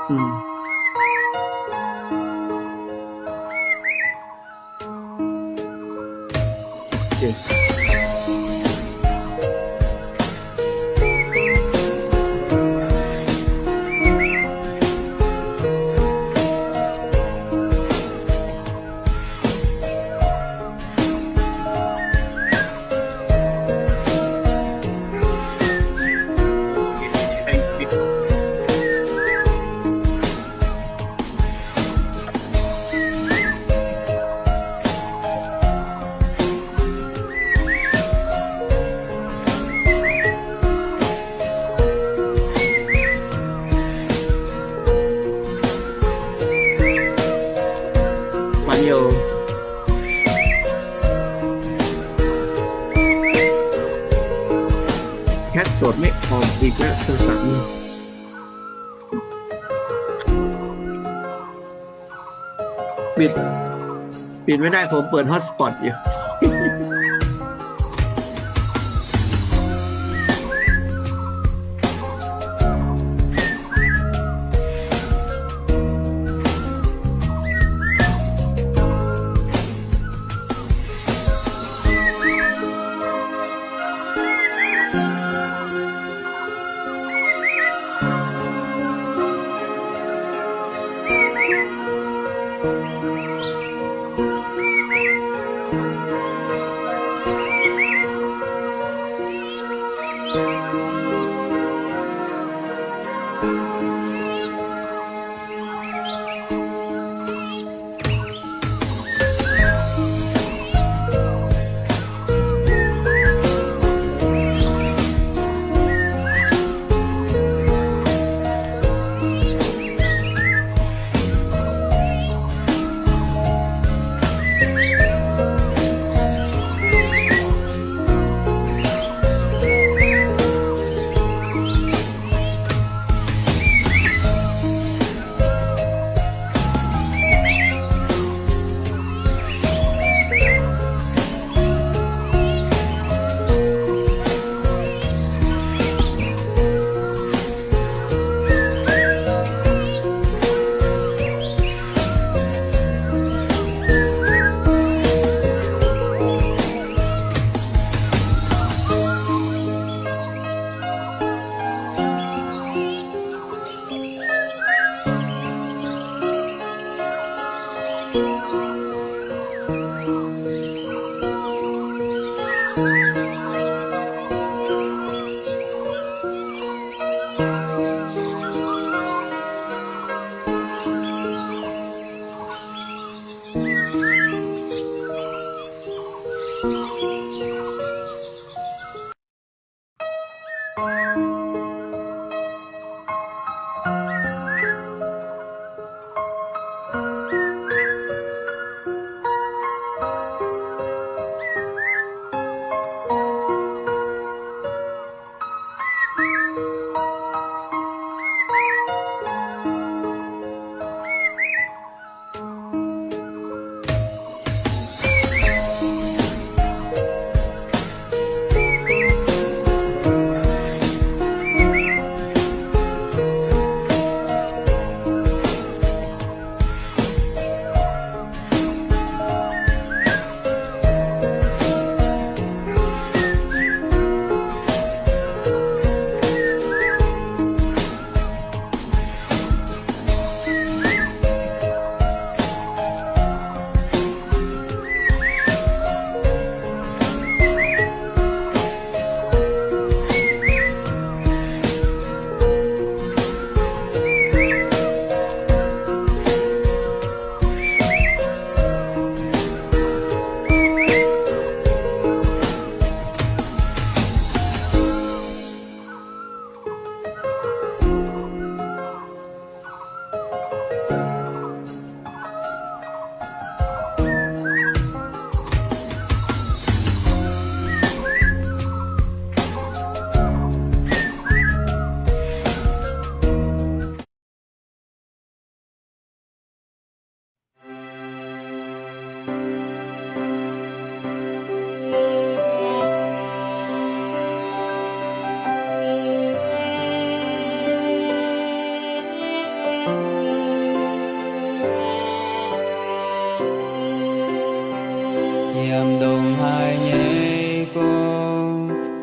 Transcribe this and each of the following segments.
Mm. Ok. Mangc youh. Hack sột maiv horpc อีกแล้ว โทรศัพท์นี่ ปิด ปิดไม่ได้ ผมเปิด hotspot อยู่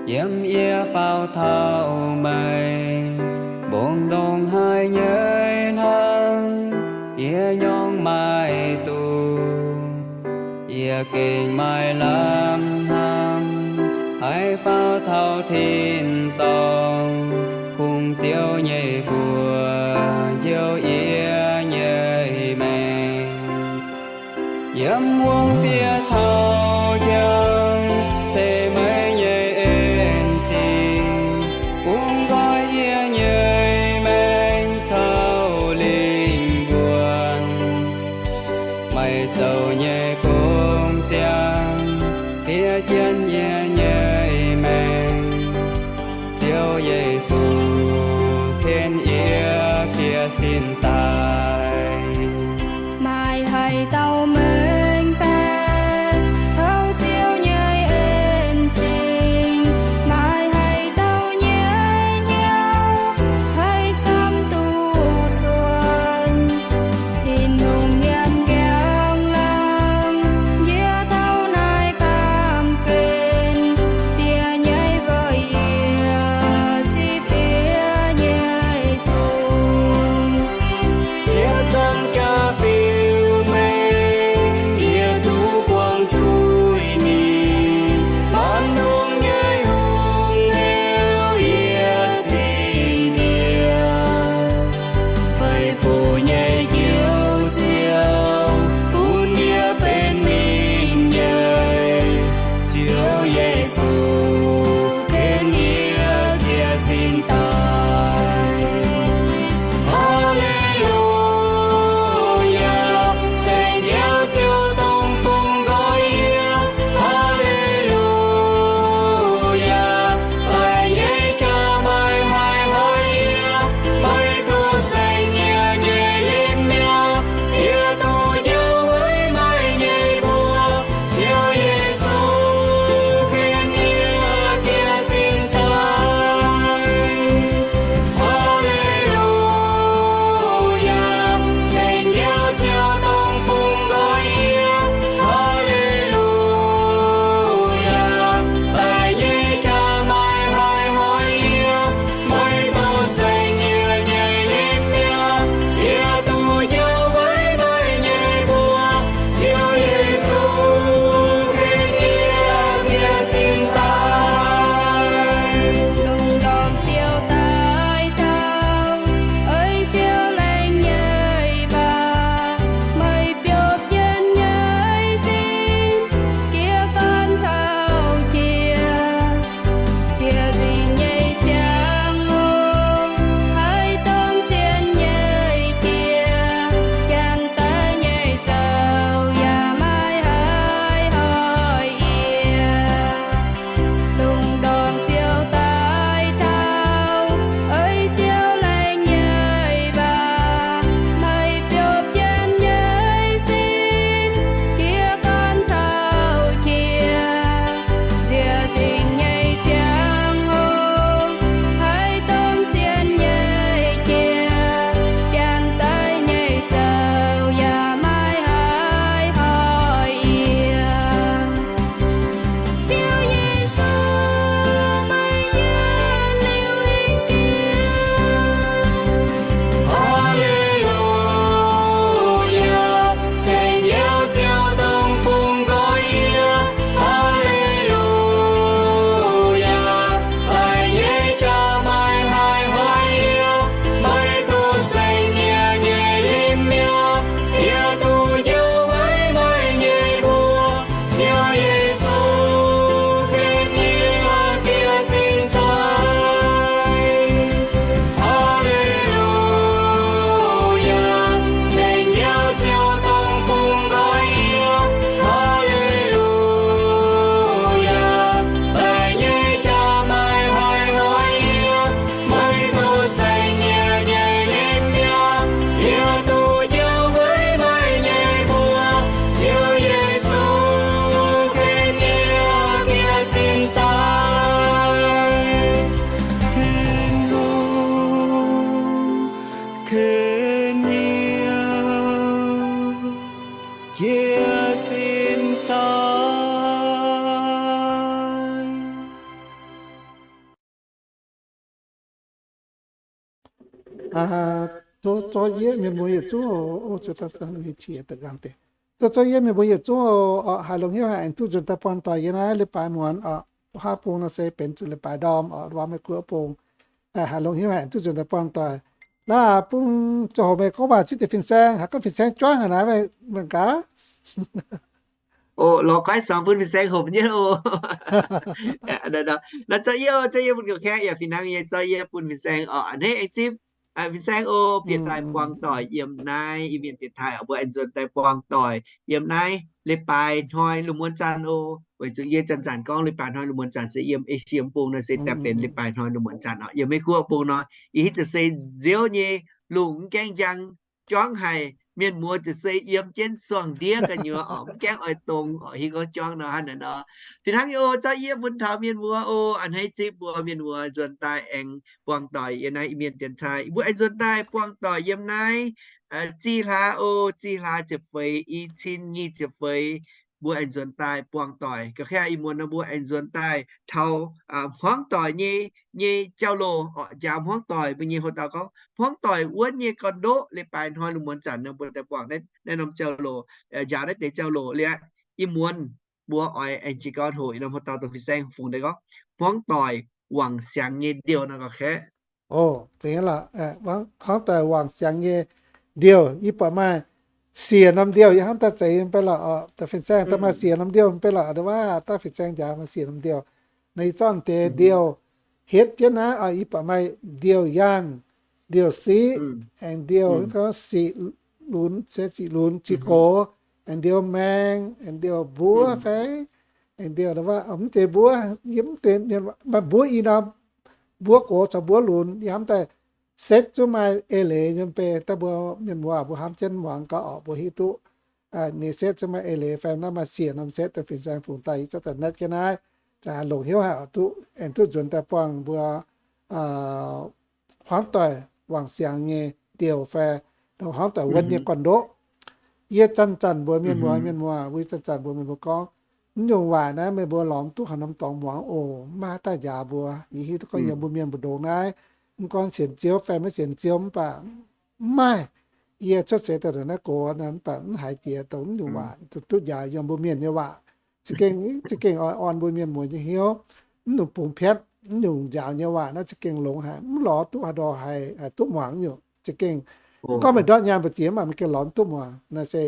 Yiem yie faaux taux meih, mbong ndongc haaix nyei hnangv, yie nyorng maaih duqv, yie gengh maaih lamh hnamv, haih faaux taux tin-dorngh, kungx Ziouv nyei mbuox njoux yie nyei maengc. Yiem wuom bieqc taux njang, zeiz meih nyei en zingh, bungx nqoi yie nyei maengc caux lingh wuonh. Meih zoux nyei gong ziangh, fiev jienv yie nyei maengc. Ziouv Yesu, tien yie piex sin daaih. Maaih haaix dauh mengh baeqc taux Ziouv nyei en zingh? Maaih haaix dauh nyei hnyouv haih camv duqv cuotv Tin-Hungh nyei njang laangz? Yie taux naaiv baamh gen, Diex nyei weic yie zipv Tov zorqv yie mienh muoz yietc zungv oc, zuqc daaih ninh qiex daaih nqaang deix. Tov zorqv yie mienh muoz yietc zungv oc, haiz longx hnyouv haic aengx duqv nzuonx daaih buangh doic yie naaiv leiz-baaix muonz oc, wuov haav bung nor se benx zuqc leiz-baaix ndorm oc, wuov meih guoqv bung. Haiz longx hnyouv haic aengx duqv nzuonx daaih buangh doic. Laaix bung ziangh hoc meih gorngv waac zipv deix fin-saeng, haiz gorngv fin-saeng juangv haic naaiv, meih gaax. Oc, lorz goiv suangx bun fin-saeng hopc jienv oc. Naaiv zorqv yie, zorqv yie bun ga'kaeqv yaac fih hnangv nyei, zorqv yie bun fin-saeng oc, a'hneiv aengx zipv. Fin-saeng oc, bieqc daaih buangh doic yiem naaiv Iu-Mienh dienx taaih oc, mbuo aengx nzuonx daaih buangh doic yiem naaiv leiz-baaix hnoi lungh muonz zanc oc. Weic zuqc yie zanc-zanc gorngv leiz-baaix hnoi lungh muonz zanc se yiem Esie bung nor se daaih benx leiz-baaix hnoi lungh muonz zanc oc. Yiem Meiv Guoqv bung nor, yie hiuv duqv se nziouv nyei lungh mv gaengh njang juangv haic, mienh muoz ziouc se yiem jienv suangx ndiev gu'nyuoz oc, mv gaengh oix dongz oc, hiuv gorngv juangv nor hnangv naaiv nor. Fih hnangv nyei oc, zorqv yie bun taux mienh muoz oc, a'hneiv zipv mbuo mienh muoz nzuonx daaih aengx buangh doic yiem naaiv Iu-Mienh dienx taaih. Mbuo aengx nzuonx daaih buangh doic yiem naaiv Zih hlaax oc, zih hlaax ziepc feix, i cin nyic ziepc feix, mbuo aengx nzuonx daaih buangh doic. Ga'kaeqv ih muonz nor mbuo aengx nzuonx daaih taux hmuangv doic nyei, nyei jauv-louc oc, njaaux hmuangv doic. Mbuo nyei hoc dauh gorngv hmuangv doic wuonv nyei gorn-ndoqv, leiz-baaix hnoi lungh muonz zanc nor mbuo daaih buangh naaiv norm jauv-louc, njaaux naaiv deix jauv-louc liuz, ih muonz mbuo oix aengx jiez gorn hoc norm hoc dauh dongh fin-saeng fungx deix gorngv hmuangv doic wangc siangx nyei ndiouh nor ga'kaeqv. Oc, zeiz lorqc, hmuangv doic wangc siangx nyei ndiouh. Yie buatc maaih siec norm ndiouh yie hnamv daaih zeiz mv bei lorqc, fin-saeng daaih maaih siec norm ndiouh mv bei lorqc, nduov waac daaih fin-saeng njaaux maaih siec norm ndiouh. Naaiv yie zorqv deix ndiouh hietv jienv naaiv, yie buatc maaih ndiouh yaangh, ndiouh siqv, aengx ndiouh siqv lunx, se siqv lunx, siqv gox, aengx ndiouh maeng, aengx ndiouh mbuov fai, aengx ndiouh mv deix mbuov, yie mv deix mienh maaih mbuov i norm, mbuov gox caux mbuov lunx, yie hnamv daaih setv zungv maaih eix leiz nyei mv bei. Daaih mbuo mienh muoz mbuo hnamv jienv muangx gaax oc, mbuo hiuv duqv ninh setv zungv maaih eix leiz fai naaiv maaih siec norm setv daaih fin-saeng fungx daaih, yie zorqv daaih naetv jienv naaiv, longc hnyouv haic oc, duqv aengx duqv nzuonx daaih buangh mbuo hmuangv doic wangc siangx nyei ndiouh fai hmuangv doic wuonv nyei gorn-ndoqv. Yie zanc-zanc mbuox mienh muoz, mienh muoz, mbuo zanc-zanc mbuox mienh muoz gorngv, mv nyungc waac naaiv meih mbuo lorz mv duqv haaix norm dorngx muangx oc, mv maaih haaix dauh njaaux mbuo. Yie hiuv duqv gorngv yiem mbuo mienh mbu'ndongx naaiv, mv gorngv sienx Ziouv fai maiv sienx Ziouv mv baac mv maaih. Yie cuotv seix daaih ndongc naaiv gox mv baac mv haiz jiex dongh mv nyungc waac duqv njaaux yiem mbuo mienh nyei waac. Za'gengh, za'gengh oix orn mbuo mienh muoz nyei hnyouv, mv nyungc bungx piatv, mv nyungc njaaux nyei waac naaiv za'gengh longx haic, mv lorz duqv haaix ndorm haih, haih duqv muangx nyungc. Za'gengh mv gorngv meih ndortv nyaanh mbu'ziex mv baac meih gengh lorz mv duqv muangx. Naaiv se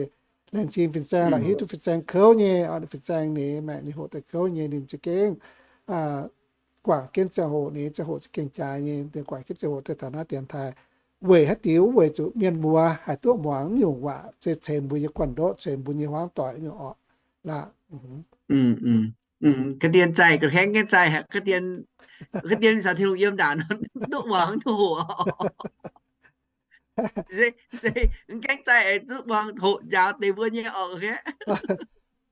laengz zingh fin-saeng lorqc, hiuv duqv fin-saeng kouv nyei, fin-saeng ninh maengc nyei hoc daaih kouv nyei, ninh za'gengh guangc jienv ziangh hoc, ninh ziangh hoc za'gengh jaaix nyei, ninh guangc jienv ziangh hoc daaih taux naaiv dienx taaih. Weic haaix diuc? Weic zuqc mienh muoz haih duqv muangx nyungc waac, se ceix mbuo nyei gorn-ndoqv, ceix mbuo nyei hmuangv doic nyungc orqc. Laac. Ga'ndiev zaih, ga'hengx gaengh zaih, ga'ndiev, ga'ndiev caux Tin-Hungh yiem ndaangc nor, duqv muangx duqv hoqc. Se, se, gaengh zaih aengx duqv muangx hoqc njaaux deix mbuo nyei orqc.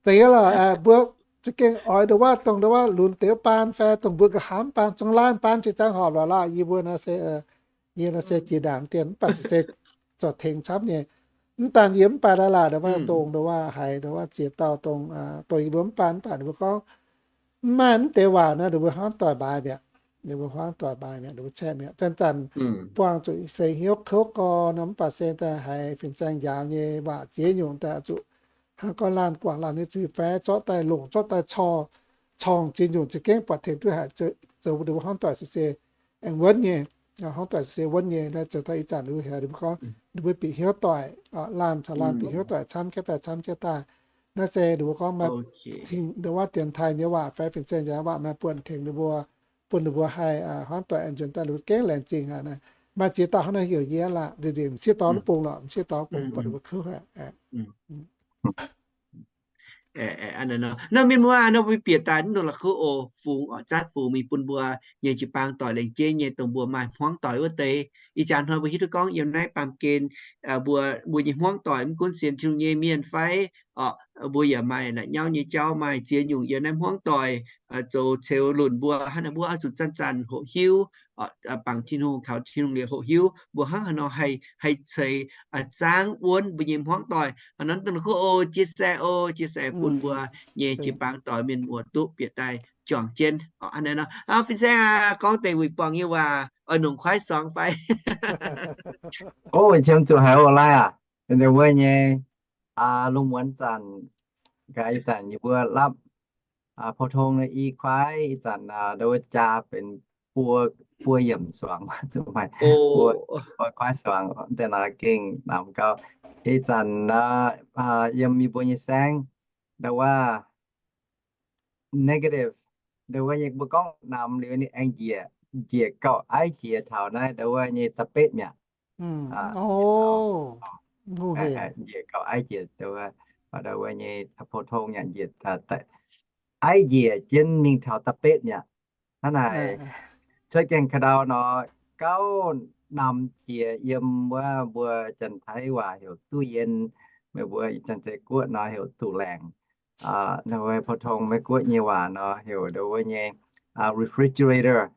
Zeiz lorqc, mbuo za'gengh oix nduov waac dongh nduov waac lunx deix baan fai dongh mbuo nqa'haav baan, zungv laanh baan jiex jangx horpc lorqc. Laac, yie mbuo naaiv se, yie naaiv se jiex ndaangc dien mv baac se, se zorc tengx camv nyei. Mv daan yie mv baac laac, nduov waac dongh nduov waac haiz nduov waac ziex dauh dongh, dongh yie mbuo mv baan mv baac ninh mbuo gorngv mv maaih mv deix waac nor, ninh mbuo hmuangv doic mbaaix mi'aqv. Ninh mbuo hmuangv doic mbaaix mi'aqv, ninh mbuo caeqv mi'aqv. Zanc-zanc buangh zuqc seix hnyouv kouv gorn nor, mv baac se daaih haiz fin-saeng njaaux nyei waac ziex nyungc daaih zuqc hnangv gorngv laanh guangc laanh nyei zuiz fai zorqv daaih longc, zorqv daaih corng, corng ziex nyungc za'gengh buatc tengx duqv haic, zoux ninh mbuo hmuangv doic se, se aengx wuonv nyei. Hmuangv doic se wuonv nyei. Naaiv zoux daaih ih zanc ninh mbuo heuc ninh mbuo gorngv ninh mbuo bieqc hnyouv doic, laanh caux laanh bieqc hnyouv doic camv jienv daaih, camv jienv daaih. Naaiv se ninh mbuo gorngv maaih tengx nduov waac dienx taaih nyei waac fai fin-saeng njaaux waac maaih buonc tengx ninh mbuo, bun ninh mbuo haih hmuangv doic aengx nzuonx daaih, ninh mbuo gengh laengz zingh haic. Maaih ziex dauh hnangv naaiv heuc yie laac, m'sieqv dorngx bung lorqc, m'sieqv dorngx bung buatc ninh mbuo kouv haic. Naaiv mienh muoz nor, mbuo bieqc daaih mv dungx la'kuqv oc, fungx oc, zatv fungx mingh bun mbuo nyei jiu-baang doic laengz jeiv nyei, dongh mbuo maaih hmuangv doic wuov deix. Ih jaax hnoi mbuo hiuv duqv gorngv yiem naaiv baamh gen mbuo, mbuo nyei hmuangv doic mv gunv sienx Tin-Hungh nyei mienh fai oc, mbuo yaac maaih la'nyauv nyei jauv, maaih ziex nyungc yiem naaiv hmuangv doic zoux ceux lunc mbuo. Hnangv naaiv mbuo oix zuqc zanc-zanc hoqc hiuv, bangc Tin-Hungh, kaux Tin-Hungh liuz hoqc hiuv mbuo hnangv haaix nor haih, haih ceix zaangv wuonv mbuo nyei hmuangv doic. Hnangv naaiv dongh kuv oc, chia sẻ oc, chia sẻ bun mbuo nyei jiu-baang doic mienh muoz duqv bieqc daaih juangc jienv. Hnangv naaiv nor, fin-saeng aah, gorngv deix wuic buangh nyei waac oix nongc kuaaiv suangx fai? Ov, qiemx zuqc haiz oc, lai aac. Ndau wuov nyei, lungh muonz zanc, gaax ih zanc yie mbuo lapv pou-tong i kuaaiv, ih zanc ndau wuov jaa benx buo, buo yiemc suangx, zuqc maaih buo, buo kuaaiv suangx, deix naaiv gengh namx gau. Ih zanc yiem yie mbuo nyei saengv, ndau wuov negative, ndau wuov nyei mbuo gorngv namx liuz ninh aengx njiec, njiec gauh aiv jiex taux naaiv ndau wuov nyei da'betv mi'aqv. Njiec gauh aiv jiex, ndau wuov nyei pou-tong yaac njiec, aiv njiec jienv mingh taux da'betv mi'aqv. Hnangv naaic, cuotv gaengh ka'ndau nor, gauh namx jiex yiem wuov mbuo Janx-Taiv waac heuc ตู้เย็น, meih mbuo Janx-Zeiz Guoqv nor heuc tủ lạnh. Ndau wuov pou-tong Meiv Guoqv nyei waac nor heuc ndau wuov nyei refrigerator.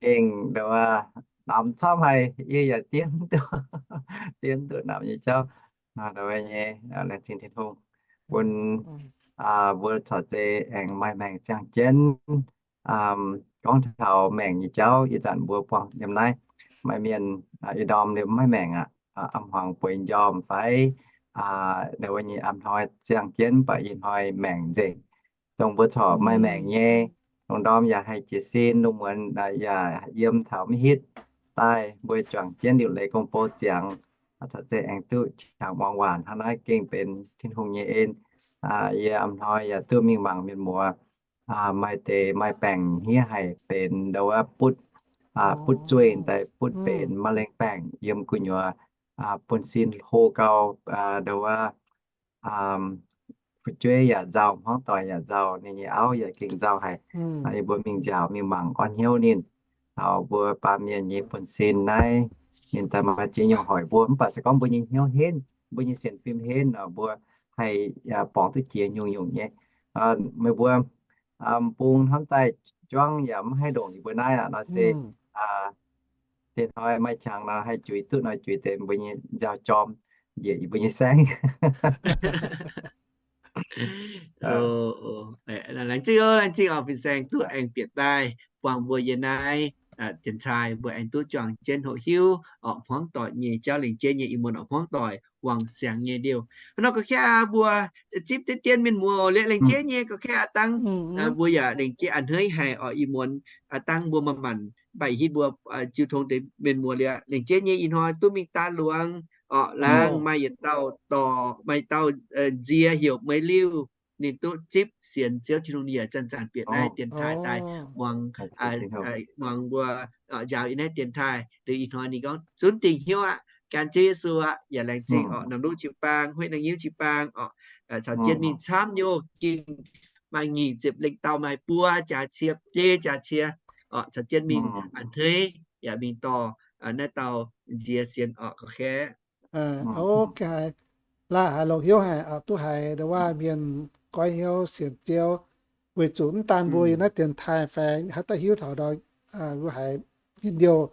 Gengh ndau wuov namx camv haic, yie yaac diev duqv, diev duqv namx nyei jauv. Ndau wuov nyei laengz zingh Tin-Hungh bun mbuo corc zeiz aengx maaih maengc ziangh jienv gorngv taux maengc nyei jauv. Ih zanc mbuo buangh yiem naaiv, maaih mienh ih ndorm liemh maiv maengc aqv, a'hmuangx bueix njormh fai ndau wuov nyei a'hnoi ziangh jienv, mv baac ih hnoi maengc nzengc. Dongh mbuo corc maaih maengc nyei, lungh ndorm yaac haih jiez sin, lungh muonz yaac yiem taux mv hitv daaih, mbuo juangc jienv liuc leiz gong-bou ziangx, corc zeiz aengx duqv qangx muangx waac. Hnangv naaiv gengh benx Tin-Hungh nyei en. Yie a'hnoi yaac duqv mingh mangc mienh muoz, maaih deix maaih baengc hniev haic, benx ndau wuov butv, butv zueih daaih butv benx มะเร็ง baengc yiem gu'nyuoz, bun sin hlo gau, ndau wuov fu'jueiv yaac nzauh, hmuangv doic yaac nzauh, ninh nyei auv yaac gengh nzauh haic. Yie mbuo mingh nziaauc mingh mangc orn hnyouv ninh, taux mbuo baamh mienh nyei bun sin naaiv, ninh daaih maaih ziex nyungc hoic mbuo. Mv baac se gorngv mbuo nyei hnyouv henv, mbuo nyei sienx fim henv nor, mbuo haih borngz duqv jiex nyungc-nyungc nyei. Meih mbuo bung hnamv daaih juangv yaac mv haih ndongc yie mbuo naaiv aqv. Nor se deix hnoi maaih qangx nor haih juix duqv nor juix deix mbuo nyei nziaaux jorm njiec yie mbuo nyei saengv. Laengz zingh oc, laengz zingh oc, fin-saeng duqv aengx bieqc daaih buangh mbuo yiem naaiv dienx-taaih, mbuo aengx duqv juangc jienv hoqc hiuv orqc, hmuangv doic nyei jauv, lengc jeiv nyei ih muonz orqc, hmuangv doic wangc siangx nyei liouh. Hnangv nor ga'kaiv mbuo zipv deix dien mienh muoz liuz lengc jeiv nyei ga'kaiv aqv dangv, mbuo yaac lengc jeiv a'hneiv haic orqc, ih muonz aqv dangv mbuo manc-manc mbaih hitv mbuo jiu tong deix mienh muoz liuz, lengc jeiv nyei ih hnoi duqv mingh daaih luangx orqc, laangz maaih yietc dauh dorc, maaih dauh nziex heuc Meih Liuh, ninh duqv zipv sienx Ziouv Tin-Hungh, ninh yaac zanc-zanc bieqc naaiv dienx-taaih daaih muangx, muangx mbuo njaaux yiem naaiv dienx-taaih. Liuz ih hnoi ninh gorngv zunv dingc hnyouv aqv, gan Ziouv Yesu aqv, yaac laengz zingh orqc, Namc Luv Jiu-Baang, Hueiv Naang Nyiuv Jiu-Baang orqc, caux jienv mingh camv nyei, gengh maaih nyic ziepc lengh dauh, maaih buo jaax cie, biei jaax cie orqc, caux jienv mingh a'hneiv yaac mingh dorh naaiv dauh nziex sienx orqc, ga'kaiv. Laaih haiz longc hnyouv haic, duqv haiz ndau wuov mienh goiv hnyouv sienx Ziouv, weic zuqc mv daan mbuo yiem naaiv dienx-taaih fai haaix dauh hiuv taux ndau, mbuo haiz njien-youh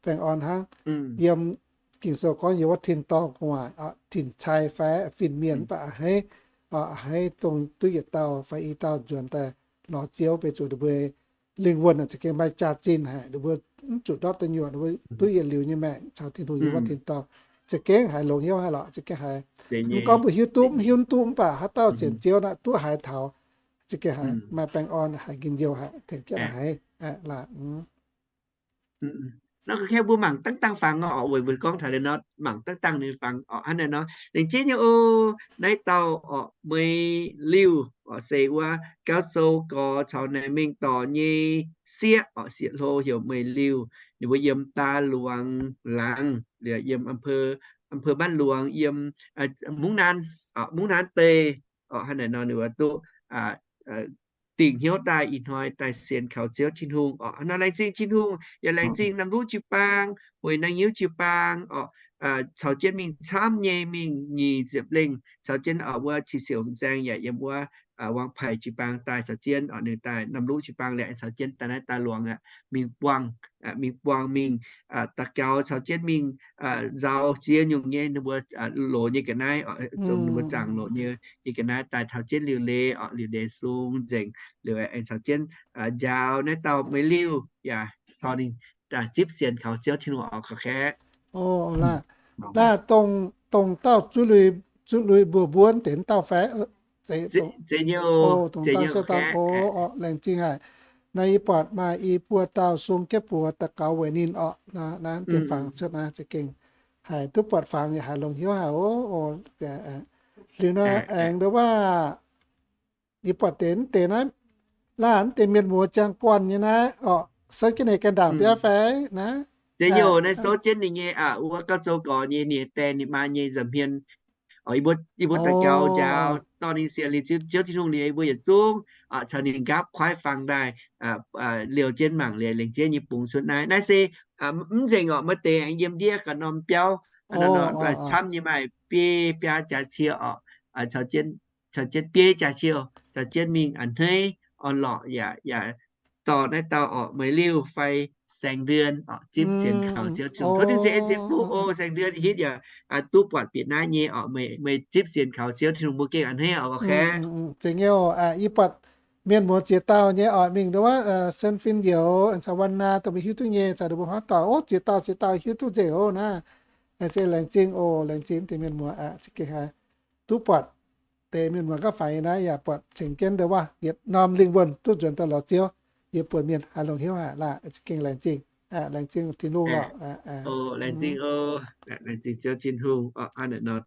baengh orn hnangv. Yiem Ging-Sou gorngv yiem wuov tin-dorngh gu'nguaaic, tin-cai fai fin-mienh mv baac a'hneiv, a'hneiv dongh duqv yietc dauh fai i dauh nzuonx daaih lorz Ziouv, weic zuqc ninh mbuo lingh wuonh za'gengh maaih jaax-zinh haic, ninh mbuo mv zuqc ndortv deic nyuoqc, ninh mbuo duqv yietc liuz nyei maengc caux Tin-Hungh yiem wuov tin-dorngh. Za'gengh haiz longc hnyouv haic lorqc, za'gengh haiz mv gorngv mbuo hiuv duqv mv hiuv duqv mv baac haaix dauh sienx Ziouv naaic duqv haiz taux, za'gengh haiz maaih baengh orn, haiz njien-youh haic, tengx jienv haiz laaih. Nor ga'kaiv mbuo mangc dangh dangh fangx orqc, weic mbuo gorngv taux liuz nor mangc dangh dangh ninh fangx orqc, hnangv naaiv nor. Lengc jeiv nyei oc, naaiv dauh orqc, Meih Liuh orqc, se wuov Gauv Sou gorx caux naaic mingh dorc nyei sieqv orqc, sieqv hlo heuc Meih Liuh. Ninh mbuo yiem Daa Luangx laangz, liuz yiem อำเภอ บ้านหลวง yiem Mungv Naan, Mungv Naan deic orqc, hnangv naaiv nor ninh mbuo duqv dingc hnyouv daaih ih hnoi daaih sienx kaux Ziouv Tin-Hungh orqc. Nor laengz zingh Tin-Hungh, yaac laengz zingh Namc Luv Jiu-Baang, Hueiv Naang Nyiuv Jiu-Baang orqc, caux jienv mingh camv nyei mingh nyic ziepc lengh, caux jienv orqc wuov Qiex Siouc Fin-Saeng yaac yiem wuov wangc paic jiu-baang daaih caux jienv, ninh daaih norm luqv jiu-baang liuz aengx caux jienv daaih naaiv daaih luangx aqv, mingh buangh, mingh buangh mingh daux gaux caux jienv mingh nzaaux ziex nyungc nyei ninh mbuo loz nyei ga'naaiv, zong ninh mbuo zaangc loz nyei nyei ga'naaiv daaih taux jienv liuc leiz orqc, liuc leiz sung nzengc liuz aengx caux jienv njaaux naaiv dauh meih liuh yaac taux ninh zipv sienx kaux Ziouv Tin-Hungh orqc, gorqv-kaeqv. Laah, dongh dauh zuqc lui mbuox mbuonv deix dauh fai? Zeiz nyei, dongh dauh siou dauh. Laengz zingh haic. Naaiv yie buatc maaih i buo dauh sung jienv buoz daux gaux weic ninh orqc. Naaiv deix fangx cuotv naaiv za'gengh haic, duqv buatc fangx yaac haiz longx hnyouv haic oc. Liuz naaiv aengx ndo waac, yie buatc deix mv deix naaiv, laah mv deix mienh muoz ziangh guanh nyei naaiv orqc, souv jienv ninh ganh ndaangc biauv fai naaiv? Zeiz nyei, naaiv souv jienv ninh nyei wuov gauh zoux gorx nyei, ninh die ninh maa nyei nza'hmien. Yie mbuo daux gaux njaaux dorh ninh sienx liuz Ziouv Tin-Hungh liuz, yie mbuo yietc zungv caux ninh nqaapv kuaaiv fangx daaih liouh jienv mangc liuz, laengz zingh nyei bungx cuotv naaiv. Naaiv se mv nzengc orqc, maaih deix aengx yiem ndiev ga'norm biauv, camv nyei maaih biei biaa jaax cie orqc, caux jienv biei jaax cie, caux jienv mingh a'hneiv orn-lorqc yaac, yaac dorh naaiv dauh orqc, meih liuh fai Saeng Ndien orqc, zipv sienx kaux Ziouv Tin-Hungh. Tov Tin-Hungh ceix en ceix fuqv oc, Saeng Ndien, hitv yaac duqv buatc bieqc naaiv nyei orqc, meih zipv sienx kaux Ziouv Tin-Hungh mbuo gengh a'hneiv orqc, gorqv-kaeqv. Zeiz nyei oc. Yie buatc mienh muoz ziex dauh nyei orqc, mingh ndo wuov, Sen Fin Youz caux Wan Naa dongh mbuo hiuv duqv nyei, caux ninh mbuo hnangv doic oc, ziex dauh ziex dauh hiuv duqv nzengc oc naaiv. Se laengz zingh oc, laengz zingh deix mienh muoz aqv, za'gengh haiz duqv buatc deix mienh muoz gapv faix naaiv yaac buatc cingx jienv ndo wuov yietc norm lingh wuonh duqv nzuonx daaih lorz Ziouv, yie buatc mienh haiz longx hnyouv haic laah, za'gengh laengz zingh, laengz zingh Tin-Hungh lorqc. Laengz zingh oc, laengz zingh Ziouv Tin-Hungh.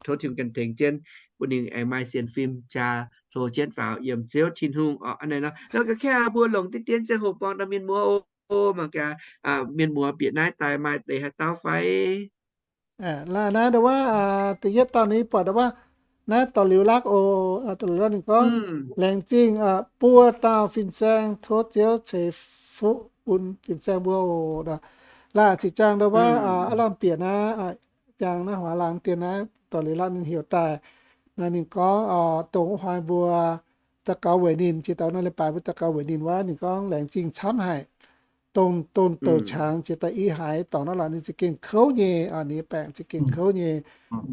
Tov Tin-Hungh ganh tengx jienv bun ninh aengx maaih sienx fim jaa hlo jienv faaux yiem Ziouv Tin-Hungh orqc. Hnangv naaiv nor, gorqv-kaeqv, mbuo longc diqv dien ziangh hoc borngz daaih mienh muoz oc, mangc gaax mienh muoz bieqc naaiv daaih maaih deix haaix dauh fai? Laah naaiv ndo wuov, da'yietv dauh ninh buatc ndo wuov, naaiv dorh liuz lakv oc, dorh liuz lakv ninh gorngv, laengz zingh buo dauh fin-saeng, tov Ziouv ceix fuqv bun fin-saeng mbuo oc. Laah ziqc jaang ndo wuov, aav lamh bieqc naaiv, jaang naaiv huaax laangz dien naaiv dorh liuz lakv ninh heuc daaih. Naaiv ninh gorngv, dongh wuov hnoi mbuo daux gaux weic ninh, jiex daaih nor leiz-baaix mbuo daux gaux weic ninh wuov, ninh gorngv laengz zingh camv haic. Dongh, dongh douc qangx jiex daaih i haaix dorngx naaiv lorqc ninh za'gengh kouv nyei, ninh nyei baengc za'gengh kouv nyei.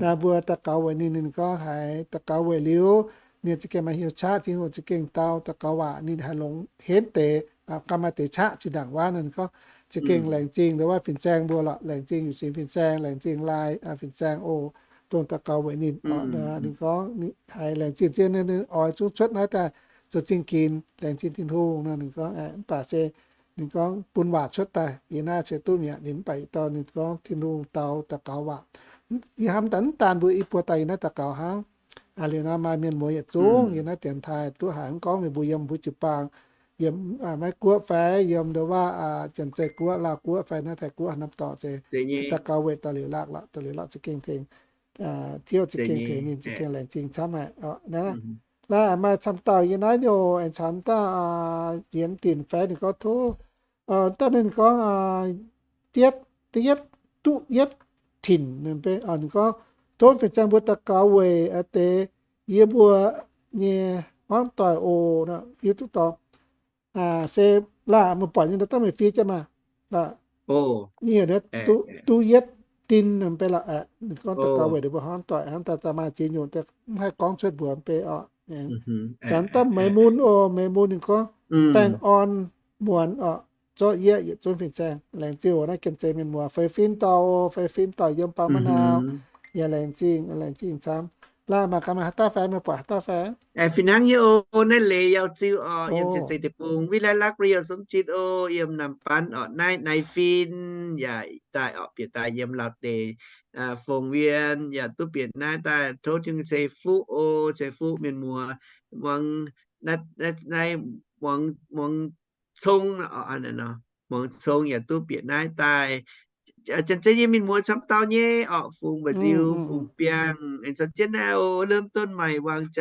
Naaiv mbuo daux gaux weic ninh, ninh gorngv haiz daux gaux weic liuz, ninh za'gengh maaih hnyouv qaqv, Tin-Hungh za'gengh dau daux gaux waac ninh haiz longx henv deix, ganh maaih deix qaqv zinh ndaangc wuov nor. Ninh gorngv za'gengh laengz zingh ndo wuov fin-saeng mbuo lorqc, laengz zingh Yunh Singx fin-saeng, laengz zingh Lai fin-saeng oc, dongh daux gaux weic ninh. Ninh gorngv haiz laengz zingh zien, ninh oix zungv cuotv naaiv daaih zoux zingh ginx, laengz zingh Tin-Hungh nor. Ninh gorngv mv baac se ninh gorngv bun waac cuotv daaih, yie naaiv se duqv mi'aqv. Ninh mv baac dorh ninh gorngv Tin-Hungh dau daux gaux waac. Yie hnamv daaih mv daan mbuo i buo dauh yiem naaiv daux gaux hnangv. Liuz nor maaih mienh muoz yietc zungv yiem naaiv dienx taaih duqv haiz mv gorngv meih mbuo yiem mbuo jiu-baang, yiem Meiv Guoqv fai yiem ndo wuov Janx-Zei Guoqv, Laauh Guoqv fai naaiv Taiv Guoqv norm dorngx, se daux gaux weic dorh liuz lakv lorqc, dorh liuz lakv za'gengh tengx Ziouv za'gengh tengx ninh za'gengh laengz zingh camv haic. Naaiv maaih camv dauh yiem naaiv nyei oc, aengx caux dauh Yienx Dinc fai ninh gorngv tov, dauh ninh gorngv Dietv, Dietv, Duqv Yietv Tinc, ninh gorngv tov fin-saeng mbuo daux gaux weic deix yie mbuo nyei hmuangv doic oc. Hiuv duqv dorngx se laah, meih buatc nyei daaih meih fiev jienv maah. Yie heuc ninh Duqv Yietv Dinc mv bei lorqc. Ninh gorngv daux gaux weic ninh mbuo hmuangv doic hnangv, daaih maaih ziex nyungc mv haih gorngv cuotv mbuox mv bei orqc. Zanc daaih Meix Mun oc, Meix Mun ninh gorngv baengh orn muonz orqc, zorqv yie yietc zungv fin-saeng. Laengz zingh oc naaiv Janx-Zei mienh muoz, fei fim doic oc, fei fim doic yiem Bangv Ma'nau, yaac laengz zingh, laengz zingh camv. Laah, mangc gaax maaih haaix dauh fai, meih buatc haaix dauh fai? Fih hnangv nyei oc, naaiv leiz Yauh Ziu orqc, yiem Janx-Zei Deic-Bung, Wi Lai Lak, Rio Sum Jit oc, yiem Nam Ban orqc, naaiv Nai Fin yaac daaih orqc, bieqc daaih yiem Laauv Deic, Fong Wien yaac duqv bieqc naaiv daaih. Tov Tin-Hungh ceix fuqv oc, ceix fuqv mienh muoz, muangx, naaiv, naaiv, muangx, muangx cong, muangx cong yaac duqv bieqc naaiv daaih. Janx-Zei nyei mienh muoz camv dauh nyei orqc, fungx mba'nziu, fungx biangh, aengx caux jienv naaiv oc, เริ่มต้นใหม่ วางใจ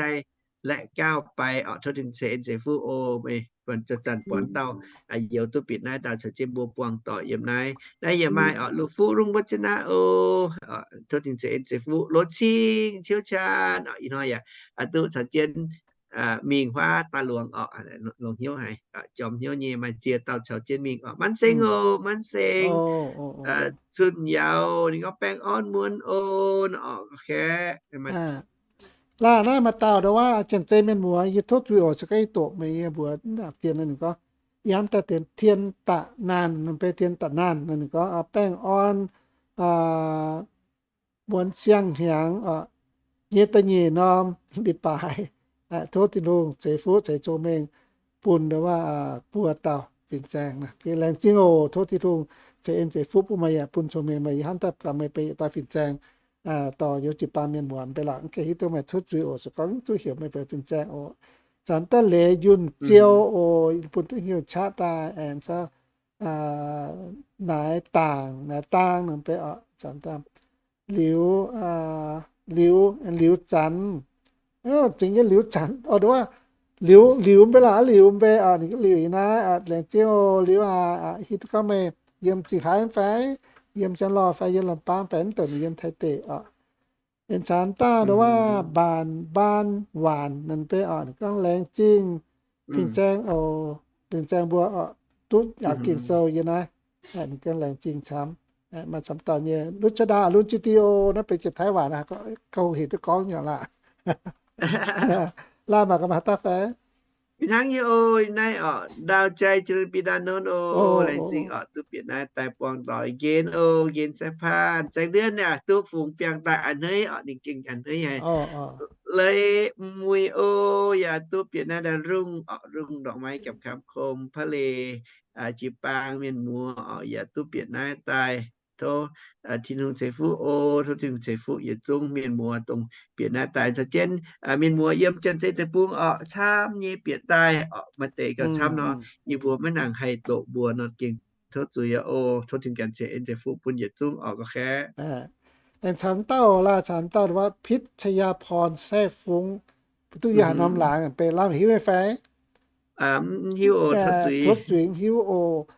และก้าวไป orqc. Tov Tin-Hungh ceix en ceix fuqv oc, meih buatc zanc-zanc buatc dauh youz duqv bieqc naaiv daaih caux jienv mbuo buangh doic yiem naaiv. Naaiv yaac maaih orqc, Lu Fuqv Lungh Mbuo Zinh Aqv oc. Tov Tin-Hungh ceix en ceix fuqv, Lov Cing, Ciouv Caan orqc, ih hnoi yaac duqv caux jienv mingh huaav daaih longx orqc. Longx hnyouv haic, jorm hnyouv nyei, maaih ziex dauh caux jienv mingh orqc. Manv Seng oc, Manv Seng, Cun Yaux, ninh gorngv baengh orn muonz oc, orqc, kaeqv. Laanh naaiv maaih dauh ndo wuov Janx-Zei mienh muoz, yie tov zuiz oc, se gorngv yie doqc meih nyei mbuox naanc zien nor, ninh gorngv, yie hnamv daaih deix Tien Da'naanh, ninh beiv Tien Da'naanh nor, ninh gorngv baengh orn muonz siang-hnyangx nyei da'nyeic norm leiz-baaix, tov Tin-Hungh ceix fuqv ceix cong-mengh bun ndo wuov buo dauh fin-saeng. Laengz zingh oc. Tov Tin-Hungh ceix en ceix fuqv bun meih yaac bun cong-mengh meih. Yie hnamv daaih gaax meih beiv yietc dauh fin-saeng dorh yiem jiu-baang mienh muoz beiv lorqc. Mv gaengh hiuv duqv meih tov zuiz oc, se gorngv mv duqv heuc meih beiv fin-saeng oc. Caux dauh Leiz Yunh Ziou oc, bun duqv hnyouv qaqv daaih, aengx caux Naaiv Daangc, Naaiv Daangc nor beiv oc, caux dauh Liuz, Liuz, Liuz Zanc. Zingh nyei Liuz Zanc oc, ndo wuov Liuz, Liuz mv bei lorqc, Liuz mv bei oc, ninh gorngv Liuz yiem naaiv. Laengz zingh oc Liuz aac, hiuv duqv gorngv meih yiem Zingh Haaix fai, yiem Shan Lorh fai, yiem Lamh Baang fai, mv dongh ninh yiem Taiv deic oc. Aengx caux dauh ndo wuov Mbaanc, Mbaanc Waanc nor beiv oc, ninh gorngv laengz zingh fin-saeng oc, fin-saeng mbuo oc, duqv yaac Ging-Sou yiem naaiv. Ninh gorngv laengz zingh camv. Maaih camv dauh nyei Luchada Lun Video naaiv benx jiex Taiv Waanc, gauh hec duqv gorngv nyei laac. Laanh mangc gaax maaih haaix dauh fai? Fih hnangv nyei oc, naaiv oc, Ndau Jai Jiex Lun Bieqc Ndau Nonv oc, laengz zingh oc, duqv bieqc naaiv daaih buangh doic nqenx oc, nqenx Saeng Paan, Saeng Ndiev niaa, duqv fungx biangh daaih a'hneiv oc, ninh gengh a'hneiv haic. Leiz Muic oc, yaac duqv bieqc naaiv daaih lungh oc, lungh ndorqc maiv gamh kamv kom, Pa'leiz jiu-baang mienh muoz oc, yaac duqv bieqc naaiv daaih. Tov Tin-Hungh ceix fuqv oc, tov Tin-Hungh ceix fuqv yietc zungv mienh muoz dongh bieqc naaiv daaih caux jienv mienh muoz yiem Janx-Zei deic-bung oc, camv nyei bieqc daaih oc, maaih deix gauh camv nor, yie mbuo maiv nangc haih doqc mbuox nor gengh tov zuiz aqv oc. Tov Tin-Hungh ceix en ceix fuqv bun yietc zungv oc, ga'naaiv. Aengx caux dauh laaix, caux dauh wuov Pitv Caa Yaa Porn Saeqv Fungx, duqv yie haaix norm laangz beiv lamh hiuv nyei fai? Tov zuiz hiuv oc.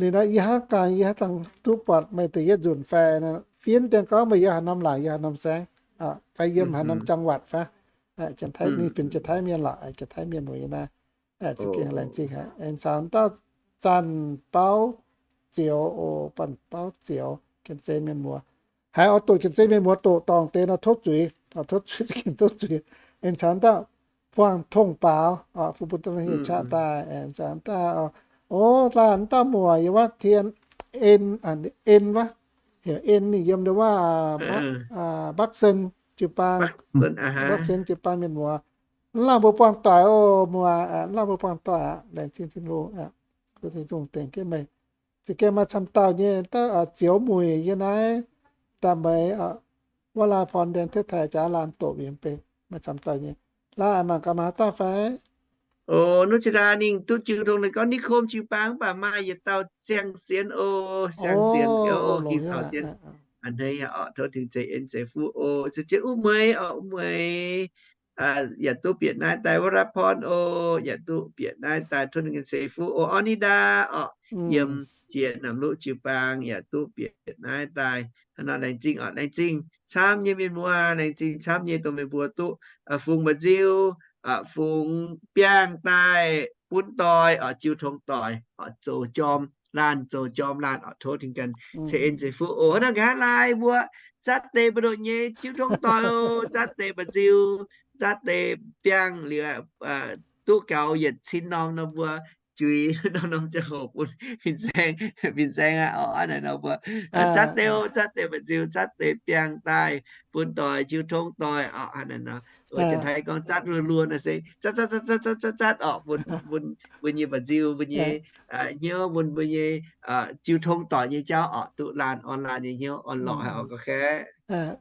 Liuz nor yie hnangv gaax, yie hnangv dangh duqv buatc meih deix yietc nzunc fai nor, fiev dien gorngv meih yiem haaix norm laangz, yiem haaix norm saengv, fai yiem haaix norm จังหวัด fai. Janx-Taiv, ninh benx Janx-Taiv mienh lorqc, Janx-Taiv mienh muoz nyei naaiv. Za'gengh laengz zingh haic. Aengx caux dauh Zanc Bauv Zioux oc, Zanc Bauv Zioux, Janx-Zei mienh muoz. Haiz oix doqc Janx-Zei mienh muoz doqc dorngc deix nor tov zuiz, tov zuiz, za'gengh tov zuiz. Aengx caux dauh Buangh Tongh Baaux, bun bun duqv hieh qaqv daaih. Aengx caux dauh, o, laanh dauh muoc yiem wuov Tien En, En wuov, heuc En, ninh yiem ndo wuov Bắc Sơn jiu-baang, Bắc Sơn jiu-baang mienh muoz. Lamh mbuo buangh doic oc muoz, lamh mbuo buangh doic aqv. Laengz zingh Tin-Hungh, Tin-Hungh dengx jienv meih. Za'gengh maaih camv dauh nyei, dauh Zioux Muic yiem naaiv daaih meih, wuov laanh porn ndaeng tuov taaix jaax laanh doqc mienh beiv, maaih camv dauh nyei. Laanh mangc gaax maaih haaix dauh fai? O, nuv zinh ndaangc ninh duqv jiu tong, ninh gorngv นิคม jiu-baang mv baac maaih yietc dauh Siang-Sienx oc, Siang-Sienx oc, ging caux jienv a'hneiv oc, tov Tin-Hungh ceix en ceix fuqv oc. Caux jienv Uv Mueiz oc, Uv Mueiz yaac duqv bieqc naaiv daaih. Wuov laanh porn oc, yaac duqv bieqc naaiv daaih, tov Tin-Hungh ceix fuqv oc. Orn Ni Ndaa oc, yiem jiex Namc Luqv jiu-baang yaac duqv bieqc naaiv daaih. Hnangv nor laengz zingh oc, laengz zingh camv nyei mienh muoz, laengz zingh camv nyei dongh meih mbuo duqv fungx mba'nziu, fungx biangh daaih bun doic oc, jiu tong doic oc, zoux jorm laanh, zoux jorm laanh oc, tov Tin-Hungh ceix en ceix fuqv oc. Hnangv naaiv nqa'haav laai mbuo zatv deix mbu'ndongx nyei jiu tong doic oc, zatv deix mba'nziu, zatv deix biangh liuz, duqv gaux yietc cin norm nor mbuo juix norm-norm ziangh hoc bun fin-saeng, fin-saeng aqv oc. Hnangv naaiv nor mbuo zatv deix oc, zatv deix mba'nziu, zatv deix biangh daaih bun doic, jiu tong doic oc. Hnangv naaiv nor, Janx-Taiv gorngv zatv luoh-luoh nor se zatv zatv zatv zatv zatv zatv oc, bun, bun, bun nyei mba'nziu, bun nyei hnyouv, bun, bun nyei jiu tong doic nyei jauv oc, duqv laanh orn laanh nyei hnyouv, orn-lorqc haic oc, ga'naaiv.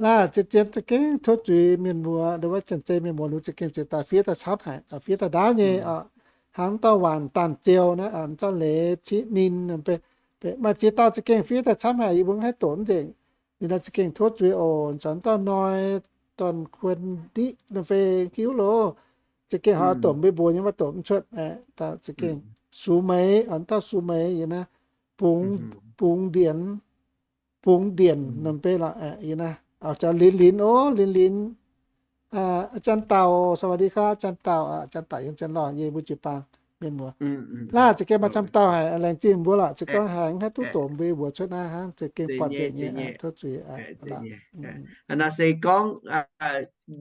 Laanh zien-zien za'gengh tov zuiz mienh muoz, ndo wuov Janx-Zei mienh muoz, ninh za'gengh ziouc daaih fiev daaih camv haic, fiev daaih ndaauv nyei oc. Hnangv dauh Waanc Daanh Ziou naaiv, dauh Leiz Ciqv Ninh, maaih ziex dauh za'gengh fiev daaih camv haic, yie mbuo mv haih doqc mv nzengc. Ninh naaiv za'gengh tov zuiz oc. Caux dauh Noi, Dorn Kuon Ndiqv nor fai hiuv loh. Za'gengh haiz doqc mbuo mbuox nyei, mv baac doqc mv cuotv. Za'gengh Sux Meix, dauh Sux Meix yiem naaiv, Bungx, Bungx Ndienc, Bungx Ndienc nor beiv lorqc yiem naaiv. Caux Linx Linx oc, Linx Linx. อาจารย์เต่า สวัสดีครับ อาจารย์เต่า อาจารย์เต่า yiem Janx-Lorngh nyei mbuo jiu-baang mienh muoz. Laah, za'gengh maaih camv dauh haic, laengz zingh mbuo lorqc. Za'gengh haiz mv haih duqv doqc mbuo yie mbuox cuotv naaiv hnangv, za'gengh buatc nzengc nyei, tov zuiz. Hnangv naaiv se gorngv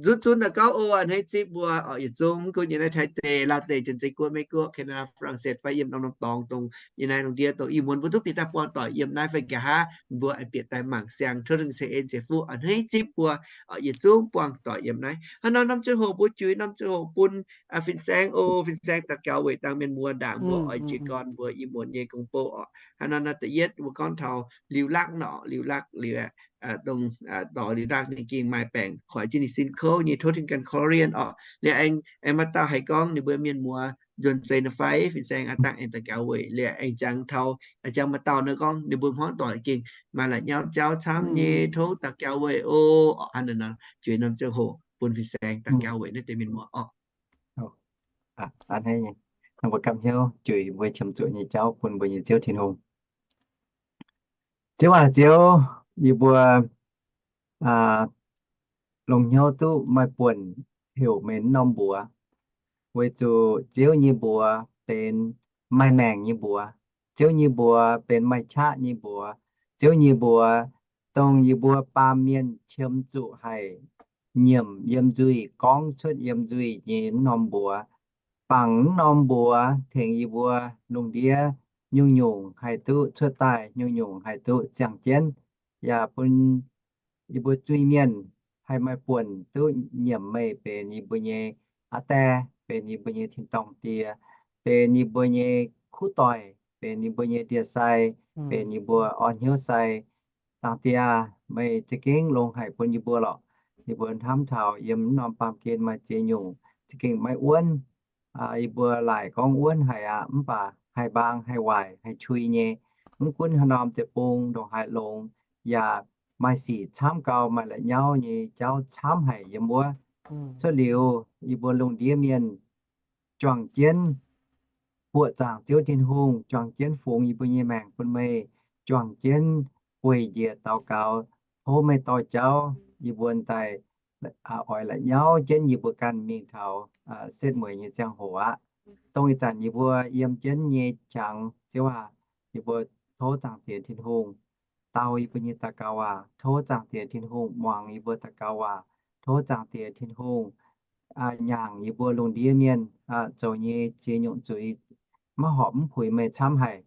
zunv zunv daaih gorngv, o, a'hneiv zipv mbuo oc, yietc zungv mv gunv yiem naaiv Taiv deic, Laauh deic, Janx-Zei Guoqv, Meiv Guoqv, Canada, France fai yiem norm-norm dorngx dongh yiem naaiv lungh ndiev dongh ih muonz mbuo duqv bieqc daaih buangh doic yiem naaiv fai nqa'haav, mbuo aengx bieqc daaih mangc siang tov dingh ceng en ceng fuqv, a'hneiv zipv mbuo oc, yietc zungv buangh doic yiem naaiv. Hnangv nor norm ziangh hoc mbuo juix norm ziangh hoc bun fin-saeng, o, fin-saeng daux gaux weic dangh mienh muoz ndaangc mbuo oix jiez gorn mbuo ih muonz nyei gong-bou oc. Hnangv nor naaiv da'yietv mbuo gorngv taux Liuz Lakv nor, Liuz Lakv liuz, dongh dorh Liuz Lakv ninh gengh maaih baengc koiv jienv ninh sin kouv nyei tov dingh gan korv-lienh oc. Liuz aengx maaih dauh haiz gorngv ninh mbuo mienh muoz nzuonx seix naaiv fai, fin-saeng aav dangh aengx daux gaux weic. Liuz aengx jangx taux, jangx maaih dauh naaiv gorngv ninh mbuo hmuangv doic gengh maaih la'nyauv jauv camv nyei tov daux gaux weic o. Hnangv naaiv nor juix norm ziangh hoc bun fin-saeng daux gaux weic naaiv deix mienh muoz oc. Mbuo gapv hnyouv juix mbuo qiemx zuqc nyei jauv bun mbuo nyei Ziouv Tin-Hungh. Ziouv aac, Ziouv, yie mbuo longc hnyouv duqv maaih buonc heuc meih norm mbuox, weic zuqc Ziouv nyei mbuox benx maaih maengc nyei mbuox. Ziouv nyei mbuox benx maaih qaqv nyei mbuox. Ziouv nyei mbuox dongh yie mbuo baamh mienh qiemx zuqc haic, nyiemc yiem nzuih, gorngv cuotv yiem nzuih nyei norm mbuox. Bangc norm mbuox tengx yie mbuo lungh ndiev nyungc-nyungc haih duqv cuotv daaih, nyungc-nyungc haih duqv ziangh jienv, yaac bun yie mbuo zuiz-mienh haih maaih buonc duqv nyiemc meih benx yie mbuo nyei aa Die, benx yie mbuo nyei tin-dorngh Die, benx yie mbuo nyei kuv doic, benx yie mbuo nyei ndie-sai, benx yie mbuo orn hnyouv sai. Zaangc Die aah, meih za'gengh longx haic bun yie mbuo lorqc. Yie mbuo hnamv taux yiem norm baamh gen maaih ziex nyungc za'gengh maiv wuonv. Yie mbuo laaic gorngv wuonv haic aqv, mv baac haih mbaang, haih waaic, haih qui nyei. Mv gunv haaix norm deic-bung ndongc haaix longx, yaac maaih sic camv gau, maaih la'nyauv nyei jauv camv haic yiem wuov. Cuotv liuz yie mbuo lungh ndiev mienh juangc jienv buoqc zaangc Ziouv Tin-Hungh, juangc jienv fungx yie mbuo nyei maengc bun meih, juangc jienv weic njiec daux gaux, tov meih dorh jauv yie mbuo daaih oix la'nyauv jienv yie mbuo ganh mingh taux setv mueiz nyei ziangh hoc aqv. Dongh ih zanc yie mbuo yiem jienv nyei qangx, Ziouv aac, yie mbuo tov Zaangc Diex Tin-Hungh dau yie mbuo nyei daux gaux waac, tov Zaangc Diex Tin-Hungh muangx yie mbuo daux gaux waac, tov Zaangc Diex Tin-Hungh nyaangc yie mbuo lungh ndiev mienh zoux nyei ziex nyungc zuiz maiv horpc mv puix meih camv haic.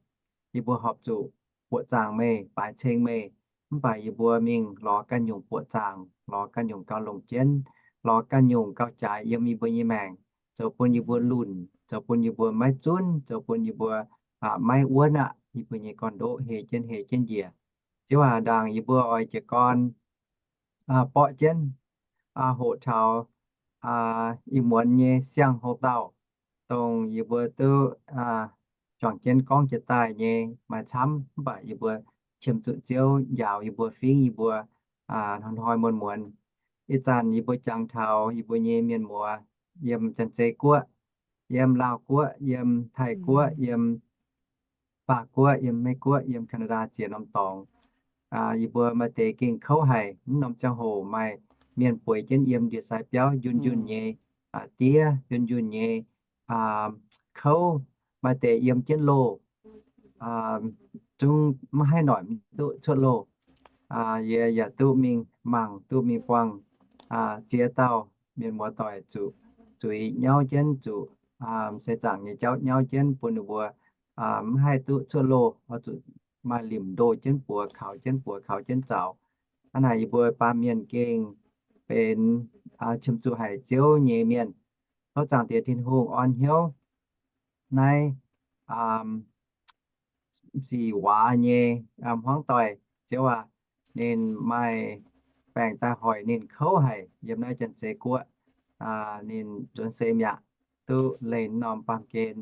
Yie mbuo horpc zuqc buoqc zaangc meih, baaix ceng meih, mv baac yie mbuo mingh lorz ganh nyungc buoqc zaangc, lorz ganh nyungc gauh longc jienv, lorz ganh nyungc gauh jaaix yiem yie mbuo nyei maengc, zoux bun yie mbuo lunc, zoux bun yie mbuo maiv zunv, zoux bun yie mbuo maiv wuonv aqv. Yie mbuo nyei gorn-ndoqv hei jienv hei jienv njiec. Ziouv aac, ndaangc yie mbuo oix jiez gorn borqv jienv hoqc taux ih muonz nyei siang-houx dauh, dongh yie mbuo duqv juangc jienv gorngv jiez daaih nyei maaih camv, mv baac yie mbuo qiemx zuqc Ziouv njaaux yie mbuo, fingx yie mbuo hnoi-hnoi muonz-muonz. Ih zanc yie mbuo jangx taux yie mbuo nyei mienh muoz yiem Janx-Zei Guoqv, yiem Laauh Guoqv, yiem Taiv Guoqv, yiem Baav Guoqv, yiem Meiv Guoqv, yiem Canada ziex norm dorngx. Yie mbuo maaih deix gengh kouv haic. Mv norm ziangh hoc maaih mienh bueix jienv yiem ndie-sai biauv, njunh njunh nyei diev, njunh njunh nyei kouv, maaih deix yiem jienv loh, zungv maiv haih noic mv duqv cuotv loh. Yie yaac duqv mingh mangc, duqv mingh buangh ziex dauh mienh muoz doic zuqc zuiz nyauv jienv, zuqc seix zaangc nyei jauv nyauv jienv bun ninh mbuo mv haih duqv cuotv loh, oix zuqc maaih limc ndoh jienv buoz, kaux jienv buoz, kaux jienv zaux. Hnangv naaic yie mbuo baamh mienh gengh benx qiemx zuqc haic Ziouv nyei mienh. Tov Zaangc Diex Tin-Hungh orn hnyouv naaiv sic waac nyei hmuangv doic, Ziouv aac, ninh maaih baengc daaih hoic ninh kouv haic yiem naaiv Janx-Zei Guoqv. Ninh nzuonx seix mi'aqv, duqv leih norm baamh gen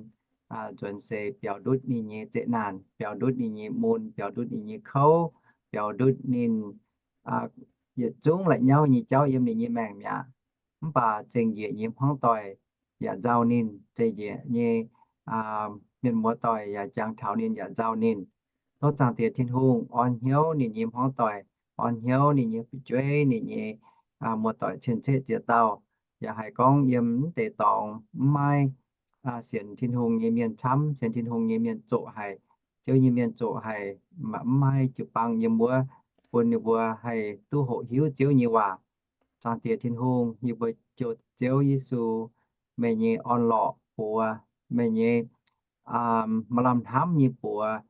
nzuonx seix biaux ndutv ninh nyei zeqc naanc, biaux ndutv ninh nyei mun, biaux ndutv ninh nyei kouv, biaux ndutv ninh yietc zungv la'nyauv nyei jauv yiem ninh nyei maengc mi'aqv. Mv baac zengc njiec nyei hmuangv doic yaac nzauh ninh, zengc njiec nyei mienh muoz doic yaac jangx taux ninh yaac nzauh ninh. Tov Zaangc Diex Tin-Hungh orn hnyouv ninh nyei hmuangv doic, orn hnyouv ninh nyei fu'jueiv, ninh nyei muoz-doic cien-ceqv ziex dauh. yaac haiz gorngv yiem mv deix dorngx mv maaih sienx Tin-Hungh nyei mienh camv, sienx Tin-Hungh nyei mienh zoqc haic, Ziouv nyei mienh zoqc haic, mv maaih jiu-baang yiem wuov, bun ninh mbuo haih duqv hoqc hiuv Ziouv nyei waac. Zaangc Diex Tin-Hungh, yie mbuo jouh Ziouv Yesu, meih nyei orn-lorqc buoz, meih nyei maaih lamh hnamv nyei buoz,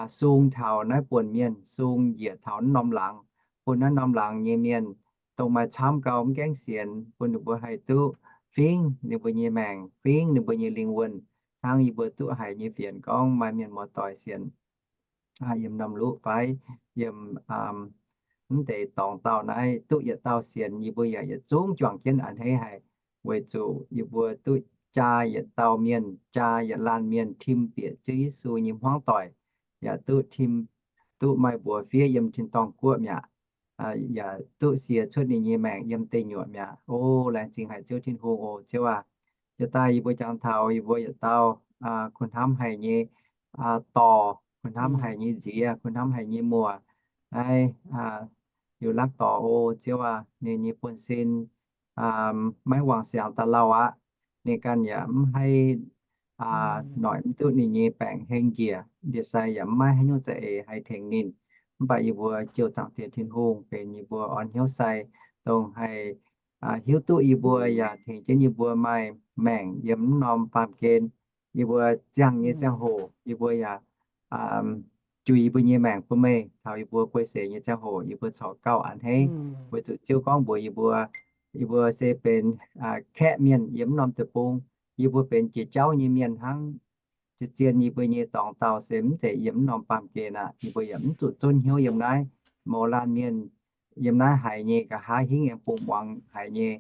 sung taux naaiv buonc mienh, sung njiec taux naaiv norm laangz, bun naaiv norm laangz nyei mienh dongh maaih camv gau mv gaengh sienx, bun ninh mbuo haih duqv fingx ninh mbuo nyei maengc, fingx ninh mbuo nyei lingh wuonh, hnangv yie mbuo duqv haiz nyei fienx gorngv maaih mienh muoz-doic sienx yiem norm luqv fai yiem mv deix dorngx dauh naaiv duqv yietc dauh sienx, yie mbuo yaac yietc zungv juangc jienv a'hneiv haic, weic zuqc yie mbuo duqv jaa yietc dauh mienh, jaa yietc laanh mienh tim bieqc Ziouv Yesu nyei hmuangv doic, yaac duqv tim, duqv maaih mbuox fiev yiem tin-dorngh guoqv mi'aqv, yaac duqv sie cuotv ninh nyei maengc yiem deic nyuoqc mi'aqv. O, laengz zingh haic Ziouv Tin-Hungh oc. Ziouv aac, jiex daaih yie mbuo jangx taux yie mbuo yietc dauh kuh hnamv haic nyei dorh, kuh hnamv haic nyei nziex, kuh hnamv haic nyei muoc, naaiv liuz lakv dorh o, Ziouv aac, ninh nyei buonv-sin maiv wangc siangx daaih lauh aqv. Ninh ganh yaac mv haih noic mv duqv ninh nyei baengc heng njiec, ndie-sai yaac mv maaih haaix nyungc za'eix haih tengx ninh. Mv baac yie mbuo jouh Zaangc Diex Tin-Hungh benx yie mbuo orn hnyouv sai, dongh haih hiuv duqv yie mbuo yaac tengx jienv yie mbuo maaih maengc yiem mv norm baamh gen. Yie mbuo ziangh nyei ziangh hoc yie mbuo yaac juix yie mbuo nyei maengc bun meih. Taux yie mbuo buei seix nyei ziangh hoc yie mbuo corc gauh a'hneiv, weic zuqc Ziouv gorngv mbuox yie mbuo, yie mbuo se benx kaeqv mienh yiem mv norm deic-bung. Yie mbuo benx jiex jauv nyei mienh hnangv. Zien-zien yie mbuo nyei dorngx dauh se mv zeiz yiem mv norm baamh gen aqv. Yie mbuo yaac mv zuqc zunv hnyouv yiem naaiv mouz laanh mienh yiem naaiv haiz nyei, nqa'haav hingv aengx bungx muangx haiz nyei,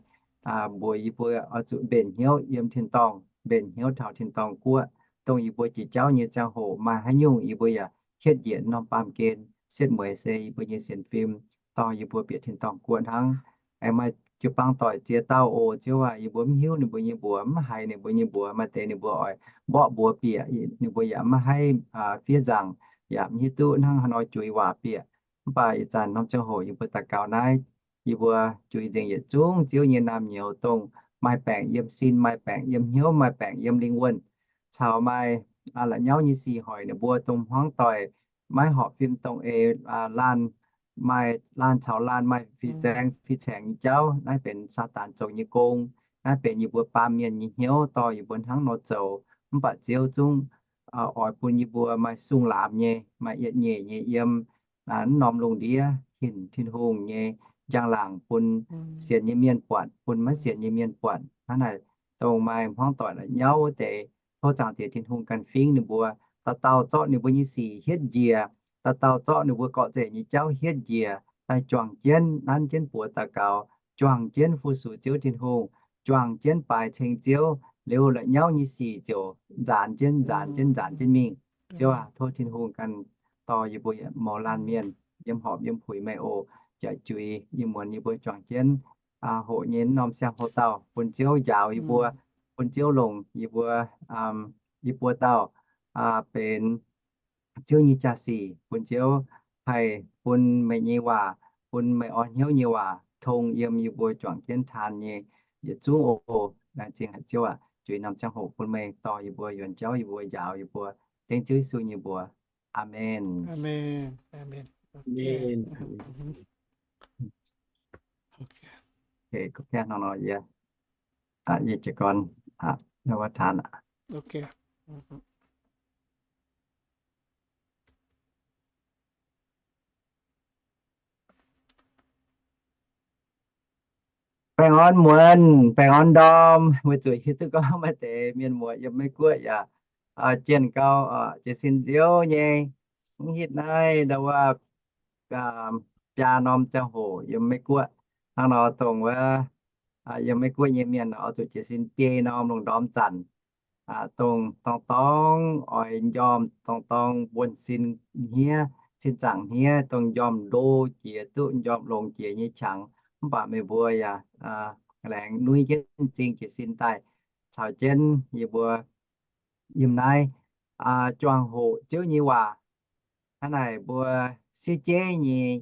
mbuox yie mbuo oix zuqc mbenc hnyouv yiem tin-dorngh, mbenc hnyouv taux tin-dorngh guoqv. Dongh yie mbuo jiex jauv nyei ziangh hoc maaih haaix nyungc yie mbuo yaac hietv njiec norm baamh gen. Setv mueiz se yie mbuo nyei sienx fim dorh yie mbuo bieqc tin-dorngh guoqv hnangv. Aengx maaih jiu-baang doic ziex dauh oc, Ziouv aac, yie mbuo mv hiuv ninh mbuo nyei mbuox, mv haiz ninh mbuo nyei mbuox. Maaih deix ninh mbuo oix mborqv mbuox bieqc, ninh mbuo yaac maiv haih fiev nzaangc, yaac mv hiuv duqv hnangv haaix nor juix waac bieqc. Mv baac ih zanc norm ziangh hoc yie mbuo daux gaux naaiv, yie mbuo juix nzengc yietc zungv Ziouv nyei naamh nyouz, dongh maaih baengc yiem sin, maaih baengc yiem hnyouv, maaih baengc yiem lingh wuonh, caux maaih la'nyauv nyei sic hoic ninh mbuo, dongh hmuangv doic maiv horpc fim dongh eix laanh, maaih laanh caux laanh maaih fih zaeng fih caengx nyei jauv. Naaiv benx Saadaan zoux nyei gong. Naaiv benx yie mbuo baamh mienh nyei hnyouv dorh yie mbuo hnangv nor zoux. Mv baac Ziouv zungv oix bun yie mbuo maaih sung laamx nyei, maaih yietc nyeic nyei yiem naaiv norm lungh ndiev hinc Tin-Hungh nyei njang-laangc bun sienx nyei mienh buatc, bun maiv sienx nyei mienh buatc. Hnangv naaic, dongh maaih hmuangv doic la'nyauv wuov deix, tov Zaangc Diex Tin-Hungh ganh fingx ninh mbuo, dauh dauh zorqv ninh mbuo nyei sic hietv njiec, dauh dauh zorqv ninh mbuo gorqv-nzengc nyei jauv hietv njiec, daaih juangc jienv nanv jienv buoz daux gaux, juangc jienv fu-sux Ziouv Tin-Hungh, juangc jienv baaix ceng Ziouv, liuz la'nyauv nyei sic ziouc nzaanx jienv, nzaanx jienv, nzaanx jienv mingh. Ziouv aac, tov Tin-Hungh ganh dorh yie mbuo mouz laanh mienh yiem horpc yiem puix meih oc. Jaaix juix ih muonz yie mbuo juangc jienv hoqc nyei norm siang hoc dauh, bun Ziouv njaaux yie mbuo, bun Ziouv longc yie mbuo, yie mbuo dauh benx Ziouv nyei jaax-sic, bun Ziouv haih bun meih nyei waac, bun meih orn hnyouv nyei waac tong yiem yie mbuo juangc jienv taan nyei yietc zungv oc. Laengz zingh haic Ziouv aac, juix norm ziangh hoc bun meih dorh yie mbuo yuonx jauv, yie mbuo njaaux yie mbuo, dengv Ziouv Yesu nyei mbuox. Aamen. Yie jiez gorn taan. Baengh orn muonz, baengh orn ndorm. Weic zuqc hiuv duqv gorngv maaih deix mienh muoz yiem Meiv Guoqv yaac jienh gau, jiez sin nziouv nyei. Mv hitv naaiv ndau wuov biaa norm ziangh hoc yiem Meiv Guoqv. Hnangv nor dongh wuov yiem Meiv Guoqv nyei mienh oix zuqc jiez sin biei norm lungh ndorm zanc, dongh dorngx dorngx oix njormh, dorngx dorngx buonv-sin hniev, sin zaangc hniev, dongh njormh ndo jiex duqv njormh longx jiex nyei qangx. Mv baac meih mbuo yaac laengz nuiv jienv m'zing jiez sin daaih caux jienv yie mbuo yiem naaiv juangc hoqc Ziouv nyei waac. Hnangv naaic mbuo siev jeiv nyei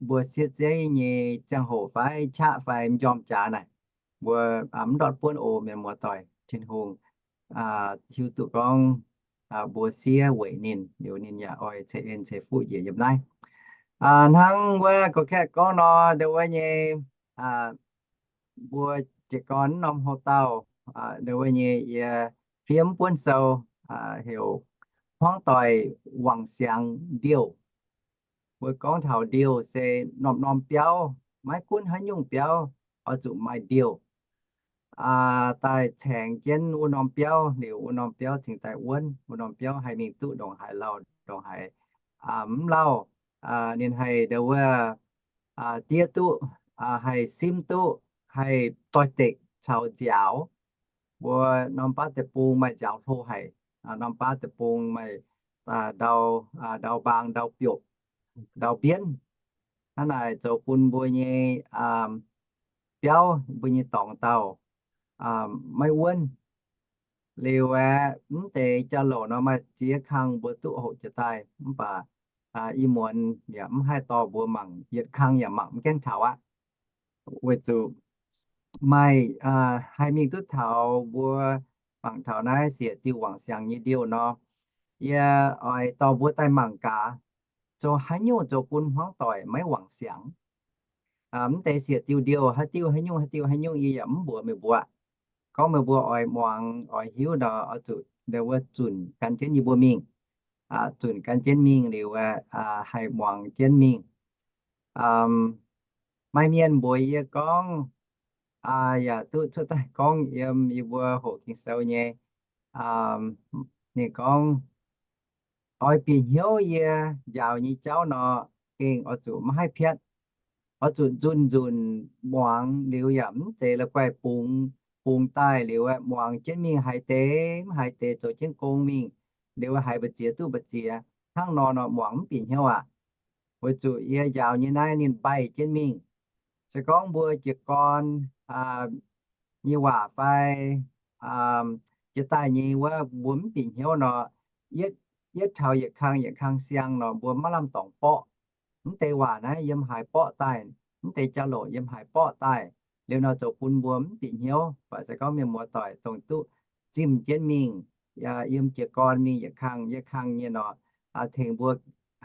mbuo siev zeiv nyei ziangh hoc fai qaqv fai m'njormh jaax naaic, mbuo mv ndortv buonv oc, mienh muoz-doic. Tin-Hungh hiuv duqv gorngv mbuo siev weic ninh, liuz ninh yaac oix ceix en ceix fuqv njiec yiem naaiv. Hnangv wuov gorngv kaeqv gorngv nor, ndau wuov nyei, mbuo jiez gorn norm houx-dauh, ndau wuov nyei yie fiev buonv sou, heuc Hmuangv Doic Wangc Siangx Ndiouh. Mbuo gorngv taux ndiouh se norm-norm biauv, maiv gunv haaix nyungc biauv, oix zuqc maaih ndiouh daaih caengx jienv wuov norm biauv, liuz wuov norm biauv cingx daaih wuonv, wuov norm biauv haih mingh duqv ndongc haaix lauh, ndongc haaix mv lauh. Ninh haih ndau wuov diev duqv, haih simv duqv, haih doix-dekc caux nziaaux. Mbuo norm baav deic-bung maaih nziaaux hlo haic, norm baav deic-bung maaih ndau, ndau mbaang, ndau biopc, ndau mbienv. Hnangv naaic zoux bun mbuo nyei biauv, mbuo nyei dorngx dauh maiv wuonv. Liuz aeqv, mv deix jauv-louc nor maaih ziex kang mbuo duqv hoqc jiex daaih, mv baac ih muonz yaac mv haih dorh mbuo mangc, yietc kang yaac mangc mv gaengh taux aqv. Weic zuqc maaih haih mingh duqv taux mbuo mangc taux naaiv siec diuh wangc siangx nyei ndiouh nor, yie oix dorh mbuo daaih mangc gaax, zoux haaix nyungc zoux bun hmuangv doic maiv wangc siangx. Mv deix siec diuh ndiouh haaix diuh haaix nyungc, haaix diuh haaix nyungc yie yaac mv mbuox meih mbuo. Gorngv meih mbuo oix muangx oix hiuv nor, oix zuqc ndau wuov zunc gan jienv yie mbuo mingh. Zunc gan jienv mingh liuz, haih muangx jienv mingh. Maaih mienh mbuox yie gorngv, yaac duqv cuotv daaih gorngv yiem yie mbuo hoqc Ging-Sou nyei. Ninh gorngv, oix bieqc hnyouv yie njaaux nyei jauv nor, gengh oix zuqc maiv haih piatv. Oix zuqc nzunc nzunc muangx liuz yaac mv zeiz la'guaih bungx, bungx daaih liuz muangx jienv mingh haaix deix mv haaix deix zoux jienv gong mingh, liuz haiz mbu'ziex duqv mbu'ziex. Hnangv nor nor muangx mv bieqc hnyouv aqv. Weic zuqc yie njaaux nyei naaiv ninh mbaih jienv mingh. Se gorngv mbuo jiez gorn nyei waac fai jiex daaih nyei wuov mbuo mv bieqc hnyouv nor, yietv taux yietc kang yietc kang siang nor mbuo maiv lamh dorngx borqv. Mv deix waac naaiv yiem haaix borqv daaih, mv deix jauv-louc yiem haaix borqv daaih, liuz nor zoux bun mbuo mv bieqc hnyouv. Baac se gorngv mienh muoz-doic dongh duqv zimh jienv mingh, yiem jiez gorn mingh yietc kang yietc kang nyei nor, tengx mbuo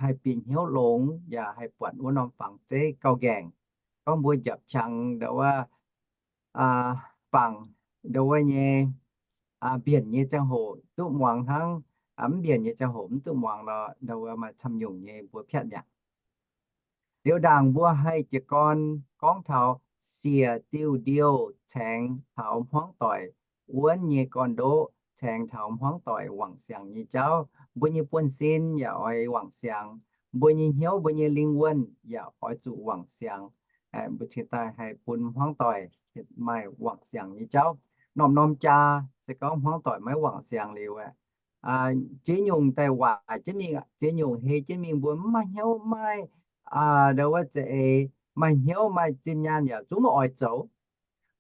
haih bieqc hnyouv longx yaac haih buatc wuov norm fangx zeiv gauh nqaengc. Gorngv mbuo njapc qangx ndau wuov bangc ndau wuov nyei mbienc nyei ziangh hoc duqv muangx hnangv, mv mbienc nyei ziangh hoc mv duqv muangx nor, ndau wuov maaih camv nyungc nyei mbuo piatv mi'aqv. Liuz ndaangc mbuo haih jiez gorn gorngv taux siec diuh ndiouh caengx taux hmuangv doic wuonv nyei gorn-ndoqv, caengx taux hmuangv doic wangc siangx nyei jauv. Mbuo nyei buonv-sin yaac oix wangc siangx. Mbuo nyei hnyouv, mbuo nyei lingh wuonh yaac oix zuqc wangc siangx. Mbuo cingx daaih haih bun hmuangv doic maaih wangc siangx nyei jauv. Norm-norm jaa se gorngv hmuangv doic maiv wangc siangx liuz, ziex nyungc daaih waaic jienv mingh, ziex nyungc hei jienv mingh, mbuo mv maaih hnyouv, mv maaih ndau wuov za'eix, maaih hnyouv maaih zinh nyaanh yaac zungv maiv oix zoux.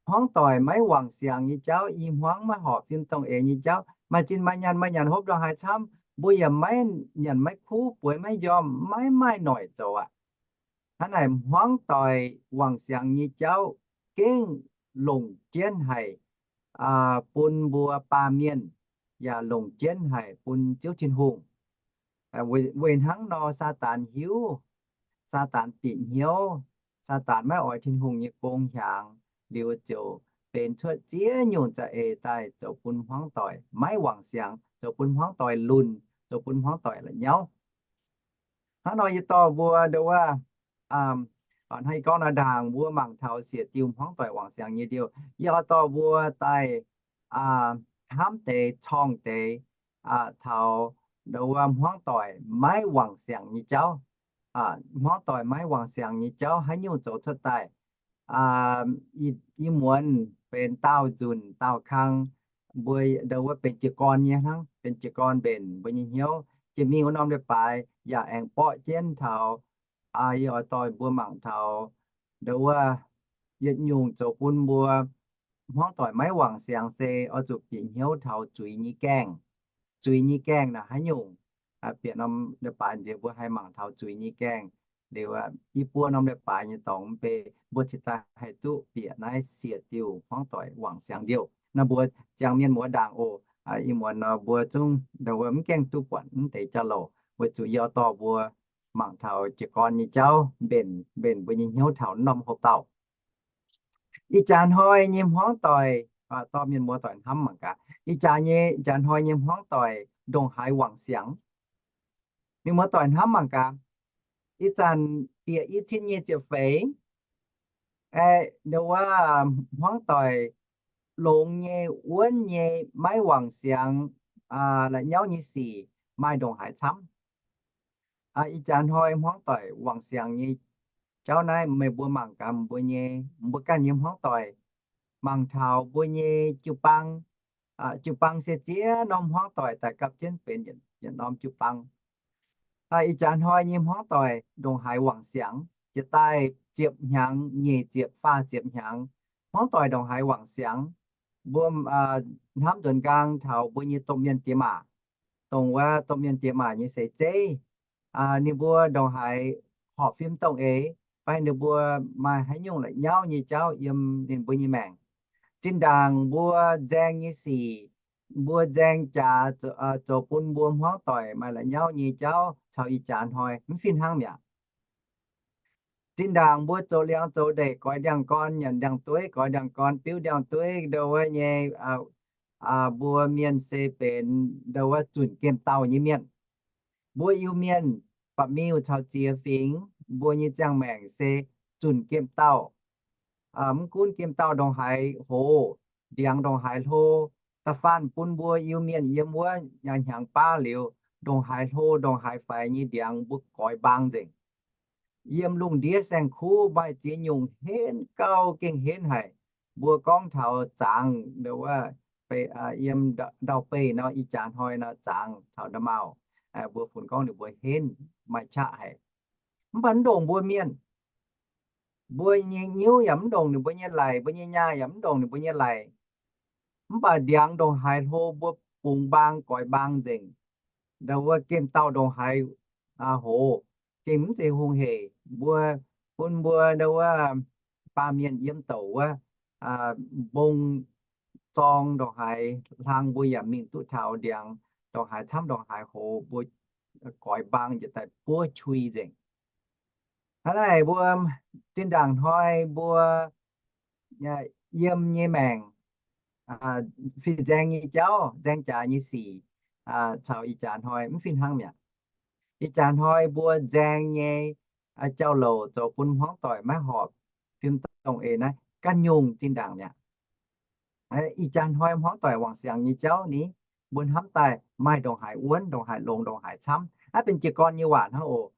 Hmuangv doic maiv wangc siangx nyei jauv, i hmuangv maiv horpc fim dongh eix nyei jauv, maaih zinh maaih nyaanh maaih nyanc hopv ndongc haaix camv, mbuo yaac maiv nyanc maiv kuv, bueix maiv njormh, maiv maaih noic zoux aqv. Hnangv naaic hmuangv doic wangc siangx nyei jauv gengh longc jienv haic bun mbuo baamh mienh, yaac longc jienv haic bun Ziouv Tin-Hungh. Weic hnangv nor, Saadaan hiuv, Saadaan bieqc hnyouv, Saadaan maiv oix Tin-Hungh nyei gong hiaangx, liuz ziouc benx cuotv ziex nyungc za'eix daaih zoux bun hmuangv doic maiv wangc siangx, zoux bun hmuangv doic lunh, zoqc bun hmuangv doic la'nyauv. Hnangv nor yie dorh mbuo ndau wuov, hnangv yie gorngv nor, ndaangc mbuo mangc taux siec diuh hmuangv doic wangc siangx nyei ndiouh, yie oix dorh mbuo daaih hnamv deix, corng deix taux ndau wuov hmuangv doic maiv wangc siangx nyei jauv. Hmuangv doic maiv wangc siangx nyei jauv haaix nyungc zoux cuotv daaih? Ih muonz benx daauh nzunc daauh kang, mbuo ndau wuov benx jiez gorn nyei hnangv, benx jiez gorn mbenc mbuo nyei hnyouv. Jiex mingh wuov norm leiz-baaix yaac aengx borqv jienv taux, yie oix dorh mbuo mangc taux ndau wuov yietc nyungc zoux bun mbuo hmuangv doic maiv wangc siangx se oix zuqc bieqc hnyouv taux zuiz nyei gaengh. Zuiz nyei gaengh naaic haaix nyungc? Bieqc norm leiz-baaix nziex mbuo haih mangc taux zuiz nyei gaengh. Liuz, i buo norm leiz-baaix nyei dorngx mv bei, mbuo cingx daaih haih duqv bieqc naaiv siec diuh hmuangv doic wangc siangx diuh. Naaiv mbuo ziangh mienh muoz ndaangc oc. Ih muonz nor mbuo zungv mv gaengh duqv buatc mv deix jauv-louc, weic zuqc yie dorh mbuo mangc taux jiez gorn nyei jauv, mbenc, mbenc mbuo nyei hnyouv taux norm houx-dauh. Ih jaax hnoi nyei hmuangv doic, dorh mienh muoz doic hnamv mangc gaax. Ih jaax nyei, ih jaax hnoi nyei hmuangv doic ndongc haaix wangc siangx. Mienh muoz doic hnamv mangc gaax. Ih zanc bieqc i cin nyic ziepc feix, aeqv, ndongc wuov hmuangv doic longx nyei, wuonv nyei, maiv wangc siangx, la'nyauv nyei sic maaih ndongc haaix camv. Ih jaax hnoi hmuangv doic wangc siangx nyei jauv naaiv meih mbuo mangc gaax mbuo nyei, mbuo ganh nyei hmuangv doic, mangc taux mbuo nyei jiu-baang. Jiu-baang se ziex norm hmuangv doic daaih gapv jienv benx yietc norm jiu-baang. Ih jaax hnoi nyei hmuangv doic ndongc haaix wangc siangx. Jiex daaih ziepc hnyangx, nyic ziepc, faah ziepc hnyangx, hmuangv doic ndongc haaix wangc siangx. Mbuo hnamv nzuonx nqaang taux mbuo nyei domh mienh diex maac, dongh wuov domh mienh diex maac nyei seix zeiv, ninh mbuo ndongc haaix horpc fim dongh eix, fai ninh mbuo maaih haaix nyungc la'nyauv nyei jauv yiem ninh mbuo nyei maengc. Zinh ndaangc mbuo nzaeng nyei sic, mbuo nzaeng jaax zoux bun mbuo hmuangv doic maaih la'nyauv nyei jauv caux ih jaax hnoi mv fih hnangv mi'aqv. Zinh ndaangc mbuo zoux liangx zoux ndeic, goix ndiangx-gorn, nyanc ndiangx-dueiv, goix ndiangx-gorn, biuv ndiangx-dueiv, ndongc wuov nyei, mbuo mienh se benx ndongc wuov zunc gemh dauh nyei mienh. Mbuo Iu-Mienh, Ba'miuh caux ziex fingx, mbuo nyei ziangh maengc se zunc gemh dauh. Mv gunv gemh dauh ndongc haaix hoz, ndiangx ndongc haaix hlo, da'faanh bun mbuo Iu-Mienh yiem wuov hnyangx baav liuz, ndongc haaix hlo ndongc haaix faix nyei ndiangx mbuo goix mbaang nzengc. Yiem lungh ndiev saeng-kuv maaih ziex nyungc henv gauh gengh henv haic. Mbuo gorngv taux zangx, ndongc wuov, yiem ndau-beih nor, ih jaax hnoi nor zangx taux nda'maauh, mbuo funx gorngv ninh mbuo henv, maaih qaqv haic. Mv baac mv ndongc mbuo mienh, mbuo nyei nyiuv yaac mv ndongc ninh mbuo nyei laic, mbuo nyei nyaah yaac mv ndongc ninh mbuo nyei laic. Mv baac ndiangx ndongc haaix hlo mbuo bungx mbaang goix mbaang nzengc. Ndongc wuov gemh dauh ndongc haaix hoz, gengh mv zeiz hungh heic. Mbuo, bun mbuo ndongc wuov baamh mienh yiem douc wuov, mbong zorng ndongc haaix hlang mbuo yaac mingh duqv taux ndiangx ndongc haaix camv ndongc haaix hoz mbuo goix mbaang njiec daaih buov qui nzengc. Hnangv naaic mbuo zinh ndaangc hnoi mbuo yiem nyei maengc, fih nzaeng nyei jauv, nzaeng jaax nyei sic, caux ih jaax hnoi mv fih hnangv mi'aqv. Ih jaax hnoi mbuo nzaeng nyei jauv-louc zoux bun hmuangv doic maiv horpc fim dongh eix naaiv ganh nyungc zinh ndaangc mi'aqv. Ih jaax hnoi hmuangv doic wangc siangx nyei jauv ni, mbuo hnamv daaih maaih ndongc haaix wuonv, ndongc haaix longx, ndongc haaix camv. Naaiv benx jiez gorn nyei waac hnangv oc.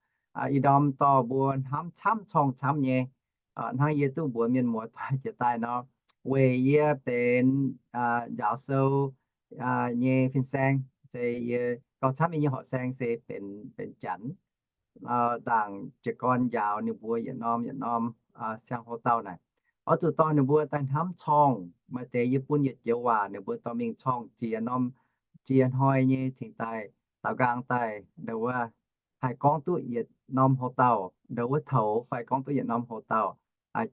Ih ndorm dorh mbuo hnamv camv corng camv nyei. Hnangv yie duqv mbuox mienh muoz doic jiex daaih nor, weic yie benx njaaux sou nyei fin-saeng, se yie gauh camv yie nyei horqc saeng se benx, benx Janx. Ndaangc jiez gorn njaaux ninh mbuo yietc norm yietc norm siang-houx dauh naaic, oix zuqc dorh ninh mbuo daaih hnamv corng. Maaih deix yie bun yietc joux waac ninh mbuo dorh mingh corng ziex norm, ziex hnoi nyei cingx daaih daaux nqaang daaih, ndongc wuov haih gorngv duqv yietc norm houx dauh, ndongc wuov toux fai gorngv duqv yietc norm houx dauh,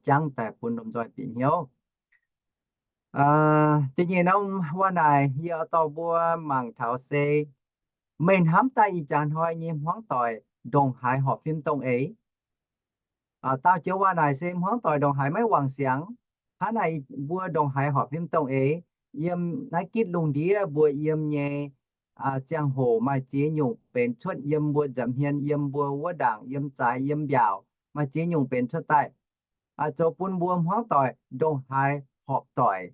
jangv daaih bun lomh nzoih bieqc hnyouv. Da'nyeic norm waac naaic yie oix dorh mbuo mangc taux se, meih hnamv daaih ih jaax hnoi nyei hmuangv doic ndongc haaix horpc fim dongh eix? Daauh joux waac naaic se hmuangv doic ndongc haaix maiv wangc siangx. Hnangv naaic mbuo ndongc haaix horpc fim dongh eix? Yiem naaiv gitv lungh ndiev mbuo yiem nyei ziangh hoc maaih ziex nyungc benx cuotv yiem mbuo nza'hmien, yiem mbuo wuov ndaangc, yiem zaaix, yiem mbiaauc, maaih ziex nyungc benx cuotv daaih, zoux bun mbuo hmuangv doic ndongc haaix horpc doic,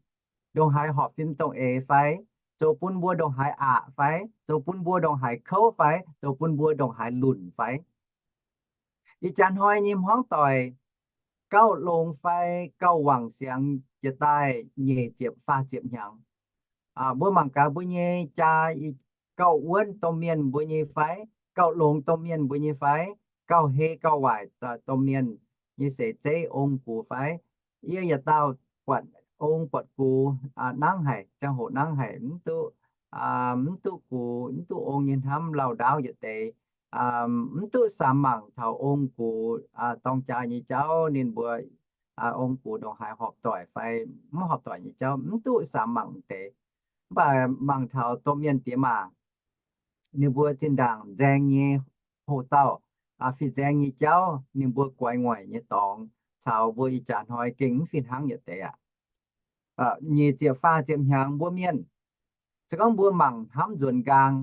ndongc haaix horpc fim dongh eix fai, zoux bun mbuo ndongc haaix aqc fai, zoux bun mbuo ndongc haaix kouv fai, zoux bun mbuo ndongc haaix lunc fai. Ih jaax hnoi nyei hmuangv doic gauh longx fai gauh wangc siangx jiex daaih nyic ziepc faah ziepc hnyangx. Mbuo mangc gaax mbuo nyei jaa, gauh wuonv domh mienh mbuo nyei fai, gauh longx domh mienh mbuo nyei fai, gauh hei gauh waaic domh mienh nyei seix zeiv ong gux fai. Yie yietc dauh buatc ong buatc gux nangv haic, ziangh hoc nangv haic, mv duqv, mv duqv gux mv duqv ong nyei hnamv, lauh ndaauv yietc deix. mv duqv samx mangc taux ong-gux dorng jaa nyei jauv, ninh mbuo ong-gux ndongc haaix horpc doic fai mv horpc doic nyei jauv, mv duqv samx mangc deix. Mv baac mangc taux domh mienh diex maac, ninh mbuo zinh ndaangc nzaeng nyei houx-dauh, fih nzaeng nyei jauv, ninh mbuo guaix nguaic nyei dorngx, caux mbuo ih jaax hnoi gengh mv fih hnangv yietc deix aqv. Nyic ziepc faah ziepc hnyangx mbuo mienh, se gorngv mbuo mangc hnamv nzuonx nqaang,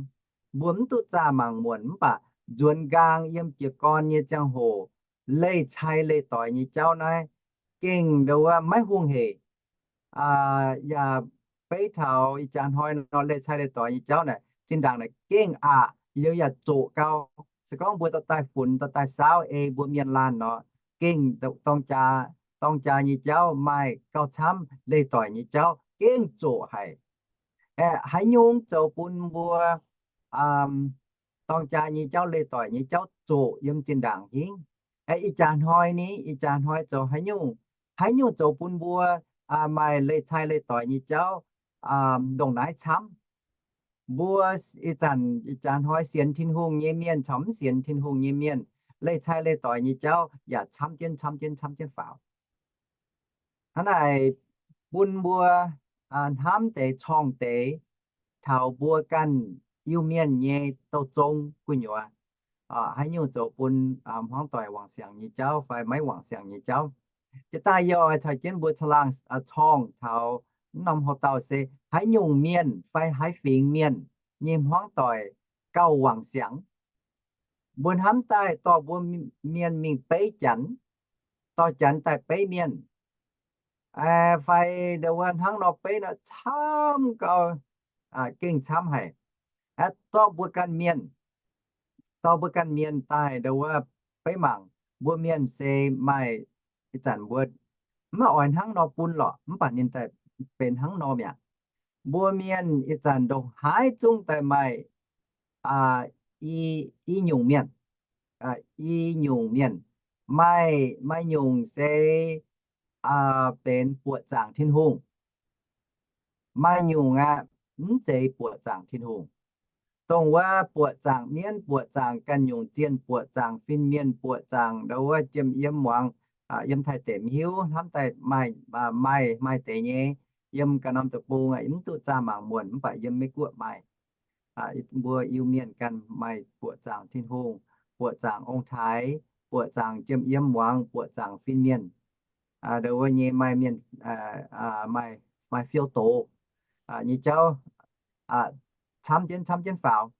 mbuo mv duqv zaah mangc muonc, mv baac nzuonx nqaang yiem jiez gorn nyei ziangh hoc, leih cai leih doix nyei jauv naaiv gengh ndo wuov maiv hungh heic. Yaac beiv taux ih jaax hnoi nor leih cai leih doix nyei jauv naaic zinh ndaangc naaic gengh aqc liuz yaac zoqc gau. Se gorngv mbuo dorh daaih funx, dorh daaih saauv ei mbuo mienh laanh nor, gengh dorng jaa nyei jauv maaih gauh camv, leih doic nyei jauv gengh zoqc haic. Aeqv, haaix nyungc zoux bun mbuo dorng jaa nyei jauv, leih doic nyei jauv zoqc yiem zinh ndaangc hingv? Aeqv, ih jaax hnoi ni, ih jaax hnoi zoux haaix nyungc? Haaix nyungc zoux bun mbuo maaih leih cai leih doic nyei jauv, ndongc naaiv camv? Mbuo ih zanc ih jaax hnoi sienx Tin-Hungh nyei mienh caux mv sienx Tin-Hungh nyei mienh, leih cai leih doic nyei jauv yaac camv jienv, camv jienv, camv jienv faaux. Hnangv naaic bun mbuo hnamv deix corngh deix taux mbuo ganh Iu-Mienh nyei douh zong gu'nyuoz, haaix nyungc zoux bun hmuangv doic wangc siangx nyei jauv fai maiv wangc siangx nyei jauv. Jiex daaih yie oix caux jienv mbuo caangh laangh corngh taux mv norm houx-dauh se haaix nyungc mienh fai haaix fingx mienh nyei hmuangv doic gauh wangc siangx. Mbuo hnamv daaih dorh mbuo mienh mingh beiv Janx, dorh Janx daaih beiv mienh, fai ndo wuov hnangv nor beiv nor camv gau, gengh camv haic. Dorh mbuo ganh mienh, dorh mbuo ganh mienh daaih ndo wuov beiv mangc, mbuo mienh se maaih ih zanc mbuo maiv oix hnangv nor bun lorqc, mv baac ninh daaih benx hnangv nor mi'aqv. Mbuo mienh ih zanc ndongc haaix zungv daaih maaih i nyungc mienh, i nyungc mienh, maaih, maaih nyungc se benx buoqc zaangc Tin-Hungh, maaih nyungc aqv mv zeiz buoqc zaangc Tin-Hungh. Dongh wuov buoqc zaangc mienv, buoqc zaangc ganh nyungc zienh, buoqc zaangc fin-mienh, buoqc zaangc ndo wuov jiem yiem muangx, yiem Taiv deic-bung hiuv hnamv daaih maaih, maaih, maaih deix nyei, yiem ganh norm deic-bung mv duqv zaah mangc muonc, mv baac yiem Meiv Guoqv maaih. Mbuo Iu-Mienh ganh maaih buoqc zaangc Tin-Hungh, buoqc zaangc ong-taaix, buoqc zaangc jiem yiem muangx, buoqc zaangc fin-mienh, ndo wuov nyei maaih mienh, maaih, maaih fiou doz nyei jauv, camv jienv, camv jienv faaux.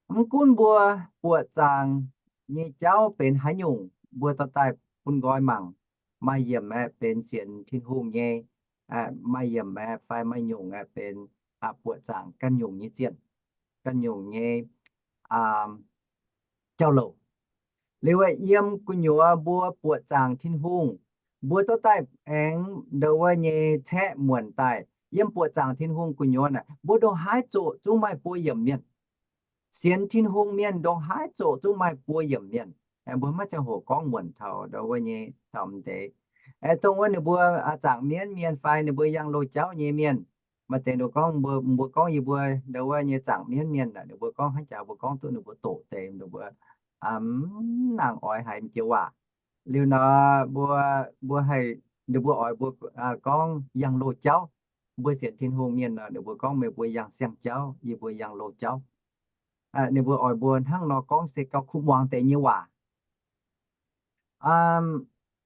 Mv gunv mbuo buoqc zaangc nyei jauv benx haaix nyungc, mbuo dorh daaih bun nqoi mangc. Maaih yiemc aeqv benx sienx Tin-Hungh nyei, maaih yiemc aeqv fai maaih nyungc aeqv benx buoqc zaangc ganh nyungc nyei zienh, ganh nyungc nyei jauv-louc. Liuz aeqv, yiem gu'nyuoz mbuo buoqc zaangc Tin-Hungh, mbuo dorh daaih aengx ndo wuov nyei caeqv muonc daaih. Yiem buoqc zaangc Tin-Hungh gu'nyuoz naaic, mbuo ndongc haaix zoqc zungv maaih buo yiemc mienh. Sienx Tin-Hungh mienh ndongc haaix zoqc zungv maaih buo yiemc mienh. Mbuo maiv ziangh hoc gorngv muonc taux ndo wuov nyei taux m'deix. Dongh wuov ninh mbuo zaangc mienv mienh fai ninh mbuo yangh loz-jauv nyei mienh, maaih deix ninh gorngv, mbuo gorngv yie mbuo ndo wuov nyei zaangc mienv mienh, ninh mbuo gorngv hnangv jaax mbuo gorngv duqv ninh mbuo doqc deix, ninh mbuo mv nangc oix haiz m'jiex waac. Liuz nor mbuo, mbuo haih, ninh mbuo oix mbuo gorngv yangh loz-jauv. Mbuo sienx Tin-Hungh mienh nor ninh mbuo gorngv meih mbuo yangh siang-jauv, yie mbuo yangh loz-jauv. Ninh mbuo oix mbuo hnangv nor gorngv se gauh kuv muangx deix nyei waac.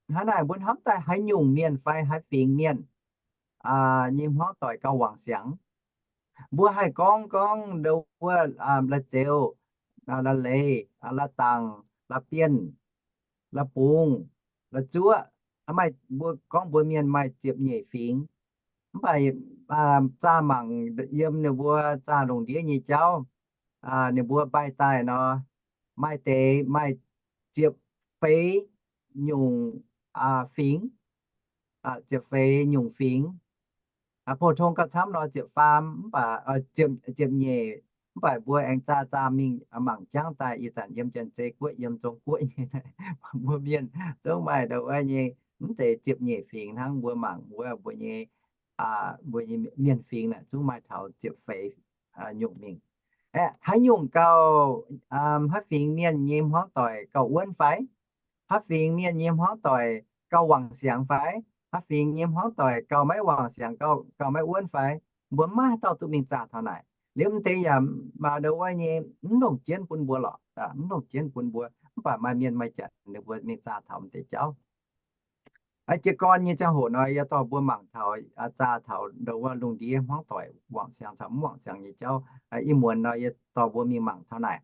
Hnangv naaic mbuo hnamv daaih haaix nyungc mienh fai haaix fingx mienh nyei hmuangv doic gauh wangc siangx. Mbuo haih gorngv, gorngv ndo wuov la'zeux, la'leiz, la'dangc, la'bienh, la'bungz, la'zuoqv. Maaih mbuo gorngv mbuo mienh maaih ziepc nyeic fingx. Mv baac zaah mangc yiem ninh mbuo zaah lungh ndiev nyei jauv, ninh mbuo mbaih daaih nor, maaih deix maaih ziepc feix nyungc fingx, ziepc feix nyungc fingx. Pou-tong gauh camv nor ziepc faam, mv baac ziepc nyeic, mv baac mbuo aengx zaah zaah mingh mangc jangv daaih ih zanc yiem Janx-Zei Guoqv, yiem Zong Guoqv nyei, mbuo mienh zungv maaih ndo wuov nyei, mv zeiz ziepc nyeic fingx hnangv. Mbuo mangc wuov mbuo nyei, mbuo nyei mienh fingx naaic zungv maaih taux ziepc feix nyungc mingh. Aeqv, haaix nyungc gauh, haaix fingx mienh nyei hmuangv doic gauh wuonv fai? Haaix fingx mienh nyei hmuangv doic gauh wangc siangx fai? Haaix fingx nyei hmuangv doic gauh maiv wangc siangx, gauh, gauh maiv wuonv fai? Mbuo maiv haaix dauh duqv mingh zaah taux naaic. Liuz m'deix yaac maaih ndau wuov nyei mv longc jienv bun mbuo lorqc, mv longc jienv bun mbuo. Mv baac maaih mienh maaih janc ninh mbuo mingh zaah taux m'deix jauv. Jiez gorn nyei ziangh hoc nor, yie dorh mbuo mangc taux, zaah taux ndau wuov lungh ndiev hmuangv doic wangc siangx caux mv wangc siangx nyei jauv. Ih muonz nor, yie dorh mbuo mingh mangc taux naaic.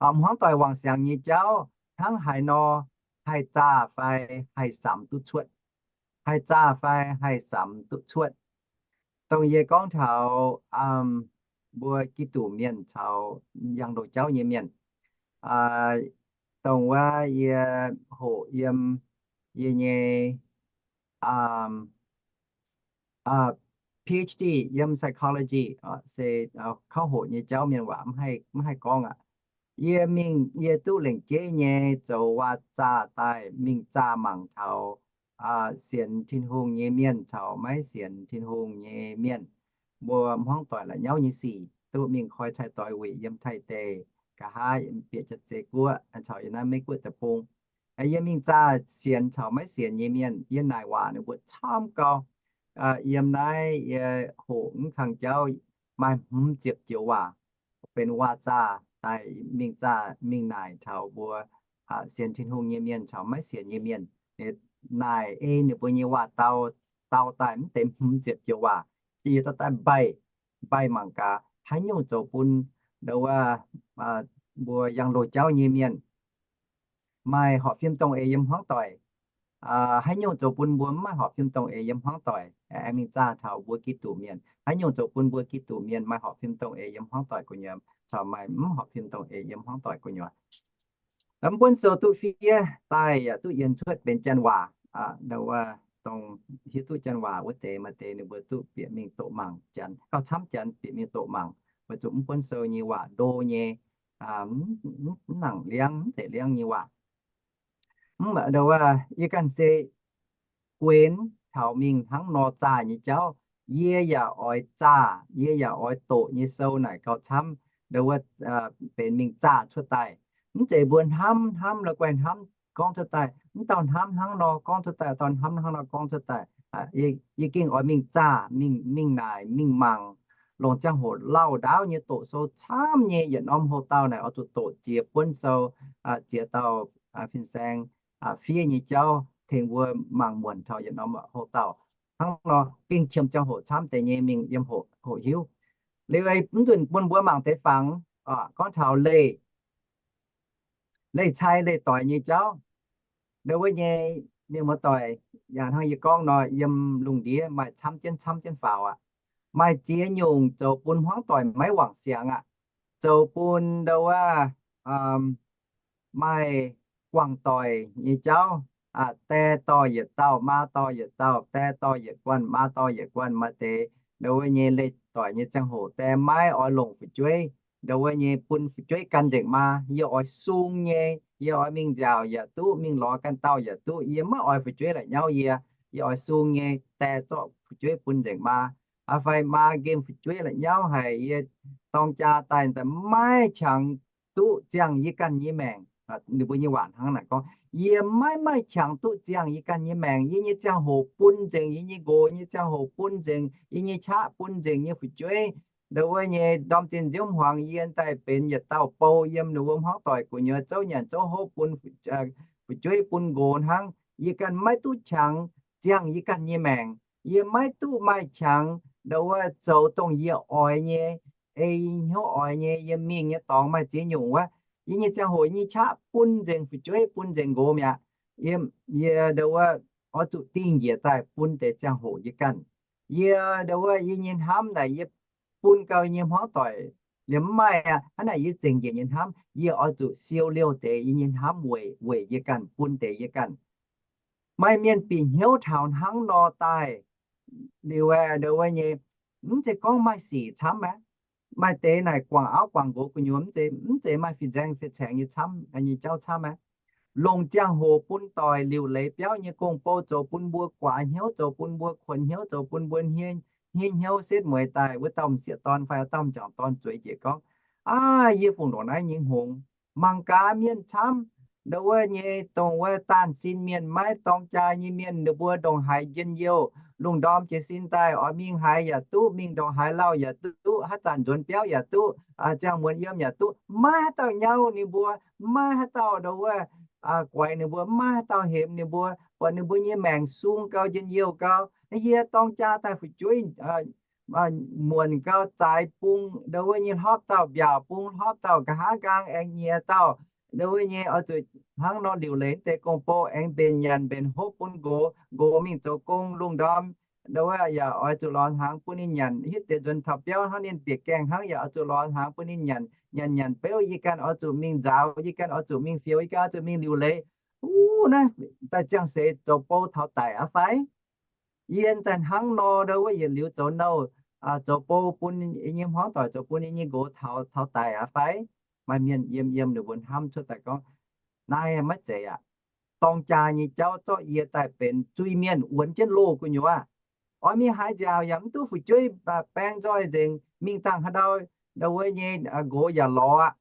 Hmuangv doic wangc siangx nyei jauv hnangv haaix nor haih zaah fai haih samx duqv cuotv? Haih zaah fai haih samx duqv cuotv? Dongh yie gorngv taux mbuo Giduc mienh caux yangh loz jauv nyei mienh, dongh wuov yie hoqc yiem yie nyei PhD yiem psychology, se kauv hoqc nyei jauv mienh waac mv haih gorngv aqv. Yie mingh, yie duqv lengc jeiv nyei zoux waac-zaah daaih mingh zaah mangc taux sienx Tin-Hungh nyei mienh caux maiv sienx Tin-Hungh nyei mienh, mbuo hmuangv doic la'nyauv nyei sic, duqv mingh koi cai doix wuic yiem Taiv deic, nqa'haav bieqc Jaav-Zei guoqv caux yiem naaiv Meiv guoqv deic-bung. Yie mingh zaah sienx caux maiv sienx nyei mienh, yie naaic waac ninh mbuo camv gau. Yiem naaiv yie hoqc mv kang jauv maaih hmz ziepc joux waac benx waac-zaah daaih mingh zaah mingh naaic taux mbuo sienx Tin-Hungh nyei mienh caux maiv sienx nyei mienh. Naaic ei ninh mbuo nyei waac-dau, dau daaih mv deix hmz ziepc joux waac, yie dorh daaih mbaih, mbaih mangc gaax haaix nyungc zoux bun ndau wuov mbuo yangh loz jauv nyei mienh maaih horpc fim dongh eix yiem hmuangv doic. Haaix nyungc zoux bun mbuo mv maaih horpc fim dongh eix yiem hmuangv doic? Aengx mingh zaah taux mbuo Giduc mienh. Haaix nyungc zoux bun mbuo Giduc mienh maaih horpc fim dongh eix yiem hmuangv doic gu'nyuoz caux maaih mv horpc fim dongh eix yiem hmuangv doic gu'nyuoz? Mv buonv sou duqv fiev daaih yaac duqv yienx cuotv benx janx waac. Ndau wuov dongh hiuv duqv janx waac wuov deix maaih deix ninh mbuo duqv bieqc mingh doqc mangc janx, gauh camv janx bieqc mingh doqc mangc, weic zuqc mv buonv sou nyei waac ndo nyei, mv nangc liangv, mv zeiz liangv nyei waac. Mv baac ndau wuov yie ganh se guenx taux mingh hnangv nor zaah nyei jauv, yie yaac oix zaah, yie yaac oix doqc nyei sou naaic gauh camv ndau wuov benx mingh zaah cuotv daaih. Mv zeiz mbuo hnamv hnamv la'guaih hnamv gorngv cuotv daaih, mv dauh hnamv hnangv nor gorngv cuotv daaih, dauh hnamv hnangv nor gorngv cuotv daaih. Yie gengh oix mingh zaah, mingh, mingh naaic, mingh mangc, longc ziangh hoc lauh ndaauv nyei doqc sou camv nyei, yietc norm houx-dauh naaic oix zuqc doqc ziex buonv sou, ziex dauh fin-saeng fiev nyei jauv tengx mbuo mangc muonc taux yietc norm houx-dauh. Hnangv nor gengh qiemx ziangh hoc camv deix nyei mingh yiem hoqc hiuv. Liuz mv nzunc bun mbuo mangc deix fangx, gorngv taux leih, leih cai leih doic nyei jauv. Ndau wuov nyei mienh muoz-doic, yaac hnangv yie gorngv nor, yiem lungh ndiev maaih camv jienv camv jienv faaux aqv. Maaih ziex nyungc zoux bun hmuangv doic maiv wangc siangx aqv. Zoux bun ndau wuov maaih guangc doic nyei jauv, die dorh yietc dauh, maa dorh yietc dauh, die dorh yietc guanh, maa dorh yietc guanh, maaih deix ndau wuov nyei leih doic nyei ziangh hoc die maiv oix longc fu'jueiv. Ndau wuov nyei bun fu'jueiv gan nzengc maa. Yie oix sung nyei, yie oix mingh nziaauc yaac duqv, mingh lorz ganh dauh yaac duqv, yie maiv oix fu'jueiv la'nyauv yie. Yie oix sung nyei, die zorqv fu'jueiv bun nzengc maa. Fai maa nqemh fu'jueiv la'nyauv haic, yie dorng jaa daaih maiv qangx duqv ziangh yie ganh nyei maengc. Ninh mbuo nyei waac hnangv naaic gorngv, yie maiv maaih qangx duqv ziangh yie ganh nyei maengc. Yie nyei ziangh hoc bun nzengc, yie nyei nqox nyei ziangh hoc bun nzengc, yie nyei qaqv bun nzengc nyei fu'jueiv. Ndau wuov nyei ndorm zinh nziouv hmuangx yie daaih benx yietc dauh bou yiem ninh wuov hmuangv doic gu'nyuoz zouv nyanc zouv hopv bun fu'jueiv bun nqox hnangv. Yie ganh maiv duqv qangx ziangh yie ganh nyei maengc. Yie maiv duqv maaih qangx ndau wuov zoux dongh yie oix nyei, ei hnyouv oix nyei. Yie mingh nyei dorngx maaih ziex nyungc wuov, yie nyei ziangh hoc, yie nyei qaqv bun nzengc fu'jueiv bun nzengc nqox mi'aqv. Yie ndau wuov oix zuqc dingh njiec daaih bun deix ziangh hoc yie ganh. Yie ndau wuov yie nyei hnamv naaic yie bun gau yie nyei hmuangv doic liemh mv maaih aqv. Hnangv naaic yie zengc njiec nyei hnamv, yie oix zuqc siou liouh deix yie nyei hnamv weic, weic yie ganh, bun deix yie ganh. Maaih mienh bieqc hnyouv taux hnangv nor daaih liuz, ndau wuov nyei, mv zeiz gorngv maaih sic camv aqv. Maaih deix naaic guangc auv guangc nqox gu'nyuoz mv zeiz, mv zeiz maaih fin-saeng fin-saeng nyei camv, nyei jauv camv aqv. Longc ziangh hoc bun doic liuc leiz biauv nyei gong-bou zoux bun mbuo guaax hnyouv, zoux bun mbuo kuonx hnyouv, zoux bun mbuo hniev hnyouv setv mueiz daaih wuov dauh m'sieqv dorn fai wuov dauh m'jangc dorn zueiz njiec gorngv, Aav, yie fungc ndongc naaiv nyei hngongx, mangc gaax mienh camv, ndongc wuov nyei, dongh wuov daanh sin mienh, maiv dorng jaa nyei mienh, ninh mbuo ndongc haaix njien-youh, lungh ndorm jiez sin daaih oix mingh haaix yaac duqv, mingh ndongc haaix lauh yaac duqv, haaix zanc nzuonx biauv yaac duqv, ziangh muonz yiem yaac duqv, maiv haaix dauh nyauv ninh mbuo, maiv haaix dauh ndongc wuov guaix ninh mbuo, maiv haaix dauh hemx ninh mbuo, buatc ninh mbuo nyei maengc sung gau, njien-youh gau. Yie dorng jaa daaih fu'jueiv muonc gau, zaaix bung ndongc wuov nyei, hlopv dauh mbiaauc bung, hlopv dauh nqa'haav nqaang, aengx nyiex dauh ndongc wuov nyei, oix zuqc hnangv nor liuc leiz deix gong-bou, aengx mbenc nyanc mbenc hopv bun nqox, nqox mingh zoux gong lungh ndorm, ndongc wuov yaac oix zuqc lorz hnaangx bun ninh nyanc, hitv deix nzuonx taux biauv hnangv, ninh bieqc gaengh hnangv yaac oix zuqc lorz hnaangx bun ninh nyanc, nyanc nyanc beuv yie ganh oix zuqc mingh nzaaux, yie ganh oix zuqc mingh fioux, yie ganh oix zuqc mingh liuc leiz. Wuov naaiv daaih ziangh seix zoux bou taux daic aqv fai? Yie daaih hnangv nor ndongc wuov yietc liuz zoux nouh, zoux bou bun yie nyei hmuangv doic, zoux bun yie nyei nqox taux, taux daic aqv fai? Maaih mienh yiem yiem ninh mbuo hnamv cuotv daaih gorngv, naaiv maiv zeiz aqv. Dorng jaa nyei jauv zorqv yie daaih benx zuiz-mienh wuonx jienv loh gu'nyuoz. Oix mingh haaix nziaauc yaac mv duqv, fu'jueiv baeng nzoih nzengc, mingh dangh haaix ndau, ndongc wuov nyei nqox yaac lorz aqv.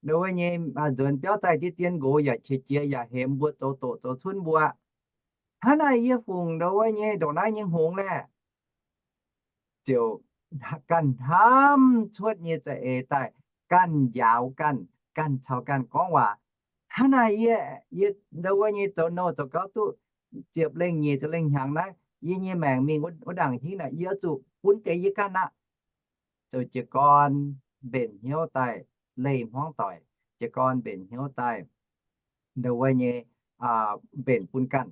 Ndongc wuov nyei nzuonx biauv zaih diev dien, nqox yaac qiex jiez yaac hemx mbuo, zoux doqc zoux cunv mbuo. Hnangv naaic yie fungc ndongc wuov nyei ndongc naaiv nyei hngongx laeh, ziouc ganh hnamv cuotv nyei za'eix daaih, ganh njaaux ganh, ganh caux ganh gorngv waac. Hnangv naaic yie, yie ndongc wuov nyei zoux nouh zoux gauv duqv ziepc lengh nyeic ziepc lengh hnyangx naaiv, yie nyei maengc mingh wuov ndaangc hingv naaic, yie oix zuqc bun deix yie ganh aqv. Zoux jiez gorn mbenc hnyouv daaih leih hmuangv doic, jiez gorn mbenc hnyouv daaih ndongc wuov nyei mbenc bun ganh.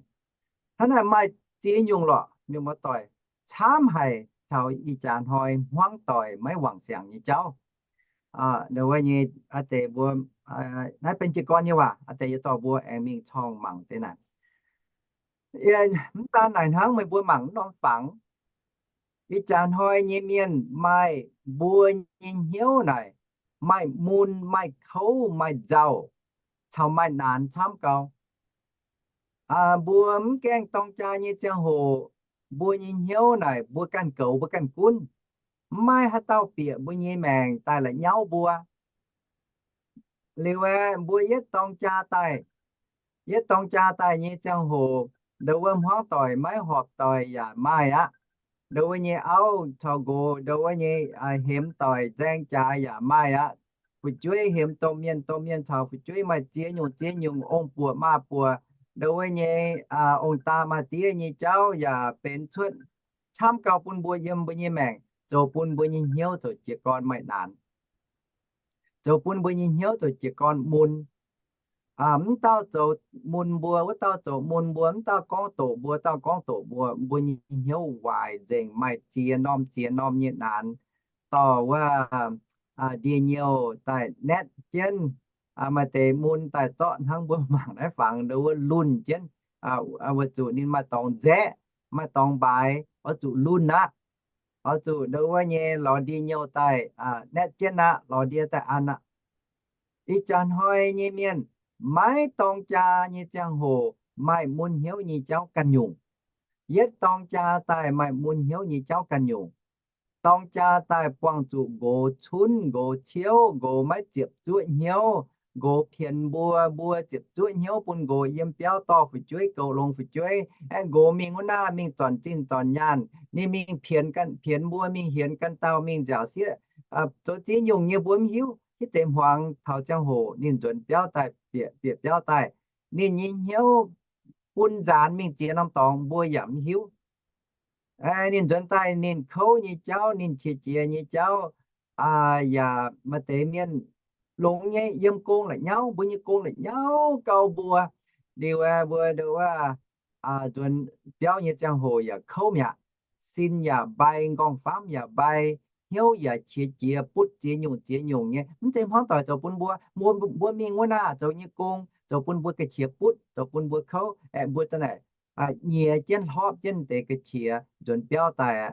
Hnangv naaic maaih ziex nyungc lorqc, mienh muoz-doic, camv haic taux ih jaax hnoi hmuangv doic maiv wangc siangx nyei jauv. Ndongc wuov nyei, aa deix mbuo, naaiv benx jiez gorn nyei waac, aa deix yie dorh mbuo aengx mingh corng mangc deix naaic. Mv daan naaic hnangv, meih mbuo mangc mv norm fangx. Ih jaax hnoi nyei mienh maaih mbuo nyei hnyouv naaic, maaih mun, maaih kouv, maaih nzauh, caux maaih naanx camv gau. Mbuo mv gaengh dorng jaa nyei ziangh hoc, mbuo nyei hnyouv naaic mbuo ganh goux mbuo ganh gunv. Mv maaih haaix dauh bieqc mbuo nyei maengc daaih la'nyauv mbuo. Liuz aeqv, mbuo yietv dorng jaa daaih, yietv dorng jaa daaih nyei ziangh hoc, ndongc wuov hmuangv doic maiv horpc doic yaac maaih aqv. Ndongc wuov nyei auv caux nqox, ndongc wuov nyei hemx doic nzaeng jaax yaac maaih aqv. Fu'jueiv hemx domh mienh, domh mienh caux fu'jueiv maaih ziex nyungc ziex nyungc ong-buoc maa-buoc, ndongc wuov nyei ong-daa maa-diev nyei jauv yaac benx cuotv camv gau bun mbuo yiem mbuo nyei maengc, zoux bun mbuo nyei hnyouv zoux jiez gorn maaih naanx, zoux bun mbuo nyei hnyouv zoux jiez gorn mun. Mv dauh zoux mun mbuo, wuov dauh zoux mun mbuo, mv dauh gorngv doqc mbuo, dauh gorngv doqc mbuo, mbuo nyei hnyouv waaic nzengc, maaih ziex norm ziex norm nyei naanx, dorh wuov ndie-nyouh daaih naetv jienv. Maaih deix mun daaih zorqv hnangv mbuo mangc naaiv fangx ndongc wuov lunh jienv, weic zuqc ninh maaih dorngx nzaeqv, maaih dorngx mbaaix, oix zuqc lunh aqv. Oix zuqc ndongc wuov nyei lorz ndie-nyouh daaih naetv jienv aqv, lorz ndie daaih an aqv. Ih jaax hnoi nyei mienh maiv dorng jaa nyei ziangh hoc maaih mun hnyouv nyei jauv ganh nyungc. Yietv dorng jaa daaih maaih mun hnyouv nyei jauv ganh nyungc. Dorng jaa daaih buangh zuqc nqox cunv, nqox ciouv, nqox maiv ziepc zuoqv hnyouv, nqox pienx mbuo, mbuo ziepc zuoqv hnyouv bun nqox yiem biauv dorh fu'jueiv, goux longx fu'jueiv. Aeqv, nqox mingh wuov naaiv mingh zornc zinh zornc nyaanh, ninh mingh pienx ganh, pienx mbuo, mingh hienx ganh dauh mingh nziaauc sieqv, zoux ziex nyungc nyei mbuo mv hiuv. Hitv deix hmuangx taux ziangh hoc ninh nzuonx biauv daaih, bieqc, bieqc biauv daaih, ninh nyei hnyouv bun nzaanx mingh ziex norm dorngx mbuo yaac mv hiuv. Ninh nzuonx daaih ninh kouv nyei jauv, ninh qiex jiez nyei jauv, yaac maaih deix mienh longx nyei yiem gong la'nyauv, mbuo nyei gong la'nyauv gau mbuo. Liuz aeqv, mbuo ndongc wuov nzuonx biauv nyei ziangh hoc yaac kouv mi'aqv. Sin yaac mbai, nqorngv-famv yaac mbai, hnyouv yaac qiex jiez butv ziex nyungc ziex nyungc nyei. Mv zeiz hmuangv doic zoux bun mbuo, mbuo, mbuo mingh wuov naaic zoux nyei gong zoux bun mbuo ga'qiex butv, zoux bun mbuo kouv. Aeqv, mbuo za'naaic nyiex jienv hlorpv jienv deix ga'qiex nzuonx biauv daaih,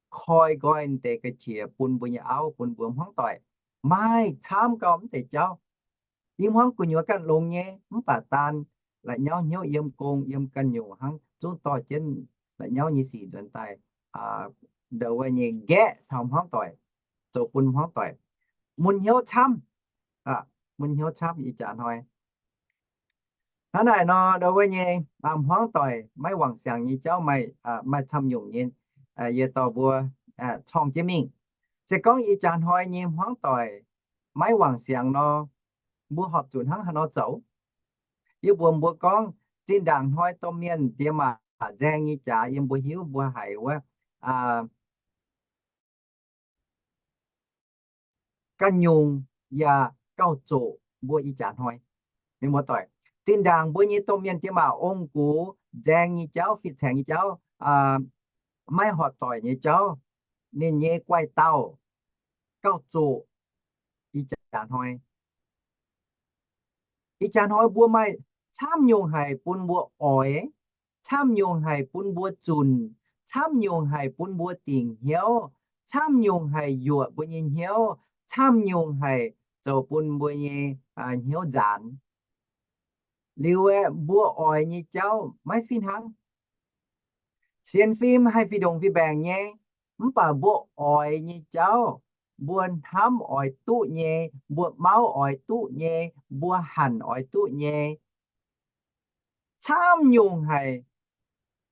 koi nqoi deix ga'qiex bun mbuo nyei auv, bun mbuo hmuangv doic. Maaih camv gau mv deix jauv. I hmuangv gu'nyuoz ganh longx nyei, mv baac daan la'nyauv hnyouv yiem gong yiem ganh nyungc hnangv zungv dorh jienv la'nyauv nyei sic nzuonx daaih, ndongc wuov nyei nqaeqv taux hmuangv doic, zoux bun hmuangv doic. mun hnyouv camv, mun hnyouv camv ih jaax hnoi. Hnangv naaic nor, ndau wuov nyei hmuangv doic maiv wangc siangx nyei jauv maaih, maaih camv nyungc nyei, yie dorh mbuo corng jienv mingh. Se gorngv ih jaax hnoi nyei hmuangv doic maiv wangc siangx nor, mbuo horpc zuqc hnangv haaix nor zoux? Yie mbuox mbuo gorngv, zinh ndaangc hnoi domh mienh diex maac nzaeng nyei jaax, yiem mbuo hiuv mbuo haiz wuov ganh nyungc yaac gauh zoqc mbuo ih jaax hnoi. Mienh muoz-doic, zinh ndaangc mbuo nyei domh mienh diex maac ong-gux nzaeng nyei jauv, fih caengx nyei jauv, maiv horpc doic nyei jauv, ninh nyei guaih dauh gauh zoqc ih jaax hnoi. Ih jaax hnoi mbuo maaih camv nyungc haic bun mbuo oix, camv nyungc haic bun mbuo zunc, camv nyungc haic bun mbuo dingc hnyouv, camv nyungc haic yuoqc mbuo nyei hnyouv, camv nyungc haic zoux bun mbuo nyei hnyouv nzaanx. Liuz aeqv, mbuo oix nyei jauv maiv fih hnangv. Sienx fim haih fih ndongc fih mbaengc nyei, mv baac mbuo oix nyei jauv, mbuo hnamv oix duqv nyei, mbuo mauv oix duqv nyei, mbuo hanc oix duqv nyei, camv nyungc haic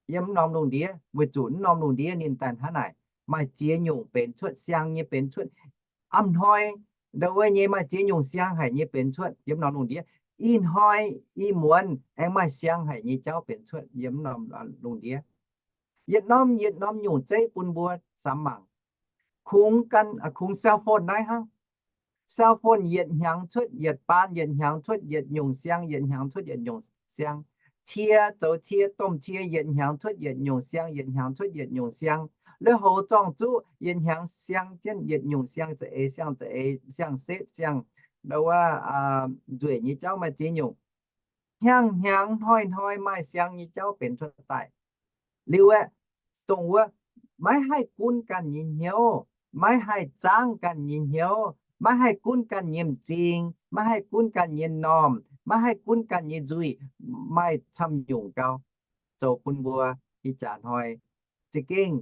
yiem mv norm lungh ndiev, weic zuqc mv norm lungh ndiev ninh daaih hnangv naaic, maaih ziex nyungc benx cuotv, siang nyei benx cuotv. A'hnoi ndau wuov nyei maaih ziex nyungc siang haic nyei benx cuotv yiem mv norm lungh ndiev. Ih hnoi ih muonz aengx maaih siang haic nyei jauv benx cuotv yiem mv norm lungh ndiev. Yietc norm yietc norm nyungc zeiv bun mbuo samx mangc. Kungx gan, kungx cell phone naaiv hnangv. Cell phone yietc hnyangx cuotv yietc baan, yietc hnyangx cuotv yietc nyungc siang, yietc hnyangx cuotv yietc nyungc siang. Cie, zoux cie, domh cie yietc hnyangx cuotv yietc nyungc siang, yietc hnyangx cuotv yietc nyungc siang. Lui-houx zorng-zuqv yietc hnyangx siang jienv yietc nyungc siang, za'eix siang, za'eix siang, setv siang, ndau wuov nzueic nyei jauv maaih ziex nyungc. Hnyangx-hnyangx hnoi-hnoi maaih siang nyei jauv benx cuotv daaih. Liuz aeqv, dongh wuov maiv haih gunv ganh nyei hnyouv, maiv haih zaangv ganh nyei hnyouv, maiv haih gunv ganh nyei m'zing, maiv haih gunv ganh nyei m'normh, maiv haih gunv ganh nyei nzuih, maaih camv nyungc gau, zoux bun mbuo ih jaax hnoi za'gengh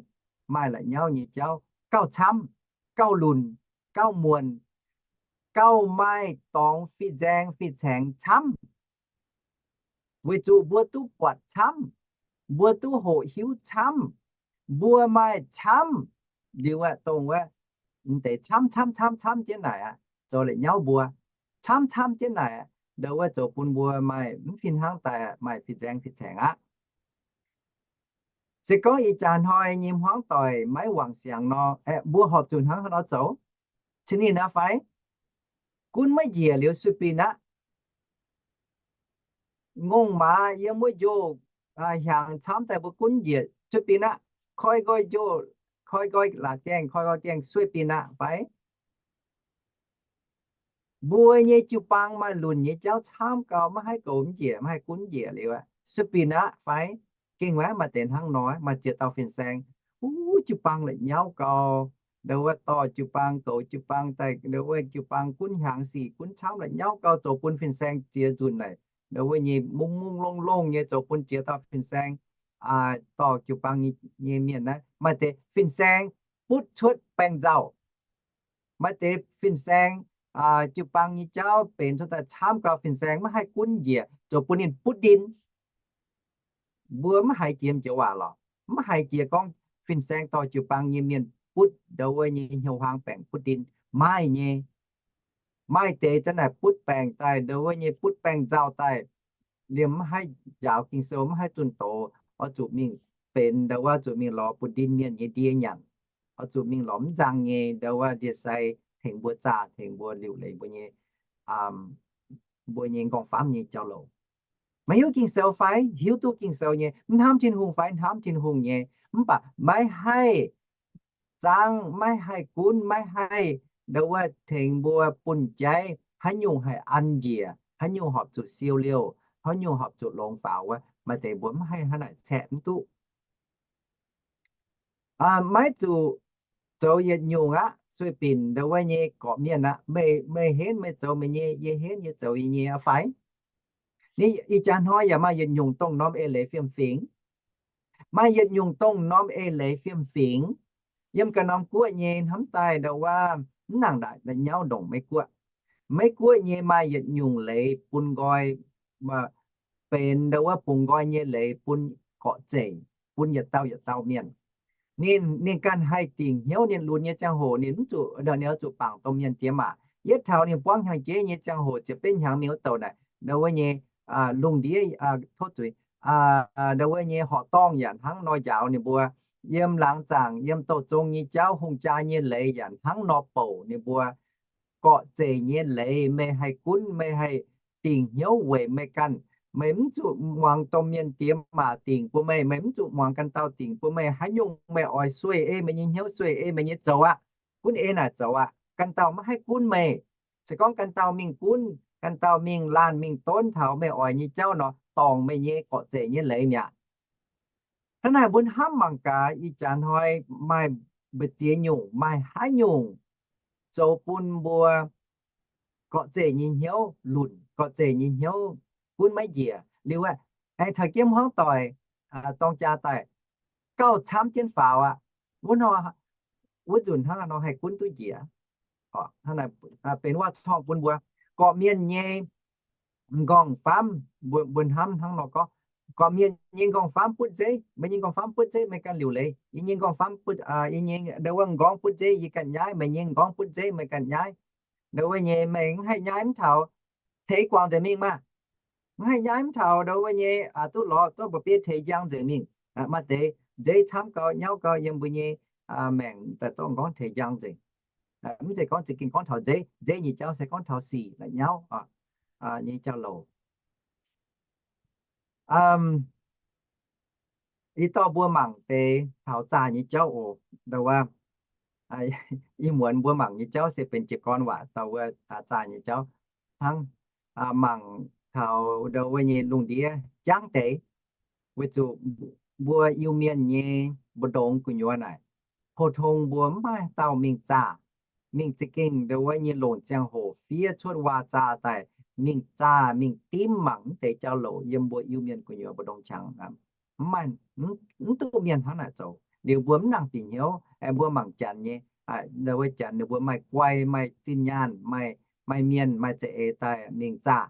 maaih la'nyauv nyei jauv gauh camv, gauh lunc, gauh muonc, gauh maaih dorngx fih nzaeng fih caengx camv. Weic zuqc mbuo duqv buatc camv, mbuo duqv hoqc hiuv camv, mbuo maaih camv. Liuz aeqv, dongh wuov m'deix camv camv camv camv jienv naaic aqv, zoux la'nyauv mbuo. Camv camv jienv naaic aqv, ndau wuov zoux bun mbuo maaih mv fih hnangv daaih, maaih fih nzaeng fih caengx aqv. Se gorngv ih jaax hnoi nyei hmuangv doic maiv wangc siangx nor, aeqv, mbuo horpc zuqc hnangv haaix nor zoux? Cin ninh aqv fai? Gunv maiv njiec liuz sueih binc aqv. Ngongh maaz yiem wuov njoh hnyangx camv daaih mbuo gunv njiec sueih binc aqv. Koi nqoi njoh, koi nqoi la'gaengh, koi nqoi gaengh sueih binc aqv fai? Mbuo nyei jiu-baang maaih lunc nyei jauv camv gau, maiv haih goux mv njiec, maiv haih gunv njiec liuz aqv, sueih binc aqv fai? Gengh maiv maaih deix hnangv nor, maaih ziex dauh fin-saeng, wuov jiu-baang la'nyauv gau. Ndau wuov dorh jiu-baang, goux jiu-baang daaih, ndau wuov jiu-baang gunv hnyangx sic gunv camv la'nyauv gau, zoux bun fin-saeng ziex nzunc naaic, ndau wuov nyei mungv mungv longh longh nyei, zoux bun ziex dauh fin-saeng dorh jiu-baang nyei mienh naaiv, maaih deix fin-saeng butv cuotv baengh nzauh. Maaih deix fin-saeng jiu-baang nyei jauv benx cuotv daaih camv gau, fin-saeng maiv haih gunv njiec, zoux bun ninh butv ndin. Mbuo mv haiz jiex m'joux waac lorqc, mv haiz jiex gorngv fin-saeng dorh jiu-baang nyei mienh butv ndau wuov nyei hnyouv huaang baengc butv ndin. Maaih nyei. Maaih deix zanc naaic butv baengc daaih, ndau wuov nyei butv baengh nzauh daaih, liemh mv haih njaaux Ging-Sou, mv haih zunh doz, oix zuqc mingh benx ndau wuov, zuqc mingh lorz butv ndin mienh nyei ndie nyanc, oix zuqc mingh lorz mv nzang nyei ndau wuov ndie-sai tengx mbuo zaah, tengx mbuo liuc leiz mbuo nyei, mbuo nyei nqorngv-famv nyei jauv-louc. Maiv hiuv Ging-Sou fai? Hiuv duqv Ging-Sou nyei. Mv hnamv Tin-Hungh fai? Hnamv Tin-Hungh nyei. Mv baac maiv haih zaangv, maiv haih gunv, maiv haih ndau wuov tengx mbuo bun jaiv haaix nyungc haih an njiec, haaix nyungc horpc zuqc siou liouh, haaix nyungc horpc zuqc longx faaux wuov, maaih deix mbuo mv haih hnangv naaic caeqv mv duqv. Maiv zuqc zoux yietc nyungc aqv, sueih binc ndau wuov nyei gorqv-mienh aqv. Meih, meih henv meih zoux meih nyei, yie henv yie zoux yie nyei aqv fai? Ninh ih jaax hnoi yaac maaih yietc nyungc dongh norm eix leiz fiem-fingx. Maaih yietc nyungc dongh norm eix leiz fiem-fingx. Yiem ganh norm guoqv nyei hnamv daaih ndau wuov mv nangc la'nyauv ndongc Meiv Guoqv. Meiv Guoqv nyei maaih yietc nyungc leiz bun nqoi, benx ndau wuov bungx nqoi nyei leiz bun gorqv-zeic, bun yietc dauh yietc dauh mienh. Ninh, ninh ganh haih dingc hnyouv ninh lunx nyei ziangh hoc ninh mv zuqc, ninh oix zuqc bangc domh mienh diex maac. Yietv taux ninh buangv hnyangx-jeiv nyei ziangh hoc ziepc betv hnyangx mingh wuov douh naaic, ndau wuov nyei lungh ndiev, tov zuiz, ndau wuov nyei horqc dorngh yaac hnangv nor njaaux ninh mbuo. Yiem laangz zaangc, yiem douh zong nyei jauv, hungh jaa nyei leiz yaac hnangv nor bouc ninh mbuo. Gorqv-zeic nyei leiz meih haih gunv, meih haih dingc hnyouv weic meih ganh. Meih mv zuqc muangx domh mienh diex maac dingc bun meih, meih mv zuqc muangx ganh dauh dingc bun meih. Haaix nyungc meih oix sueih ei meih nyei hnyouv, sueih ei meih nyei zoux aqv, gunv ei naaic zoux aqv, ganh dauh maiv haih gunv meih. Se gorngv ganh dauh mingh gunv, ganh dauh mingh laanh mingh donv taux meih oix nyei jauv nor, dorngc meih nyei gorqv-zeic nyei leiz mi'aqv. Hnangv naaic mbuo hnamv mangc gaax, ih jaax hnoi maaih mbu'ziex nyungc, maaih haaix nyungc zoux bun mbuo gorqv-zeic nyei hnyouv lunc, gorqv-zeic nyei hnyouv gunv maiv njiec. Liuz aeqv, aengx caux jienv hmuangv doic dorng jaa daaih gauh camv jienv faaux aqv. Wuov nor, wuov nzunc hnangv nor haih gunv duqv njiec. Benx waac-corngh bun mbuo gorqv-mienh nyei m'nqorngv-famv, mbuo hnamv hnangv nor gorngv, gorqv-mienh nyei m'nqorngv-famv butv zeiv, meih nyei m'nqorngv-famv butv zeiv meih ganh liuc leiz. Yie nyei m'nqorngv-famv butv, yie nyei ndau wuov m'nqorngv butv zeiv yie ganh nyaiv, meih nyei m'nqorngv butv zeiv meih ganh nyaiv. Ndau wuov nyei meih mv haih nyaiv mv taux, teix guangc nzengc mingh maah. Mv haih nyaiv mv taux ndau wuov nyei, duqv lorz zorqv mba'biei teix njang nzengc mingh. Maaih deix nzeiv camv gau, nyauv gau, yiem mbuo nyei maengc daaih zorqv m'nqorngv teix njang nzengc. Mv zeiz gorngv za'gengh gorngv taux nzeiv, nzeiv nyei jauv se gorngv taux sic la'nyauv nyei jauv-louc. Ih dorh mbuo mangc deix taux zaah nyei jauv oc. Ndau wuov, ih muonz mbuo mangc nyei jauv se benx jiez gorn waac, ndau wuov zaah nyei jauv hnangv. Mangc taux ndau wuov nyei lungh ndiev jangv deix, weic zuqc mbuo Iu-Mienh nyei mbu'ndongx gu'nyuoz naaic, pou-tong mbuo mv maaih dauh mingh zaah. Mingh za'gengh ndau wuov nyei longc ziangh hoc fiev cuotv waac zaah daaih, mingh zaah mingh dimv mangc mv deix jauv-louc yiem mbuo Iu-Mienh gu'nyuoz mbu'ndongx qangx. Mv maaih, mv duqv mienh hnangv naaic zoux. Liuz mbuo mv nangc bieqc hnyouv. Mbuo mangc Janx nyei, ndau wuov Janx ninh mbuo maaih guai, maaih zinh nyaanh, maaih, maaih mienh, maaih za'eix daaih mingh zaah.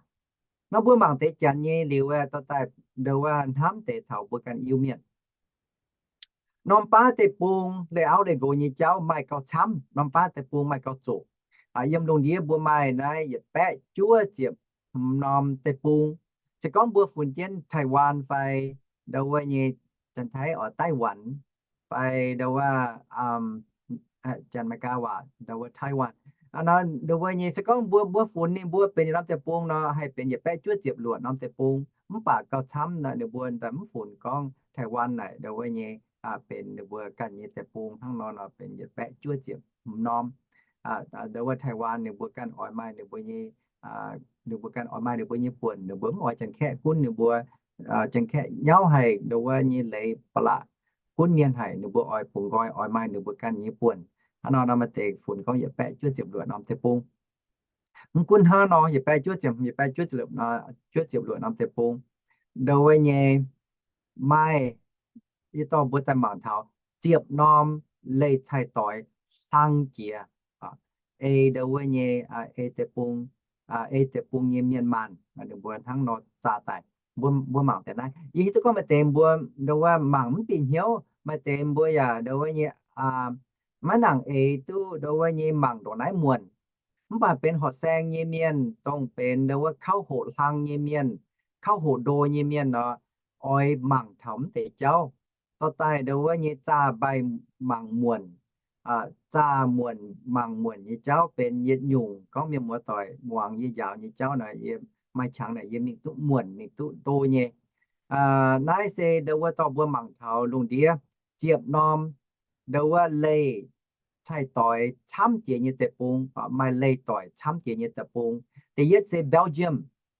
Nor mbuo mangc deix Janx nyei liuz dorh daaih ndau wuov hnamv deix taux mbuo ganh Iu-Mienh. Norm baav deic-bung leih auv leih nqox nyei jauv maaih gauh camv, norm baav deic-bung maaih gauh zoqc. Yiem lungh ndiev mbuo maaih naaiv yietc baeqv juov ziepc hmz norm deic-bung. Se gorngv mbuo funx jienv Taiwan fai ndau wuov nyei Janx-Taiv oix Taiwanx fai ndau wuov Janx-Meigaa waac ndau wuov Taiwan. Ndau wuov nyei se gorngv mbuo, mbuo funx ninh mbuo benx yietc norm deic-bung nor haih benx yietc baeqv juov ziepc luoqc norm deic-bung. Mv baac gauh camv naaic ninh mbuo mv funx gorngv Taiwan naaic ndau wuov nyei benx ninh mbuo ganh nyei deic-bung hnangv nor, nor benx yietc baeqv juov ziepc hmz norm. Ndau wuov Taiwan ninh mbuo ganh oix maaih ninh mbuo nyei, ninh mbuo ganh oix maaih ninh mbuo nyei buonc, ninh mbuo mv oix Janx-Kaeqv gunv ninh mbuo. Janx-Kaeqv nyauv haic, ndau wuov nyei leiz ba'laqc gunv mienh haic, ninh mbuo oix bungx nqoi, oix maaih ninh mbuo ganh nyei buonc. Hnangv nor nor maaih deix funx gorngv yietc baeqv juov ziepc luoqc norm deic-bung. Mv gunv hnangv nor, yietc baeqv juov ziepc, yietc baeqv juov ziepc luoqc, juov ziepc luoqc norm deic-bung, ndau wuov nyei maaih, yie dorh mbuo daaih mangc taux ziepc norm leih cai-doix hlang jiex ei ndau wuov nyei, ei deic-bung, ei deic-bung nyei mienh maanh ninh mbuo hnangv nor zaah daaih. Mbuo mangc deix naaiv, yie hiuv duqv gorngv maaih deix mbuo ndau wuov mangc mv bieqc hnyouv, maaih deix mbuo yaac ndau wuov nyei maiv nangc eix duqv ndau wuov nyei mangc ndongc naaiv muonc. Mv baac benx horqc saeng nyei mienh, dongh benx ndau wuov kauv hoqc hlang nyei mienh, kauv hoqc ndo nyei mienh nor, oix mangc taux mv deix jauv. Dorh daaih ndau wuov nyei zaah mbaih mangc muonc, zaah muonc mangc muonc nyei jauv benx yietc nyungc gorngv mienh muoz doic muangx yie njaaux nyei jauv naaic, yie maaih qangx naaic yie mingh duqv muonc, mingh duqv ndo nyei. Naaiv se ndau wuov dorh mbuo mangc taux lungh ndiev ziepc norm ndau wuov leih cai-doix camv jiex nyei deic-bung, maaih leih doic camv jiex nyei deic-bung. Da'yietv se Belgium,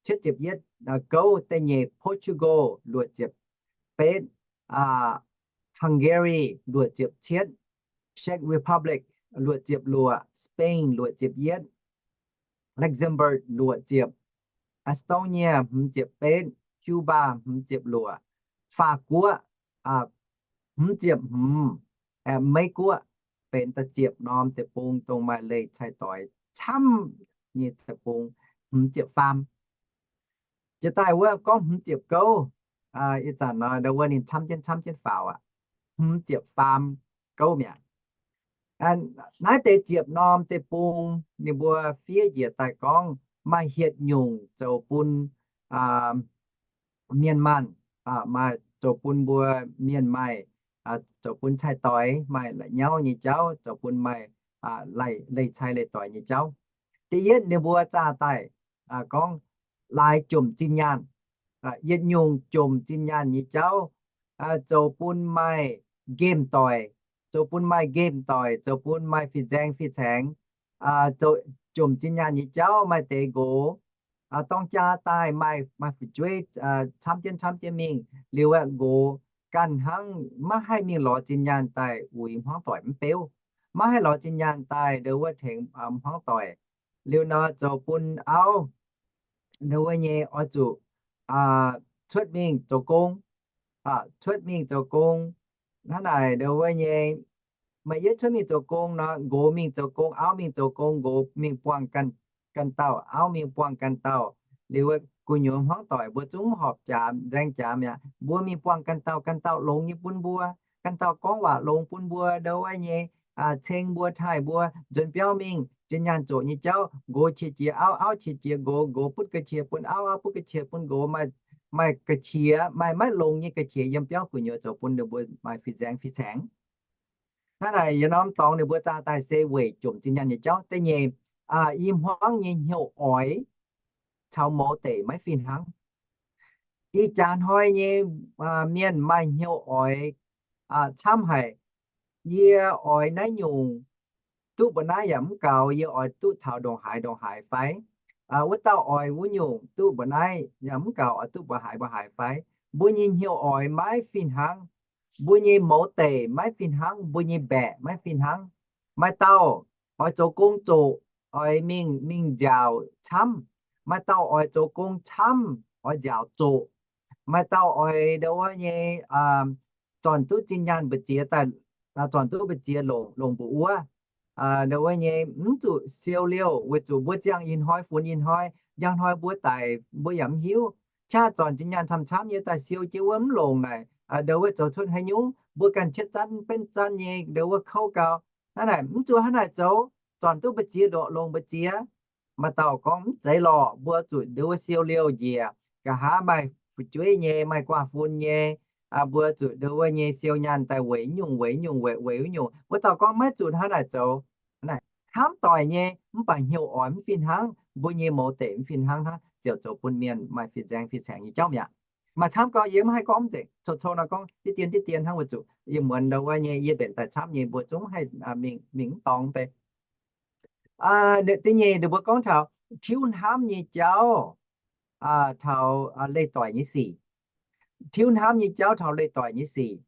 cietv ziepc yietv. Gouv da'nyeic Portugal, luoqc ziepc betv. Hungary, luoqc ziepc cietv. Czech Republic, luoqc ziepc luoqc. Spain, luoqc ziepc yietv. Luxembourg, luoqc ziepc. Estonia, hmz ziepc betv. Cuba, hmz ziepc luoqc. Faatv Guoqv, hmz ziepc hmz. Meiv Guoqv, benx da'ziepc norm deic-bung dongh maaih leih cai-doix camv nyei deic-bung, hmz ziepc faam. Jiex daaih wuov gorngv hmz ziepc gouv, ih zanc nor ndau wuov ninh camv jienv camv jienv faaux aqv. Hmz ziepc faam gouv mi'aqv. Naaiv deix ziepc norm deic-bung ninh mbuo fiev njiec daaih gorngv maaih hietc nyungc zoux bun mienh maanh, maaih zoux bun mbuo mienh maaih, zoux bun cai-doix maaih la'nyauv nyei jauv, zoux bun maaih leih cai leih doix nyei jauv. Da'yietv ninh mbuo zaah daaih gorngv laaix jomc zinh nyaanh, yietc nyungc jomc zinh nyaanh nyei jauv, zoux bun maaih nqemh doic, zoux bun maaih nqemh doic, zoux bun maaih fih nzaeng fih caengx, jomc zinh nyaanh nyei jauv maaih deix nqox dorng jaa daaih maaih, maaih fu'jueiv camv jienv camv jienv mingh liuz aeqv, nqox ganh hnangv maiv haih mingh lorz zinh nyaanh daaih uix hmuangv doic mv beuv, maiv haih lorz zinh nyaanh daaih ndau wuov tengx hmuangv doic. Liuz nor zoux bun auv ndau wuov nyei oix zuqc cuotv mingh zoux gong, cuotv mingh zoux gong. Hnangv naaic ndau wuov nyei, meih yietv cuotv mingh zoux gong nor, nqox mingh zoux gong, auv mingh zoux gong, nqox mingh buangh ganh dauh, auv mingh buangh ganh dauh. Liuz gu'nyuoz hmuangv doic mbuo zungv horpc jaax nzaeng jaax mi'aqv. Mbuo mingh buangh ganh dauh, ganh dauh longx nyei bun mbuo, ganh dauh gorngv waac longx bun mbuo ndau wuov nyei, ceng mbuo taaih mbuo nzuonx biauv mingh, zinh nyaanh zoqc nyei jauv, nqox qiex jiez auv, auv qiex jiez nqox, nqox butv ga'qiex bun auv, auv butv ga'qiex bun nqox, maaih ga'qiex, maaih maiv longx nyei ga'qiex yiem biauv gu'nyuoz zoux bun ninh mbuo maaih fih nzaeng fih caengx. Hnangv naaic yietc norm dorngx ninh mbuo zaah daaih se weic jomc zinh nyaanh nyei jauv. Da'nyeic, i hmuangv nyei hnyouv oix caux mouz deic maiv fih hnangv. Ih jaax hnoi nyei mienh maaih hnyouv oix camv haic. Yie oix naaiv nyungc duqv mbuo naaiv yaac mv gaux, yie oix duqv taux ndongc haaix ndongc haaix fai? Wuov dauh oix wuov nyungc duqv mbuo naaiv yaac mv gaux, oix duqv mbuo haaix mbuo haaix fai? Mbuo nyei hnyouv oix maiv fih hnangv, mbuo nyei mouz deic maiv fih hnangv, mbuo nyei mbaeqc maiv fih hnangv. Maaih dauh oix zoux gong zoqc, oix mingh, mingh nziaauc camv. Maaih dauh oix zoux gong camv, oix nziaauc zoqc. Maaih dauh oix ndau wuov nyei zornc duqv zinh nyaanh mbu'ziex daaih, zornc duqv mbu'ziex longc, longc mbu'wuov. Ndau wuov nyei mv zuqc siou liouh, weic zuqc mbuo ziangh ih hnoi funx ih hnoi, njang hnoi mbuo daic mbuo yaac mv hiuv. Qaqv zornc zinh nyaanh camv-camv nyei daaih siou jienv wuov mv longc naaic, ndau wuov zoux cuotv haaix nyungc, mbuo ganh cietv zanv benv zanv nyei ndau wuov kouv gau. Hnangv naaic mv zuqc hnangv naaic zoux, zornc duqv mbu'ziex longc, longc mbu'ziex. Maaih dauh gorngv mv zeiz lorqc, mbuo zuqc ndau wuov siou liouh njiec, nqa'haav maaih fu'jueiv nyei, maaih guaav fun nyei, mbuo zuqc ndau wuov nyei siou nyaanh daaih weic nyungc, weic nyungc, weic, weic nyungc. Wuov dauh gorngv maiv zuqc hnangv naaic zoux. Hnamv doic nyei mv baac hnyouv oix mv fih hnangv, mbuo nyei mouz deic mv fih hnangv hnangv, ziouc zoux bun mienh maaih fih nzaeng fih caengx nyei jauv mi'aqv. Maaih camv gau yie mv haih gorngv mv zeiz, cou-cou nor gorngv diqv dien diqv dien hnangv, weic zuqc yie muonz ndau wuov nyei yie mbenc daaih camv nyei mbuo zungv haih mingh mv dorngx deix. Da'nyeic ninh mbuo gorngv taux tiuv hnamv nyei jauv taux leih doic nyei sic. Tiuv hnamv nyei jauv taux leih doic nyei sic.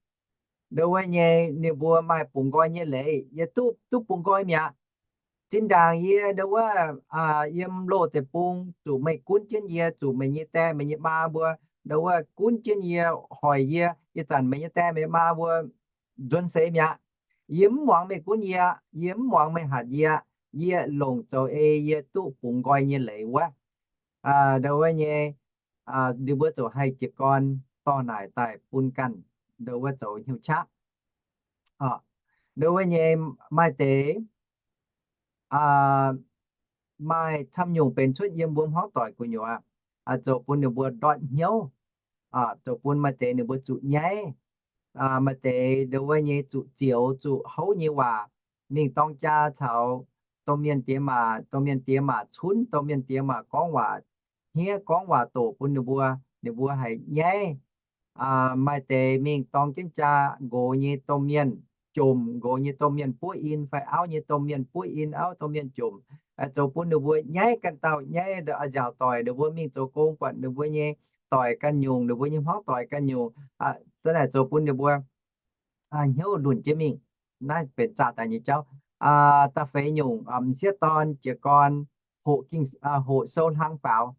Ndau wuov nyei ninh mbuo maaih bungx nqoi nyei leiz, yie duqv, duqv bungx nqoi mi'aqv. Zinh ndaangc yie ndau wuov yiem loz deic-bung zuqc meih gunv jienv yie, zuqc meih nyei die meih nyei maa mbuo ndau wuov gunv jienv yie, hoic yie, ih zanc meih nyei die meih maa mbuo nzuonx seix mi'aqv. Yie mv muangx meih gunv yie, yie mv muangx meih hatc yie, yie longc zoux ei yie duqv bungx nqoi nyei leiz wuov. Ndau wuov nyei ninh mbuo ziouc haih jiez gorn dorh naaic daaih bun ganh ndau wuov zoux hnyouv qaqv. Ndau wuov nyei maaih deix maaih camv nyungc benx cuotv yiem mbuo hmuangv doic gu'nyuoz, zoux bun ninh mbuo ndortv hnyouv, zoux bun maaih deix ninh mbuo zuqc nyaiv, maaih deix ndau wuov nyei zuqc zioux zuqc houv nyei waac, mingh dorng jaa caux domh mienh diex maac, domh mienh diex maac cunv, domh mienh diex maac gorngv waac hniev gorngv waac doqc bun ninh mbuo, ninh mbuo haiz nyaiv. Maaih deix mingh dorng jienv jaa nqox nyei domh mienh, jomc nqox nyei domh mienh buov in fai auv nyei domh mienh buov in, auv domh mienh jomc, zoux bun ninh mbuo nyaiv ganh dauh nyaiv, nziaauc doic ninh mbuo mingh zoux gong buatc ninh mbuo nyei doic ganh nyungc, ninh mbuo nyei hmuangv doic ganh nyungc, za'naaic zoux bun ninh mbuo hnyouv lunc jienv mingh. Naaiv benx zaah daaih nyei jauv. Da'feix nyungc, m'sieqv dorn jiez gorn hoqc ging, hoqc sou hlang faaux.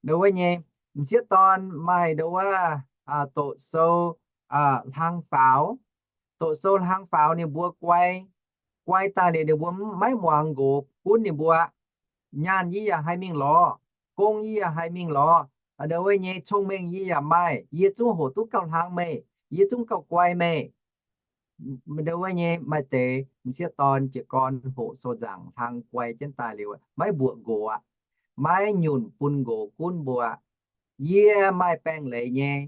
Ndau wuov nyei m'sieqv dorn maaih ndau wuov doqc sou hlang faaux. doqc sou hlang faaux ninh mbuo guai, guai daaih liuz ninh mbuo maiv muangx nqox gunv ninh mbuo. Nyaanh yie yaac haih mingh lorz, gong yie yaac haih mingh lorz, ndau wuov nyei cong-mengh yie yaac maaih, yie zungv hoqc duqv gauh hlang meih, yie zungv gauh guai meih. Ndau wuov nyei maaih deix m'sieqv dorn jiez gorn hoqc sou nzaangc hlang guai jienv daaih liuz maiv mbuoqc nqox aqv, maiv nyunc bun nqox gunv mbuo. Yie maaih baengh leiz nyei,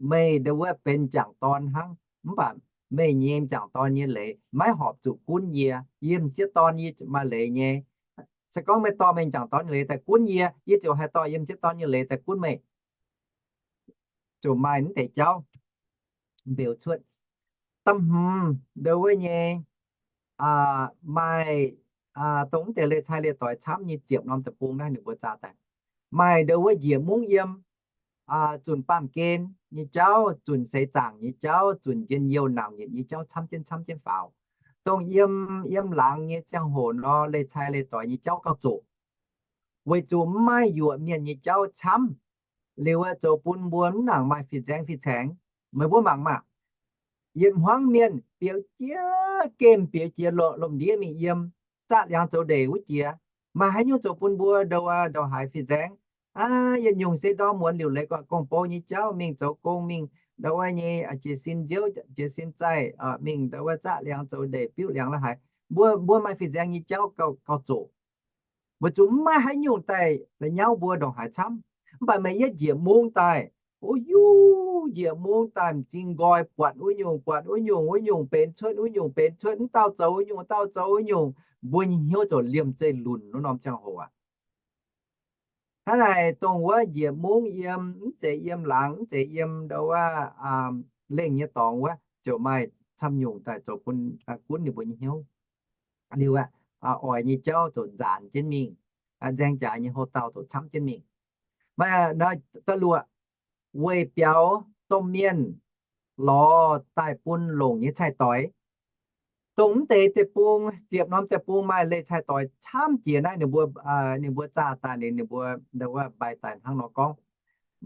meih ndau wuov benx m'jangc dorn hnangv, mv baac meih nyei m'jangc dorn nyei leiz maiv horpc zuqc gunv yie. Yie m'sieqv dorn yie maaih leiz nyei. Se gorngv meih dorh meih m'jangc dorn nyei leiz daaih gunv yie, yie ziouc haih dorh yie m'sieqv dorn nyei leiz daaih gunv meih. Ziouc maaih mv deix jauv mbeux cuotv. Da'hmz ndau wuov nyei, maaih, dongh mv deix leiz-cai leiz-doix camv nyei ziepc norm deic-bung naaiv ninh mbuo zaah daaih. Maaih ndau wuov njiec mungv yiem, zunc baamh gen nyei jauv, zunc seix zaangc nyei jauv, zunc njien-youh nauc nyitc nyei jauv camv jienv camv jienv faaux. Dongh yiem, yiem laangz nyei ziangh hoc nor, leiz-cai leiz-doix nyei jauv gauh zoqc, weic zuqc mv maaih yuoqc mienh nyei jauv camv. Liuz aeqv, zoux bun mbuo mv nangc maaih fih nzaengv fih caengx. Meih mbuo mangc maah! Yietc hmuangv mienh biaux jiex gemh, biaux jiex lomh ndiev mingh yiem, zaqv liangx zoux ndeic wuov jiex, maaih haaix nyungc zoux bun mbuo ndau, ndau haaix fih nzaengv? Aa, yietc nyungc se ndorm muonz liuc leiz guangc gong-bou nyei jauv, mingh zoux gong, mingh ndau wuov nyei jiez sin nziouv, jiez sin zaih, mingh ndau wuov zaqv liangx zoux ndeic, biuv liangx la'haaix. Mbuo, mbuo maaih fih nzaengv nyei jauv gauh, gauh zoqc, weic zuqc mv maaih haaix nyungc daaih la'nyauv mbuo ndongc haaix camv. Mv baac meih yietv njiec mungv daaih, o yuv, njiec mungv daaih m'zing nqoi buatc wuov nyungc, buatc wuov nyungc, wuov nyungc benx cuotv, wuov nyungc benx cuotv, wuov dauh zoux wuov nyungc, wuov dauh zoux wuov nyungc, mbuo nyei hnyouv ziouc liemh zeih lunc wuov norm ziangh hoc aqv. Hnangv naaic dongh wuov njiec mungv yiem, mv zeiz yiem laangz, mv zeiz yiem ndau wuov lengh nyei dorngx wuov, ziouc maaih camv nyungc daaih zoux bun gunv ninh mbuo nyei hnyouv. Liuz aqv, oix nyei jauv ziouc nzaanx jienv mingh, nzaeng jaax nyei houv dauh ziouc camv jienv mingh. Maaih da'luoqc, weic biaux domh mienh lorz daaih bun longc nyei cai-doix. Dongh mv deix deic-bung, ziepc norm deic-bung maaih leiz-cai-doix camv jiex naaiv ninh mbuo, ninh mbuo zaah daaih liuz ninh mbuo ndau wuov mbaih daaih hnangv nor gorngv,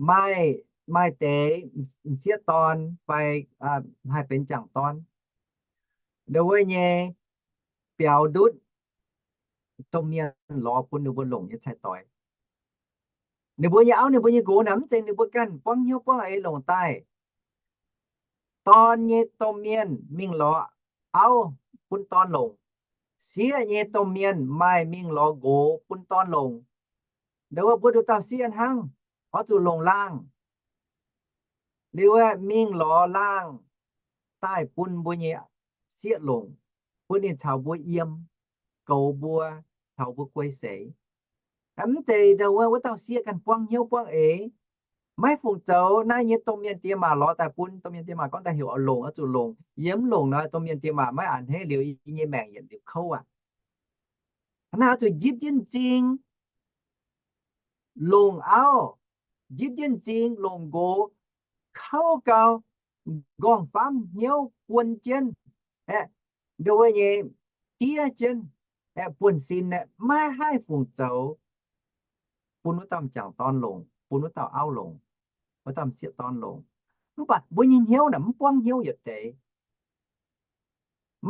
maaih, maaih deix m'sieqv dorn fai haih benx m'jangc dorn, ndau wuov nyei biaux ndutv domh mienh lorz bun ninh mbuo longc nyei cai-doix. Ninh mbuo nyei auv, ninh mbuo nyei nqox naaic mv zeiz ninh mbuo ganh buangv hnyouv buangv eix longc daaih. Dorn nyei domh mienh mingh lorz auv bun dorn longc. Sieqv nyei domh mienh maaih mingh lorz nqox bun dorn longc. Ndau wuov mbuo nduqc dauh sieqv hnangv, oix zuqc longc laangh. Liuz aeqv, mingh lorz laangh daaih bun mbuo nyei sieqv longc, bun ninh caux mbuo yiem, goux mbuo, caux mbuo guei seix. Mv zeiz ndau wuov, wuov dauh sieqv ganh buangv hnyouv buangv eix, maiv fungc zoux. Naaiv nyei domh mienh diex maac lorz daaih bun, domh mienh diex maac gorngv daaih heuc oix longc, oix zuqc longc. Yie mv longc nor, domh mienh diex maac maiv a'hneiv, liuz yie nyei maengc yietc liuz kouv aqv. Hnangv naaic oix zuqc njipv jienv m'zing longc auv, njipv jienv m'zing longc nqox, kouv gau, m'nqorngv-famv hnyouv guon jienv, aeqv, ndau wuov nyei diev jienv, aeqv, buonv-sin aeqv, maiv haih fungc zoux bun wuov dauh m'jangc dorn longc, bun wuov dauh auv longc, wuov dauh m'sieqv dorn longc. Mv baac mbuo nyei hnyouv naaic mv buangv hnyouv yietc deix,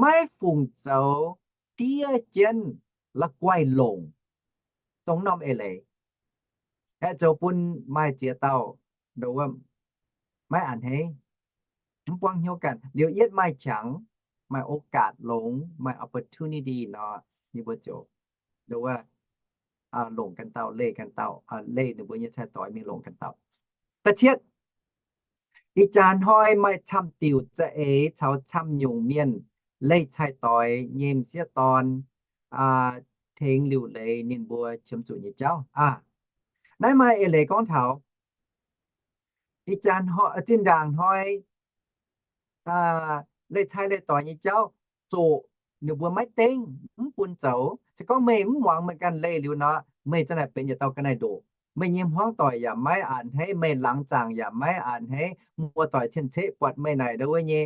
maiv fungc zoux diev jienv la'guaih longc dongh norm eix leiz, aeqv, zoux bun maaih ziex dauh ndau wuov maiv a'hneiv, mv buangv hnyouv ganh. Liuz yietv maaih qangx, maaih โอกาส longx, maaih opportunity nor, ninh mbuo ziouc ndau wuov longc ganh dauh, leih ganh dauh, leih ninh mbuo nyei cai-doix mingh longc ganh dauh. Da'cietv, ih jaax hnoi maaih camv diuc za'eix caux camv nyungc mienh leih cai-doix nyei m'sieqv dorn tengx liuc leiz ninh mbuo qiemx zuqc nyei jauv aqv. Naaiv maaih eix leiz gorngv taux ih jaax, zinh ndaangc hnoi leih cai leih doix nyei jauv zoqc, ninh mbuo maiv dengv, mv bun zoux. Se gorngv meih mv muangx meih ganh leih liuz nor, meih za'naaic benx yietc dauh ga'naaiv-ndoqc. Meih nyei hmuangv doic yaac maiv a'hneiv, meih laangz zaangc yaac maiv a'hneiv. Muoz-doic cien-ceqv buatc meih naaic ndau wuov nyei,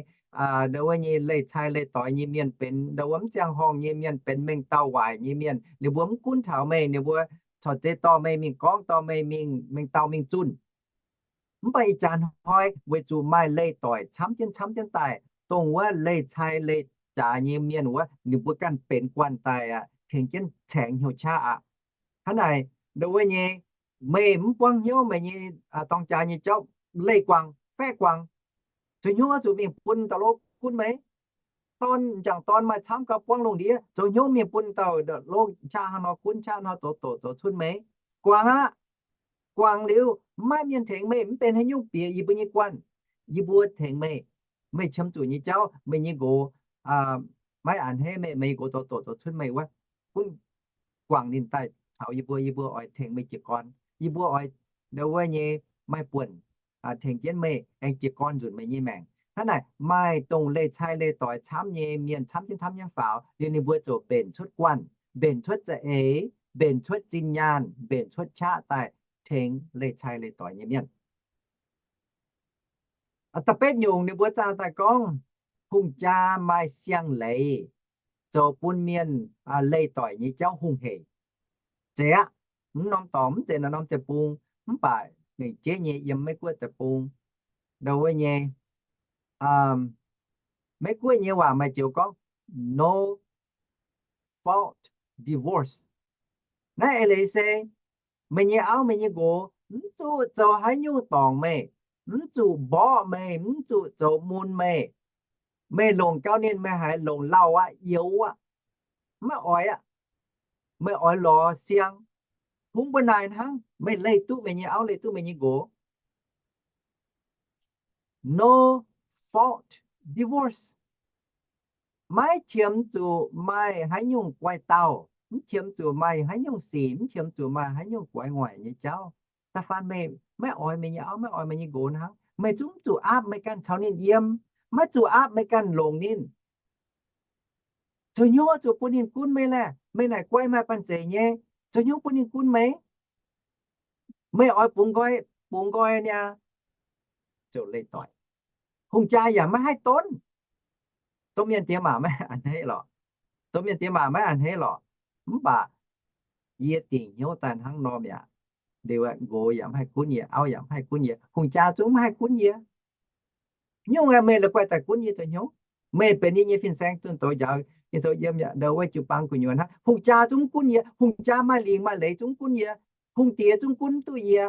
ndau wuov nyei leih cai leih doix nyei mienh benx ndau wuov mv ziangh horngh nyei mienh, benx mengh dauh waaic nyei mienh, ninh mbuo mv gunv taux meih, ninh mbuo corc zeiz dorh meih mingh gorngv, dorh meih mingh mengh dauh mingh zunh. Mv baac ih jaax hnoi weic zuqc maaih leih doic camv jienv camv jienv daaih, dongh wuov leih cai leih jaax nyei mienh wuov, ninh mbuo ganh benx guanh daaih aqv, tengx jienv caengx hnyouv qaqv aqv. Hnangv naaic, ndo wuov nyei, meih mv buangv hnyouv meih nyei dorng jaax nyei jauv leih guangc, faeqv guangc, zoux hnyouv oix zuqc mingh bun dauh lov gunv meih. Dorn, m'jangc dorn maaih camv gauh buangv lungh ndiev, zoux hnyouv mingh bun dauh lov qaqv hnangv nor gunv, qaqv hnangv nor zoux doqc zoux cunv meih. Guangc aqv. Guangc liuz, maiv maaih mienh tengx meih, mv benx haaix nyungc bieqc yie mbuo nyei guanh. Yie mbuo tengx meih. Meih qiemx zuqc nyei jauv, meih nyei nqox maiv a'hneiv meih, meih nyei nqox zoux doqc zoux cunv meih wuov, gunv guangc ninh daaih taux yie mbuo, yie mbuo oix tengx meih jiez gorn. Yie mbuo oix ndo wuov nyei maaih buonc tengx jienv meih, aengx jiez gorn nzunc meih nyei maengc. Hnangv naaic, maaih dongh leih cai leih doix camv nyei mienh camv jienv camv jienv faaux, liuz ninh mbuo ziouc mbenc cuotv guanh, mbenc cuotv za'eix, mbenc cuotv zinh nyaanh, mbenc cuotv qaqv daaih tengx leih cai leih doix nyei mienh. Da'betv nyungc ninh mbuo zaah daaih gorngv, hungh jaa maaih siang-leiz zoux bun mienh leih doic nyei jauv hungh heic. Zeiz aqv. Mv norm dorngx, mv zeiz naaiv norm deic-bung, mv baac lengc jeiv nyei yiem Meiv-Guoqv deic-bung, ndo wuov nyei, Meiv-Guoqv nyei waac maaih joux gorngv no fault divorce. Naaiv eix leiz se meih nyei auv meih nyei nqox mv zuqc zoux haaix nyungc dorngc meih, mv zuqc mborqv meih, mv zuqc zoux mun meih. Meih longc gau ninh, meih haiz longc lauh aqv, youx aqv, maiv oix aqv. Meih oix lorz siang, kungx mbuo naaic hnangv, meih leih duqv meih nyei auv, leih duqv meih nyei nqox. No fault divorce. Maiv qiemx zuqc maaih haaix nyungc guai dauh, mv qiemx zuqc maaih haaix nyungc sic, mv qiemx zuqc maaih haaix nyungc guai nguaaic nyei jauv. Da'faanh meih maiv oix meih nyei auv, maiv oix meih nyei nqox hnangv, meih zungv mv zuqc aapv meih ganh caux ninh yiem, maiv zuqc aapv meih ganh longc ninh. Zoux hnyouv zuqc bun ninh gunv meih laeh. Meih naaic guai maaih banh zeic nyei, zoux hnyouv bun ninh gunv meih. Meih oix bungx nqoi, bungx nqoi niaa, ziouc leih doic. Hungh jaa yaac maiv haih donv. Domh mienh diex maac maiv a'hneiv lorqc. Domh mienh diex maac maiv a'hneiv lorqc. Mv baac yie dingc hnyouv daaih hnangv nor mi'aqv. Liuz nqox yaac maiv haih gunv yie, auv yaac maiv haih gunv yie, hungh jaa zungv maiv haih gunv yie. Nyungc aeqv, meih la'guaih daaih gunv yie zoux hnyouv. Meih benx yie nyei fin-saeng zunh doz njaaux yie zoux yiem yaac ndo wuov jiu-baang gu'nyuoz hnangv. Hungh jaa zungv gunv yie, hungh jaa maaih lingc maaih leiz zungv gunv yie, hungh diex zungv gunv duqv yie.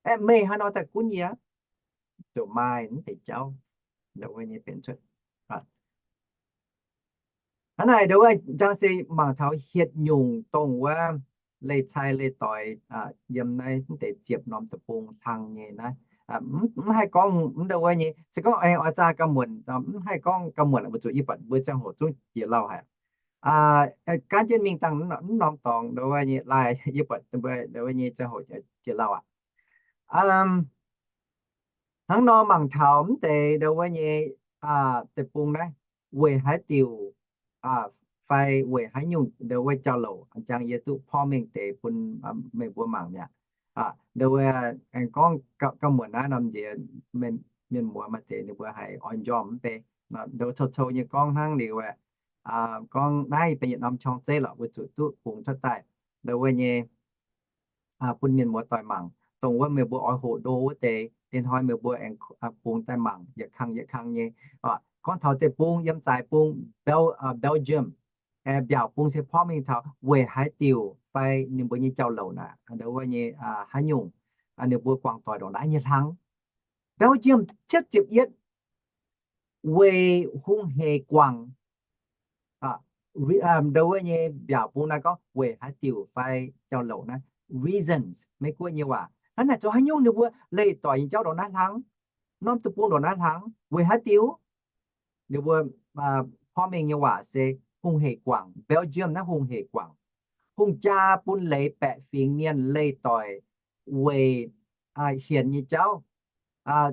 Aeqv, meih haaix nor daaih gunv yie? Ziouc maaih mv deix jauv ndo wuov nyei benx cuotv. Hnangv naaic ndo wuov njang se mangc taux hietc nyungc dongh wuov leih cai leih doix yiem naaiv mv deix ziepc norm deic-bung hlang nyei naaiv. Mv haih gorngv mv ndo wuov nyei, se gorngv aengx oix zaah ga'muonc, mv haih gorngv ga'muonc weic zuqc yie buatc mbuo ziangh hoc zungv jiex lauh haic. Gaanv jienv mingh dangh mv norm dorngx ndo wuov nyei laaih, yie buatc mbuo ndo wuov nyei ziangh hoc jiex lauh aqv. Hnangv nor mangc taux mv deix ndo wuov nyei deic-bung naaiv weic haaix diuc fai weic haaix nyungc ndo wuov jauv-louc, njang yie duqv porv mengh deix bun meih mbuo mangc mi'aqv. Ndo wuov aengx gorngv ga'muonc naaiv norm nziex, mienh muoz maaih deix ninh mbuo haiz oix njormh mv bei. Ndo cou-cou nyei gorngv hnangv liuz aeqv, gorngv naaiv benx yietc norm qorng zeiv lorqc, weic zuqc duqv bungx cuotv daaih ndo wuov nyei bun mienh muoz doic mangc. Dongh wuov meih mbuo oix hoqc ndo wuov deix, dinh hnoi meih mbuo aengx bungx daaih mangc yietc kang yietc kang nyei. Gorngv taux deic-bung yiem zaaix bung, Belgium, mbiaauc bung se porv mengh taux weic haaix diuc fai ninh mbuo nyei jauv-louc naaic ndo wuov nyei haaix nyungc ninh mbuo guangc doic ndongc naaiv nyei hlang. Belgium cietv ziepc yietv weic hungh heic guangc. Ndo wuov nyei mbiaauc bung naaiv gorngv weic haaix diuc fai jauv-louc naaiv, reasons, Meiv-Guoqv nyei waac. Hnangv naaic zoux haaix nyungc ninh mbuo leih doic nyei jauv ndongc naaiv hlang, norm deic-bung ndongc naaiv hlang, weic haaix diuc? Ninh mbuo porv mengh nyei waac se hungh heic guangc, Belgium naaiv hungh heic guangc. Hungh jaa bun leiz baeqc fingx mienh leih doic weic hienx nyei jauv,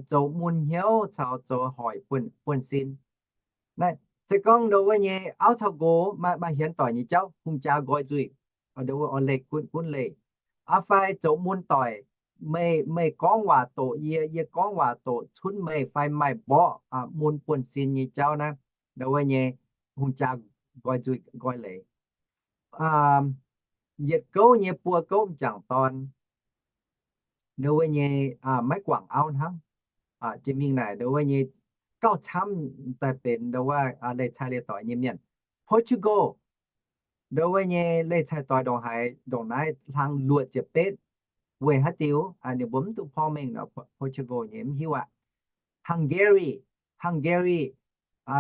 zoux mun hnyouv caux zoux hoic buonv sin. Se gorngv ndo wuov nyei auv caux nqox maaih hienx doic nyei jauv, hungh jaa nqoi nzuih, ndo wuov oix leih gunv, gunv leih. Fai zoux mun doic, meih, meih gorngv waac doqc yie, yie gorngv waac doqc cunv meih fai maaih mborqv mun buonv sin nyei jauv naaiv, ndo wuov nyei hungh jaa nqoi nzuih nqoi leiz. Yietc gouv nyei buo gouv m'jangc dorn, ndo wuov nyei maiv guangc auv hnangv. Jiex mingh naaic ndo wuov nyei gauh camv daaih benx ndo wuov leiz-cai leiz-doic nyei mienh. Portugal, ndo wuov nyei leiz-cai doic ndongc haaix, ndongc naaiv hlang luoqc ziepc betv. Weic haaix diuc? Ninh mbuo mv duqv porv mengh nor, Portugal nyei mv hiuv aqv. Hungary, Hungary,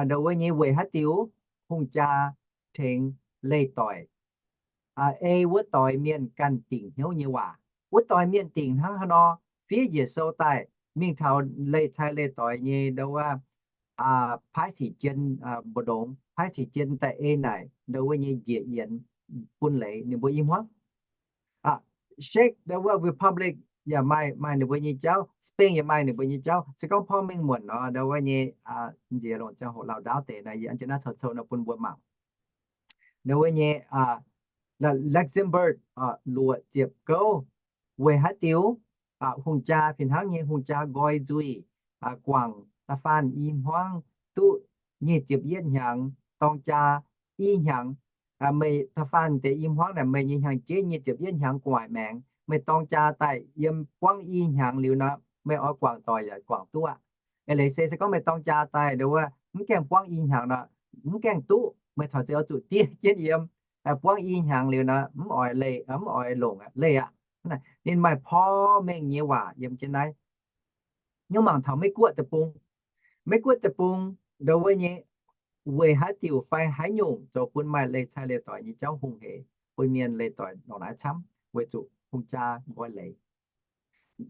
ndo wuov nyei weic haaix diuc hungh jaa tengx leiz-doic ei wuov doix mienh ganh dingc hnyouv nyei waac. Wuov doix mienh dingc hnangv haaix nor? Fiev njiec sou daaih mingh taux leiz-cai leiz-doic nyei ndo wuov paaiv sic jien mbu'ndongx, paaiv sic jien daaih ei naaic ndo wuov nyei njiec yienx bun leiz ninh mbuo i hmuangv. Czech ndo wuov Republic yaac maaih, maaih ninh mbuo nyei jauv. Spain yaac maaih ninh mbuo nyei jauv. Se gorngv porv mengh muonc nor ndo wuov nyei nziex longc ziangh hoc lauh ndaauv deix nor, yie an jienv naaiv cou cou nor bun mbuo mangc. Ndo wuov nyei Luxembourg luoqc ziepc gouv. Weic haaix diuc? Hungh jaa fih hnangv nyei, hungh jaa nqoi nzuih, guangc da'faanh i hmuangv duqv nyic ziepc yietv hnyangx, dorng jaa i hnyangx. Meih da'faanh deix i hmuangv naaic meih nyei hnyangx-jeiv nyic ziepc yietv hnyangx gu'nguaaic maengx, meih dorng jaa daaih yiem buangv i hnyangx liuz nor, meih oix guangc doic yaac guangc duqv aqv. Eix leiz se, se gorngv meih dorng jaa daaih ndo wuov mv gaengh buangv i hnyangx nor, mv gaengh duqv, meih corc zeiz oix zuqc diev jienv yiem buangv i hnyangx liuz nor, mv oix leih, mv oix longc leih aqv. Ninh maaih porv mengh nyei waac yiem jienv naaiv. Nyungc mangc taux Meiv-Guoqv deic-bung. Meiv-Guoqv deic-bung ndo wuov nyei weic haaix diuc fai haaix nyungc zoux bun maaih leiz-cai leiz-doic nyei jauv hungh hec, bun mienh leiz-doic longc naaiv camv? Weic zuqc hungh jaa nqoi leiz.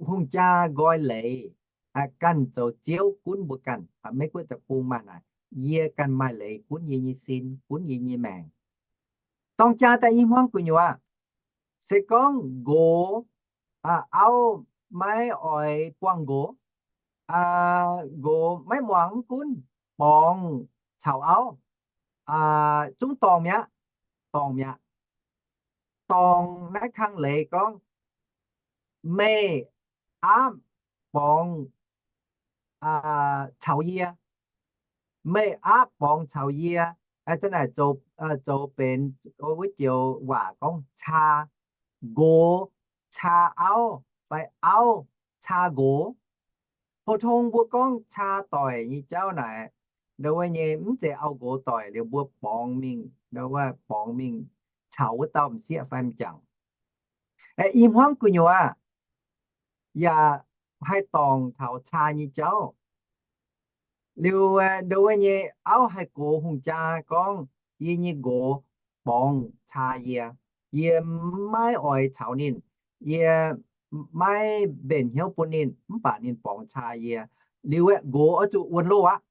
Hungh jaa nqoi leiz, ganh zoux ziouv gunv mbuo ganh. Meiv-Guoqv deic-bung maaih naaic, yie ganh maaih leiz gunv yie nyei sin, gunv yie nyei maengc. Dorng jaa daaih i hmuangv gu'nyuoz, se gorngv nqox, auv maiv oix buangh nqox, nqox maiv muangx mv gunv, borngz caux auv, zungv dorngc mi'aqv, dorngc mi'aqv. Dorngc naaiv kang leiz gorngv, meih aapv borngz caux yie, meih aapv borngz caux yie, zanc naaic zoux benx wuov joux waac gorngv caa nqox caa auv fai auv caa nqox. Pou-tong mbuo gorngv caa doic nyei jauv naaic, ndo wuov nyei mv zeiz auv-nqox doic liuz mbuo borngz mingh, ndo wuov borngz mingh caux wuov dauh m'sieqv fai m'jangc. I hmuangv gu'nyuoz yaac haih dorngc taux caa nyei jauv. Liuz ndo wuov nyei auv haih gox hungh jaa gorngv, yie nyei nqox borngz caa yie, yie maiv oix caux ninh, yie maiv mbenc hnyouv bun ninh, mv baac ninh borngz caa yie. Liuz aeqv, nqox oix zuqc wuonx loh aqv.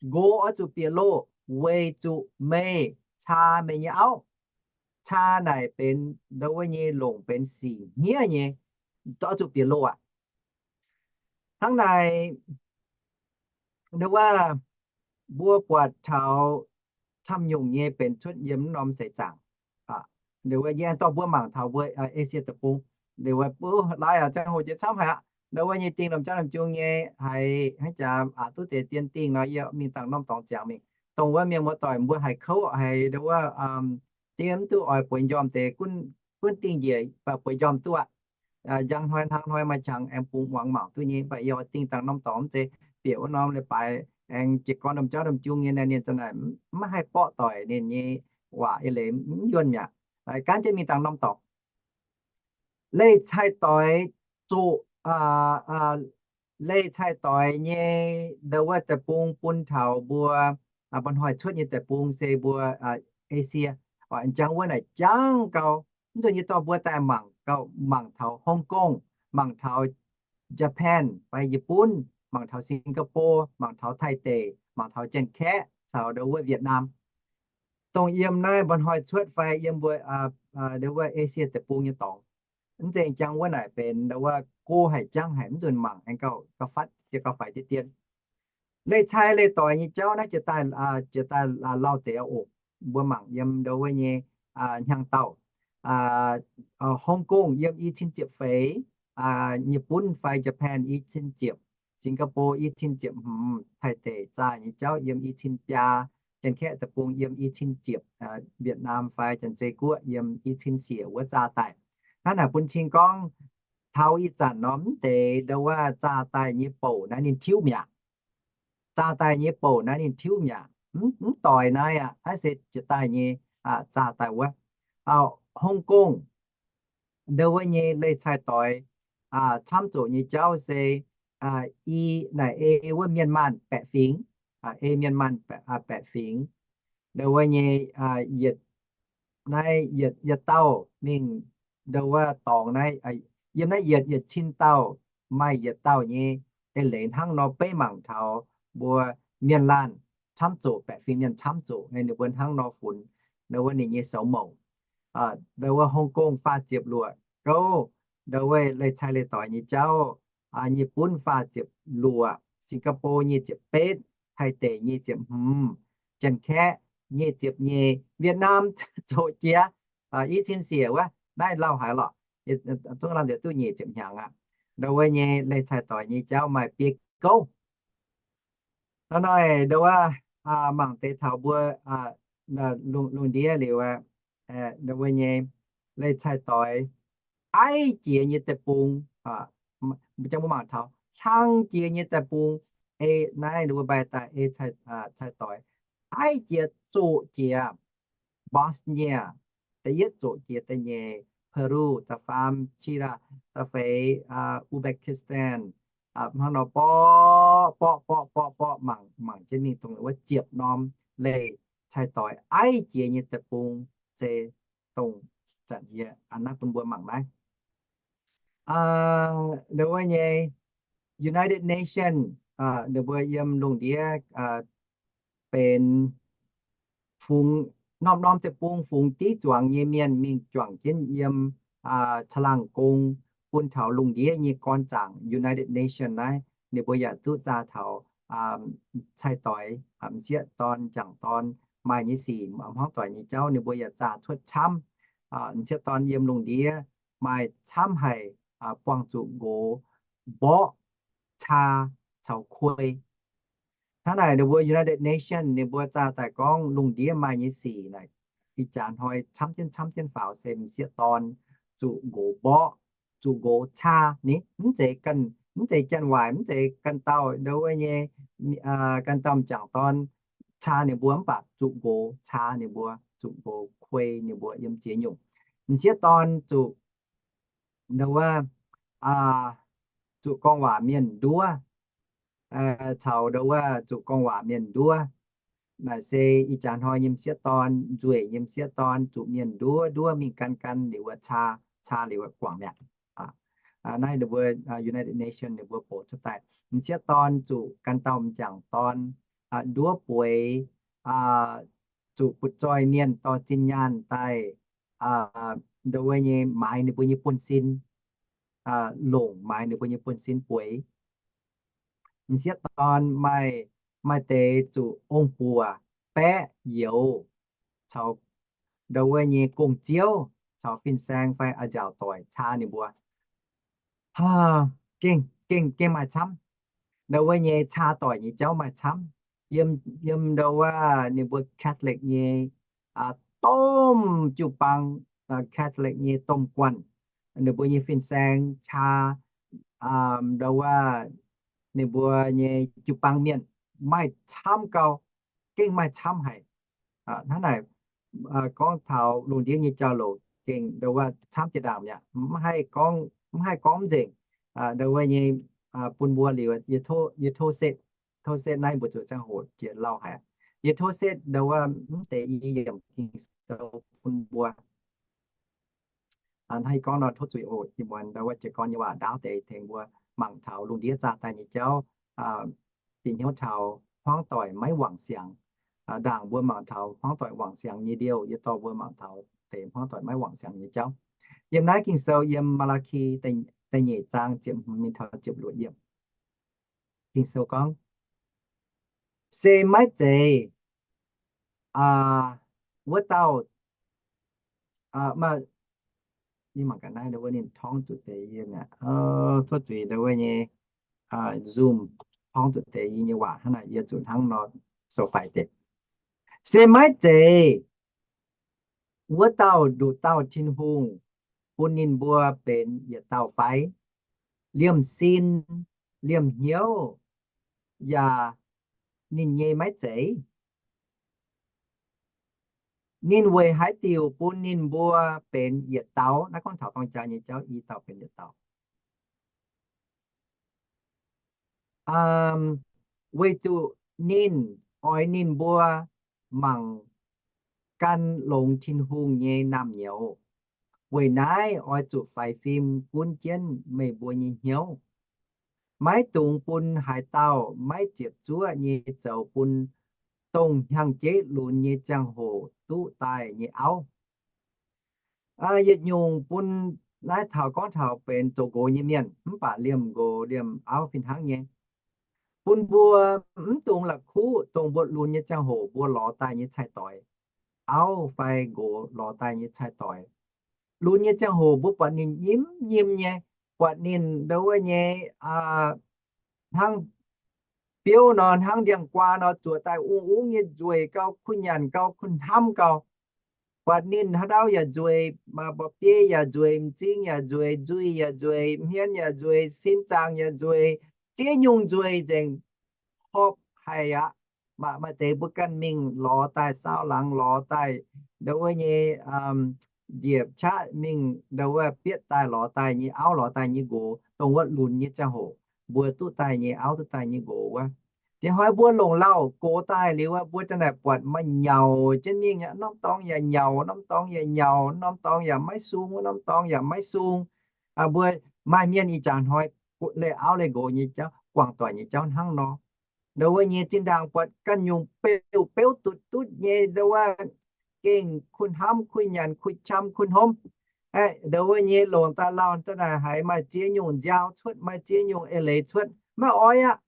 Nqox oix zuqc bieqc loh weic zuqc meih caa meih nyei auv. Caa naaic benx ndo wuov nyei longc benx sic hniev nyei, oix zuqc bieqc loh aqv. Hnangv naaic, ndo wuov, mbuo buatc taux camv nyungc nyei benx cuotv yiem mv norm seix zaangc. Ndo wuov, yie aengx dorh mbuo mangc taux mbuo Esie deic-bung. Ndo wuov, lai aac ziangh hoc jiex camv haic aqv. Ndo wuov nyei dingh lomh jauv lomh jung nyei haiz hnangv jaax aqc duqv deix dien dingh nor, yie mingh dangh norm dorngx ziangx mingh. Dongh wuov mienh muoz-doic mbuo haiz kouv haiz ndo wuov, diev mv duqv oix bueix njormh deix gunv dingh njiec, bueix njormh duqv aqv. Njang hnoi hnangv hnoi maaih qangx aengx bungx muangx mangc duqv nyei, mv baac yie oix dingh dangh norm dorngx mv zeiz bieqc wuov norm leiz-baaix aengx jiez gorn lomh jauv lomh jung nyei naaiv ninh za'naaic mv haih borqv doic ninh nyei waac, yie leiz mv yuonh mi'aqv. Gaanv jienv mingh dangh norm dorngx. Leih cai-doix zuqc, leih cai-doix nyei ndo wuov deic-bung bun taux mbuo mba'hnoi cuotv nyei deic-bung se mbuo Esie. Njang wuov naaic jangv gau. Mv nzunc yie dorh mbuo daaih mangc gau, mangc taux Hong Kong, mangc taux Japan fai Yietc Bunv, mangc taux Singapore, mangc taux Taiv deic, mangc taux Janx-Kaeqv caux ndo wuov Vietnam. Dongh yiem naaiv mba'hnoi cuotv fai yiem mbuo ndo wuov Esie deic-bung nyei dorngx. Mv zeiz njang wuov naaic benx ndo wuov go haic jangv haic, mv nzunc mangc aengx gauh, gauh fatv, gauh faix deix dien. Leih cai leih doix nyei jauv naaiv jiex daaih, jiex daaih lauh deix oc. Mbuo mangc yiem ndo wuov nyei hnyangx-daauh. Hong Kong yiem i cin ziepc feix, Yietc Bunv fai Japan i cin ziepc, Singapore i cin ziepc hmz, Taiv deic zaah nyei jauv yiem i cin biaa, Janx-Kaeqv deic-bung yiem i cin ziepc, Vietnam fai Janx-Zei Guoqv yiem i cin siec wuov zaah daaih. Hnangv naaic bun cing gorngv taux ih zanc nor mv deix ndo wuov zaah daaih nyei bouc naaiv ninh tiuv mi'aqv. zaah daaih nyei bouc naaiv ninh tiuv mi'aqv. Mv doix naaiv aqv, naaiv se jiex daaih nyei, zaah daaih wuov. Hong Kong, ndau wuov nyei leiz-cai-doix camv zoqc nyei jauv se, i naaic ei wuov mienh maanh baeqc fingx, ei mienh maanh baeqc fingx. Ndau wuov nyei, yietc, naaiv yietc, yietc dauh mingh ndau wuov dorngx naaiv, yiem naaiv yietc, yietc cin dauh maaih yietc dauh nyei eix leiz hnangv nor beiv mangc taux mbuo mienh laanh camv zoqc, baeqc fingx mienh camv zoqc, ninh mbuo hnangv nor funx ndau wuov ninh nyei soux mouc. Ndau wuov Hong Kong faah ziepc luoqc gouv, ndau wuov leiz-cai leiz-doix nyei jauv, Nyei-Bun faah ziepc luoqc, Singapore nyic ziepc betv, Taiv-Deic nyic ziepc hmz, Janx-Kaeqv nyic ziepc nyeic, Vietnam zoqc jiex i cin siec wuov, naaiv lauh haic lorqc. Zungv lamh nziex duqv nyic ziepc hnyangx aqv. Ndau wuov nyei leiz-cai-doix nyei jauv maaih biei gouv. Hnangv naaiv ndau wuov, mangc deix taux mbuo lungh ndiev liuz, ndau wuov nyei leiz-cai-doix aiv jiex nyei deic-bung, mbuo mangc taux hlang jiex nyei deic-bung, ei naaiv ndau wuov mbaih daaih ei cai-doix aiv jiex zoqc jiex Bosnia, da'yietv zoqc jiex da'nyeic Peru, da'faam Chile, da'feix Uzbekistan, hnangv nor borqv borqv borqv borqv borqv mangc, mangc jienv mingh dongh wuov ziepc norm leiz-cai-doix aiv jiex nyei deic-bung, se dongh zanc yie a'hneiv bun mbuo mangc naaiv. Ndau wuov nyei United Nations, ninh mbuo yiem lungh ndiev benx fungx norm-norm deic-bung fungx div zuangx nyei mienh mingh juangc jienv yiem caangh laangh gong bun taux lungh ndiev nyei gorn zaangc United Nations naaiv, ninh mbuo yaac duqv zaah taux cai-doix, m'sieqv dorn, m'jangc dorn maaih nyei sic, hmuangv doic nyei jauv ninh mbuo yaac zaah cuotv camv. M'sieqv dorn yiem lungh ndiev maaih camv haic, buangh zuqc nqox, mborqv, caa, caux kuei. Hnangv naaic ninh mbuo United Nations ninh mbuo zaah daaih gorngv lungh ndiev maaih nyei sic naaic, ih jaax hnoi camv jienv camv jienv faaux se m'sieqv dorn zuqc nqox mborqv, zuqc nqox caa ni, mv zeiz ganh, mv zeiz janx-waaic, mv zeiz ganh dauh ndau wuov nyei, ganh dauh m'jangc dorn caa ninh mbuo mv baac zuqc nqox caa ninh mbuo, zuqc nqox kuei ninh mbuo yiem ziex nyungc. M'sieqv dorn zuqc ndau wuov, zuqc gorngv waac mienh nduov, caux ndau wuov zuqc gorngv waac mienh nduov. Naaic se ih jaax hnoi nyei m'sieqv dorn, nzueic nyei m'sieqv dorn zuqc mienh nduov, nduov mingh gan gan liuz wuov caa, caa liuz wuov guangc mi'aqv. Naaiv ninh mbuo United Nations ninh mbuo bouc cuotv daaih, m'sieqv dorn zuqc ganh dauh m'jangc dorn nduov bueix, zuqc butv-zoih mienh dorh zinh nyaanh daaih, ndau wuov nyei maaiz ninh mbuo nyei buonv-sin, longc maaiz ninh mbuo nyei buonv-sin bueix. M'sieqv dorn maaih, maaih deix zuqc ong-buoc, baeqv, youz, caux ndau wuov nyei gong-ziouv caux fin-saeng fai a'nziaauc doic caa ninh mbuo. Gengh, gengh, gengh maaih camv. Ndau wuov nyei caa doic nyei jauv maaih camv. Yiem, yiem ndau wuov ninh mbuo Catholic nyei domh jiu-baang, Catholic nyei domh guanh, ninh mbuo nyei fin-saeng caa ndau wuov ninh mbuo nyei jiu-baang mienh maaih camv gau, gengh maaih camv haic. Hnangv naaic, gorngv taux lungh ndiev nyei jauv-louc gengh ndau wuov camv jiex ndaangc mi'aqv. Mv haih gorngv, mv haih gorngv mv nzengc. Ndau wuov nyei bun mbuo liuz, yie tov, yie tov setv, tov setv naaiv mbuo zuqc ziangh hoc jiex lauh haic. Yie tov setv ndau wuov mv deix i yiemc Ging-Sou bun mbuo. Hnangv yie gorngv nor tov zuiz oc. Ih muonz ndau wuov jiez gorn nyei waac ndaauv deix tengx mbuo mangc taux lungh ndiev zaah daaih nyei jauv, bieqc hnyouv taux hmuangv doic maiv wangc siangx. Ndaangc mbuo mangc taux hmuangv doic wangc siangx nyei liouh, yie dorh mbuo mangc taux deix hmuangv doic maiv wangc siangx nyei jauv. Yiem naaiv Ging-Sou yiem Maa^laa^ki da'nyeic zaang ziepc hmz mingh taux ziepc luoqc yiemc. Ging-Sou gorngv, se maiv zeiz wuov dauh, maiv, yie mangc gaax naaiv wuov ninh torngv zuqc deix yie mi'aqv. Tov zuiz ndau wuov nyei Zoom torngv zuqc deix yie nyei waac hnangv naaic, yie zuqc hnangv nor sou faix deix. Se maiv zeiz wuov dauh nduqc dauh Tin-Hungh bun ninh mbuo benx yietc dauh fai? Liemh sin, liemh hnyouv, yaac ninh nyei maiv zeiz. Ninh weic haaix diuc bun ninh mbuo benx yietc dauh? Naaiv gorngv taux dorng jaa nyei jauv, i dauh benx yietc dauh. Weic zuqc ninh oix ninh mbuo mangc gan longx Tin-Hungh nyei naamh nyouz. Weic naaiv oix zuqc faix fim gunv jienv meih mbuo nyei hnyouv. Maiv dungx bun haaix dauh maiv ziepc zuoqv nyei zoux bun dongh hnyangx-jeiv lunx nyei ziangh hoc duqv daaih nyei auv. Yietc nyungc bun naaiv taux gorngv taux benx zoux nqox nyei mienh, mv baac liemh nqox liemh auv fih hnangv nyei. Bun mbuo mv dungx la'kuqv dongh mbuo lunx nyei ziangh hoc mbuo lorz daaih nyei cai-doix, auv fai nqox lorz daaih nyei cai-doix. Lunx nyei ziangh hoc mbuo buatc ninh nyim nyim nyei, buatc ninh ndo wuov nyei hnangv biouv nor, hnangv ndiangx-guaa nor, zuoqc daaih ungv ungv nyei nzueic gau, kuh nyanc gau, kuh hnamv gau. Buatc ninh haaix ndau yaac nzueic, mba'biei yaac nzueic, m'zing yaac nzueic, nzuih yaac nzueic, hmien yaac nzueic, sin zaangc yaac nzueic, ziex nyungc nzueic nzengc, horpc haic aqv. Maaih deix mbuo ganh mingh lorz daaih, saau laangz lorz daaih, ndo wuov nyei njiec qaqv mingh, ndo wuov bietv daaih lorz daaih nyei auv, lorz daaih nyei nqox, dongh wuov lunx nyei ziangh hoc mbuo duqv daaih nyei auv, duqv daaih nyei nqox wuov. Diex hnoi mbuo longc lauh gox daaih liuz wuov, mbuo ziang naaic buatc maaih nyauc jienv mingh aqv. Norm dorngx yaac nyauc, norm dorngx yaac nyauc, norm dorngx yaac maiv sung, norm dorngx yaac maiv sung. Mbuo maaih mienh ih jaax hnoi leih auv leih nqox nyei jauv, guangc doic nyei jauv hnangv nor. Ndo wuov nyei zinh ndaangc buatc ganh nyungc beuv beuv dutc dutv nyei, ndo wuov gengh kuh hnamv, kuh nyanc, kuh qam, kuh hnomv. Ndo wuov nyei longc daaih lauh ziang naaic haiz maaih ziex nyungc nziaaux cuotv, maaih ziex nyungc eix leiz cuotv, maiv oix aqv.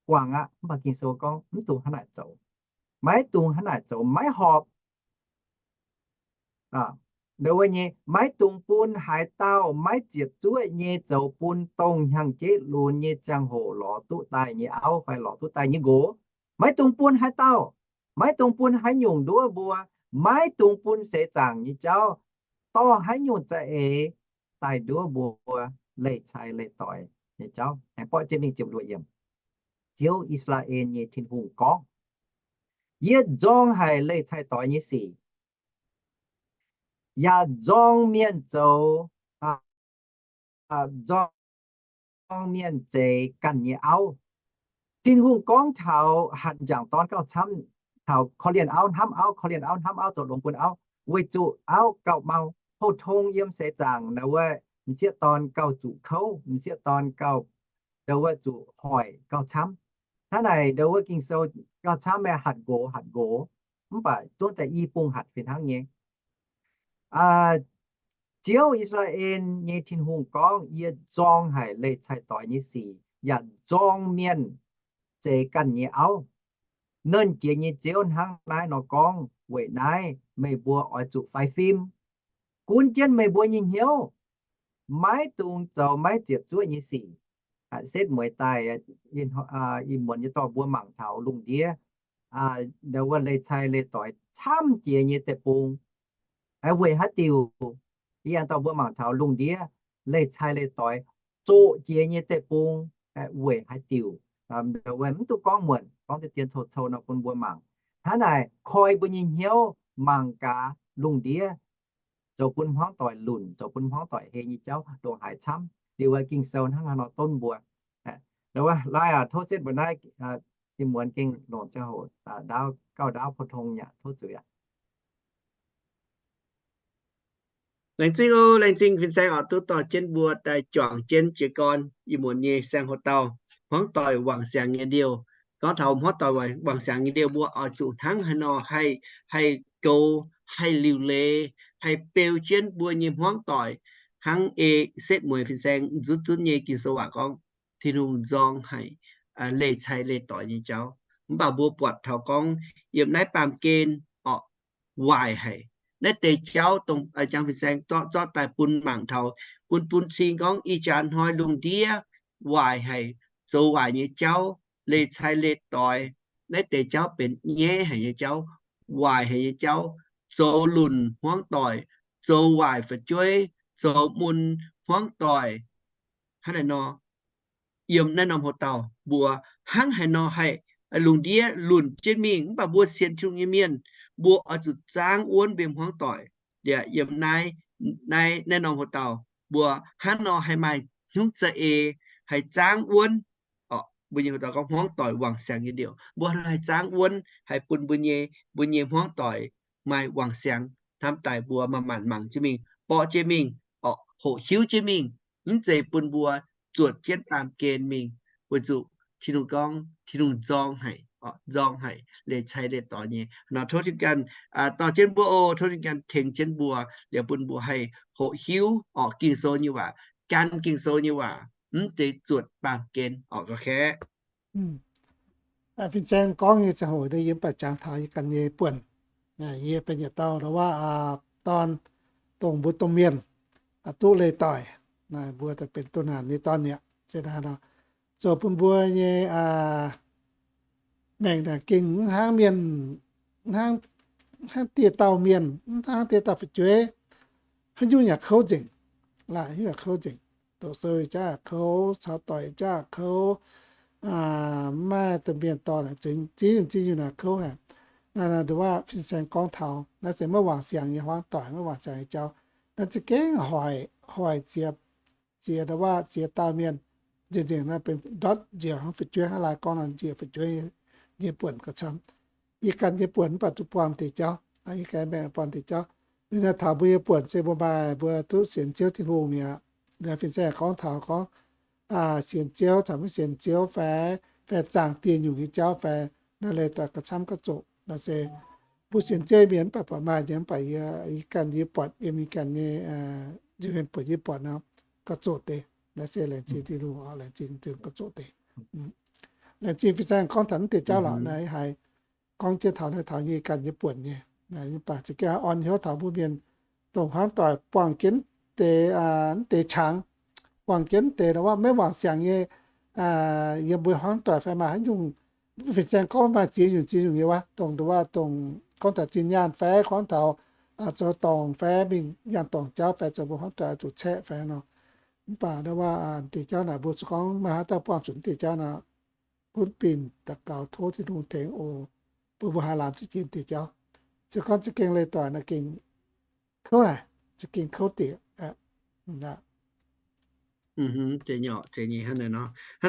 Guangc aqv. Mv baac Ging-Sou gorngv mv dungx hnangv naaic zoux. Maiv dungx hnangv naaic zoux, maiv horpc. Ndo wuov nyei maiv dungx bun haaix dauh maiv ziepc zuoqv nyei zoux bun dongh hnyangx-jeiv lunx nyei ziangh hoc lorz duqv daaih nyei auv fai lorz duqv daaih nyei nqox. Maiv dungx bun haaix dauh. Maiv dungx bun haaix nyungc nduov mbuo. Maiv dungx bun seix zaangc nyei jauv, dorh haaix nyungc za'eix daaih nduov mbuo leih cai leih doix nyei jauv. Aengx borqv jienv mingh ziepc luoqc yiemc. Ziouv, I^saa^laa^en nyei Tin-Hungh, gorngv, Yie nzorng haic leih cai doix nyei sic, yaac nzorng mienh zoux, nzorng mienh zeix ganh nyei auv. Tin-Hungh gorngv taux hatc m'jangc dorn gauh camv, taux korv-lienh auv hnamv auv, korv-lienh auv hnamv auv, zoux longx bun auv, weic zuqc auv gauh mau. Pou-tong yiem seix zaangc ndo wuov m'sieqv dorn gauh zuqc kouv, m'sieqv dorn gauh, ndo wuov zuqc hoic gauh camv. Hnangv naaic ndo wuov Ging-Sou gauh camv meih hatc nqox hatc nqox, mv baac zungv daaih i bung hatc fih hnangv nyei. Ziouv, I^saa^laa^en nyei Tin-Hungh gorngv, Yie nzorng haic leih cai doix nyei sic, yaac nzorng mienh zeix ganh nyei auv. Nernh Jiex nyei Ziouv hnangv naaiv nor gorngv. Weic naaiv meih mbuo oix zuqc faix fim, gunv jienv meih mbuo nyei hnyouv, maiv dungx zoux maiv ziepc zuoqv nyei sic. Setv mueiz daaih, ih muonz nyei dorh mbuo mangc taux lungh ndiev ndo wuov leih cai leih doix camv jiex nyei deic-bung. Weic haaix diuc? Ih aengx dorh mbuo mangc taux lungh ndiev leih cai leih doix zoqc jiex nyei deic-bung. Weic haaix diuc? Ndo wuov mv duqv gorngv muonc, gorngv deix dien cou-cou nor bun mbuo mangc. Hnangv naaic koi mbuo nyei hnyouv mangc gaax lungh ndiev, zoux bun hmuangv doic lunc, zoux bun hmuangv doic hei nyei jauv ndongc haaix camv. Liuz wuov Ging-Sou hnangv haaix nor donv mbuo. Ndo wuov laai aac, tov setv mbuo naaiv, ih muonz gengh longc ziangh hoc ndaauv, gauh ndaauv pou-tong yaac tov zuiz aqv. Laengz zingh oc, laengz zingh fin-saeng oc, duqv dorh jienv mbuo daaih juangc jienv jiez gorn ih muonz nyei saeng-houx-daauh, hmuangv doic wangc siangx nyei liouh. Gorngv taux hmuangv doic wangc siangx nyei liouh, mbuo oix zuqc hnangv haaix nor haih, haih goux, haih liuc leiz, haih beu jienv mbuo nyei hmuangv doic, hnangv ei setv mueiz fin-saeng nzutv zunv nyei Ging-Sou waac gorngv, Tin-Hungh nzorng haic leih cai leih doix nyei jauv. Mv baac mbuo buatc taux gorngv yiem naaiv baamh gen orqc, waaic haic. Naaiv deix jauv dongh jangx fin-saeng zorqv, zorqv daaih bun mangc taux, bun, bun cing gorngv ih jaax hnoi lungh ndiev waaic haic, zoux waaic nyei jauv, leih cai leih doix. Naaiv deix jauv benx nyaiv haic nyei jauv, waaic haic nyei jauv, zoux lunc hmuangv doic, zoux waaic fu'jueiv, zoux mun hmuangv doic. Hnangv naaiv nor, yiem naaiv norm houx-daauh mbuo hnangv haaix nor haih lungh ndiev lunc jienv mingh. Mv baac mbuo sienx Tin-Hungh nyei mienh, mbuo oix zuqc zaangv wuonv mbuo nyei hmuangv doic. Yiem naaiv, naaiv, naaiv norm hoc-dauh, mbuo hnangv nor haih maaih hnyouv za'eix, haih zaangv wuonv, mbuo nyei hoc-dauh gorngv hmuangv doic wangc siangx nyei liouc. Mbuo hnangv nor haih zaangv wuonv, haih bun mbuo nyei, mbuo nyei hmuangv doic maaih wangc siangx hnamv daaih mbuo manc-manc mangc jienv mingh, borqv jienv mingh, hoqc hiuv jienv mingh, mv zeiz bun mbuo zuotc jienv baamh gen mingh. Weic zuqc Tin-Hungh gorngv, Tin-Hungh nzorng haic, nzorng haic leiz-cai leiz-doix nyei. Nor tov Tin-Hungh ganh dorh jienv mbuo oc. Tov Tin-Hungh ganh tengx jienv mbuo, liuz bun mbuo haih hoqc hiuv orqc Ging-Sou nyei waac, gan Ging-Sou nyei waac, mv deix zuotc baamh gen orqc ga'kaeqv. Fin-saeng gorngv nyei ziangh hoc yie mv baac jangx taux yie ganh nyei buonc. Yie benx yietc dauh ndau-waav dorn, dongh mbuo domh mienh duqv leiz-doic, mbuo daaih benx doh naanc nyei dorn mi'aqv. Zoux bun mbuo nyei maengc naaic gengh mv hnangv mienh, hnangv dieh dauh mienh, mv hnangv dieh dauh fu'jueiv, haaix nyungc yaac kouv nzengc, laaix haaix nyungc yaac kouv nzengc. Doqc sou jaav kouv, caux doic jaav kouv, mv maaih domh mienh dorn ziv nyungc ziv nyungc naaic kouv haic. Naaiv ndau-waav fin-saeng gorngv taux naaiv se maiv wangc siangx nyei hmuangv doic, maiv wangc siangx nyei jauv. Naaiv za'gengh hoic, hoic ziex, ziex ndau-waav ziex dauh mienh nzengc, nzengc naaiv benx ndortv njiec hnangv fu'jueiv, hnangv laaix gorngv nor njiec fu'jueiv nyei buonc gauh camv. Yie ganh nyei buonc mv baac zuqc buangh deix jauv, yie ganh maengc buangh deix jauv. Liuz naaiv taux mbuo nyei buonc se mbuo maaih mbuo duqv sienx Ziouv Tin-Hungh mi'aqv. Liuz fin-saeng gorngv taux gorngv sienx Ziouv caux maiv sienx Ziouv fai, fai zaangc dieh nyungc nyei jauv fai, naaiv leiz-doic gauh camv gauh zoqc. Naaiv se mbuo sienx Ziouv mienh mv baac buatc maaih nyei, mv baac yie ganh yie buatc yiem yie ganh nyei nziex hmien buonc yie buatc nor, gauh zoqc deix. Naaiv se laengz zingh Tin-Hungh, laengz zingh Tin-Hungh gauh zoqc deix. Laengz zingh fin-saeng gorngv taux naaiv deix jauv lorqc. Naaiv haiz gorngv jienv taux naaiv taux yie ganh nyei buonc nyei. Mv baac za'gengh orn hnyouv taux mbuo mienh dongh hmuangv doic buangh jienv deix, mv deix qangx, buangh jienv deix ndau-waav maiv wangc siangx nyei, yiem mbuo hmuangv doic fai maaih haaix nyungc, fin-saeng gorngv maaih ziex nyungc ziex nyungc nyei waac, dongh ndau-waav dongh gorngv taux zinh nyaanh fai gorngv taux zoux dorngc fai mingh yangh dorngc jauv fai zoux mbuo hmuangv doic zuqc caeqv fai nor. Mv baac ndau-waav deix jauv naaic mbuo zuqc gorngv maaih haaix dauh buangh zuqc deix jauv nor, gunv binc daux gaux tov Tin-Hungh tengx oc, bun mbuo haih laamz duqv jiex deix jauv. Se gorngv za'gengh leiz-doic naaiv gengh kouv haic, za'gengh kouv deix. Hnangv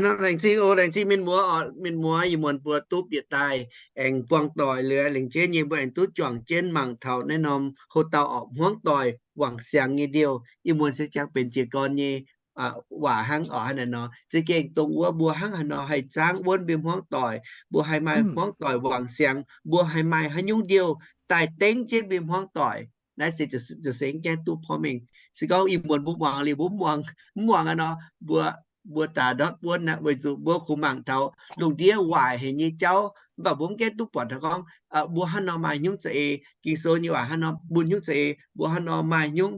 nor laengz zingh oc, laengz zingh mienh muoz oc. Mienh muoz, ih muonz mbuo duqv bieqc daaih aengx buangh doic liuz, laengz jienv nyei mbuo aengx duqv juangc jienv mangc taux naaiv norm houx-dauh orqc, hmuangv doic wangc siangx nyei liouh. Ih muonz se jangx benx jiez gorn nyei waac hnangv oc. Hnangv naaiv nor, za'gengh dongh wuov mbuo hnangv haaix nor haih zaangv wuonv mbuo hmuangv doic, mbuo haih maaih hmuangv doic wangc siangx, mbuo haih maaih haaix nyungc liouh daaih dengv jienv mbuo hmuangv doic. Naaiv se ziouc se gaengh duqv porv mengh. Se gorngv ih muonz mbuo muangx liuz mbuo mv muangx, mv muangx aqv nor, mbuo, mbuo daaih ndortv wuonv aqv, weic zuqc mbuo kungx mangc taux lungh ndiev waaic haic nyei jauv, mv baac mbuo mv gaengh duqv buatc taux gorngv mbuo hnangv nor maaih hnyungv za'eix, Ging-Sou nyei waac hnangv nor bun hnyungv za'eix, mbuo hnangv nor maaih hnyungv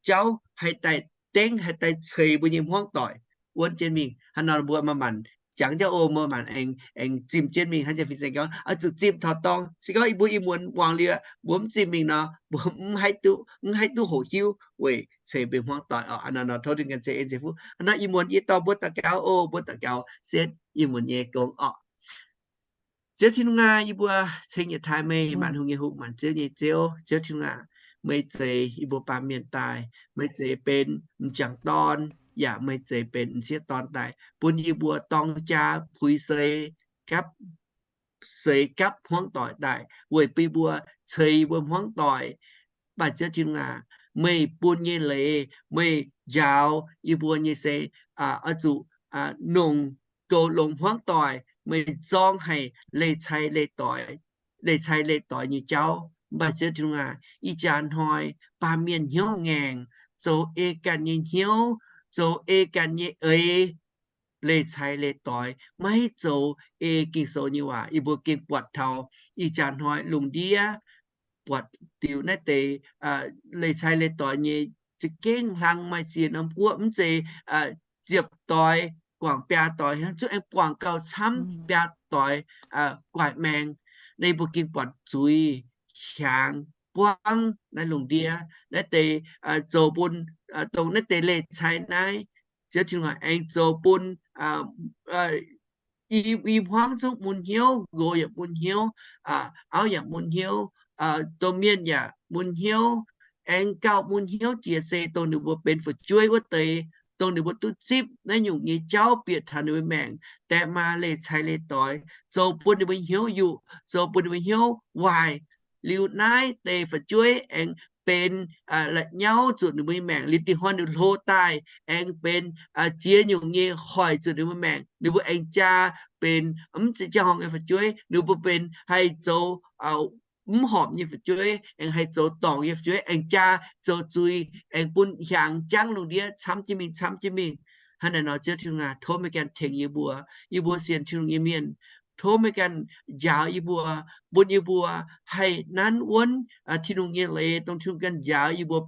jauv haih daaih dengv, haih daaih ceix mbuo nyei hmuangv doic wuonv jienv mingh. Hnangv nor mbuo manc-manc jangx jauv oc, mbuo manc-manc aengx, aengx zimh jienv mingh hnangv janx fin-saeng gorngv oix zuqc zimh taux dorngx. Se gorngv mbuo ih muonz muangx liuz mbuo mv zimh mingh nor, mbuo mv haih duqv, mv haih duqv hoqc hiuv weic ceix mbuo hmuangv doic oc. Hnangv nor tov Tin-Hungh ganh ceix en ceix fuqv. Hnangv nor ih muonz yie dorh mbuo daux gaux oc, mbuo daux gaux setv ih muonz nyei gong oc. Ziouv Tin-Hungh aac, yie mbuo ceng yietc taaih meih, maanc hungh nyei Hungh, maanc ziouv nyei Ziouv. Ziouv Tin-Hungh aac, meih zeix yie mbuo baamh mienh daaih. Meih zeix benx m'jangc dorn, yaac meih zeix benx m'sieqv dorn daaih, bun yie mbuo dorng jaa puix seix gapv, seix gapv hmuangv doic daaih weic bun mbuo ceix yie mbuo hmuangv doic. Mv baac Ziouv Tin-Hungh aac, meih bun nyei leiz, meih njaaux yie mbuo nyei se oix zuqc nongc goux longx hmuangv doic. Meih zorng haic leiz-cai leiz-doic, leiz-cai leiz-doic nyei jauv. Mv baac Ziouv Tin-Hungh aac, ih jaax hnoi baamh mienh hnyouv ngaengc, zoux ei ganh nyei hnyouv, zoux ei ganh nyei eix, leiz-cai leiz-doic, maiv zoux ei Ging-Sou nyei waac. Yie mbuo gengh buatc taux ih jaax hnoi lungh ndiev buatc diuc naaiv deix leiz-cai leiz-doic nyei za'gengh hlang maaih ziex norm guoqv, mv zeiz ziepc doix guangc biaa doix hnangv, zungv aengx guangc gauh camv biaa doix guaix maeng. Naaiv yie mbuo gengh buatc zuiz hiaangx buangv naaiv lungh ndiev naaiv deix, zoux bun, dongh naaiv deix leiz-cai naaiv, Ziouv Tin-Hungh aengx zoux bun i, i hmuangv zungv mun hnyouv, nqox yaac mun hnyouv, auv yaac mun hnyouv, domh mienh yaac mun hnyouv, aengx gauh mun hnyouv jiex se dongh ninh mbuo benx fu'jueiv wuov deix, dongh ninh mbuo duqv zipv naaiv nyungc nyei jauv bieqc taux ninh mbuo maengc, daeqv maa leih cai leih doix, zoux bun ninh mbuo hnyouv yuqc, zoux bun ninh mbuo hnyouv waaic. Liuz naaiv deix fu'jueiv aengx benx la'nyauv zuqc ninh mbuo nyei maengc. Liuz dingc hnoi ninh hlo daaih aengx benx ziex nyungc nyei hoic zuqc ninh mbuo maengc. Ninh mbuo aengx jaa benx mv zeiz jaa-horngh nyei fu'jueiv. Ninh mbuo benx haih zoux mv horpc nyei fu'jueiv, aengx haih zoux dorngc nyei fu'jueiv, aengx jaa zoux zuiz, aengx bun hiaangx jangv lungh ndiev camv jienv mingh, camv jienv mingh. Hnangv naaiv nor, Ziouv Tin-Hungh aac, tov meih ganh tengx yie mbuo, yie mbuo sienx Tin-Hungh nyei mienh. Tov meih ganh njaaux yie mbuo, bun yie mbuo haih nanv wuonv Tin-Hungh nyei leiz, dongh Tin-Hungh ganh njaaux yie mbuo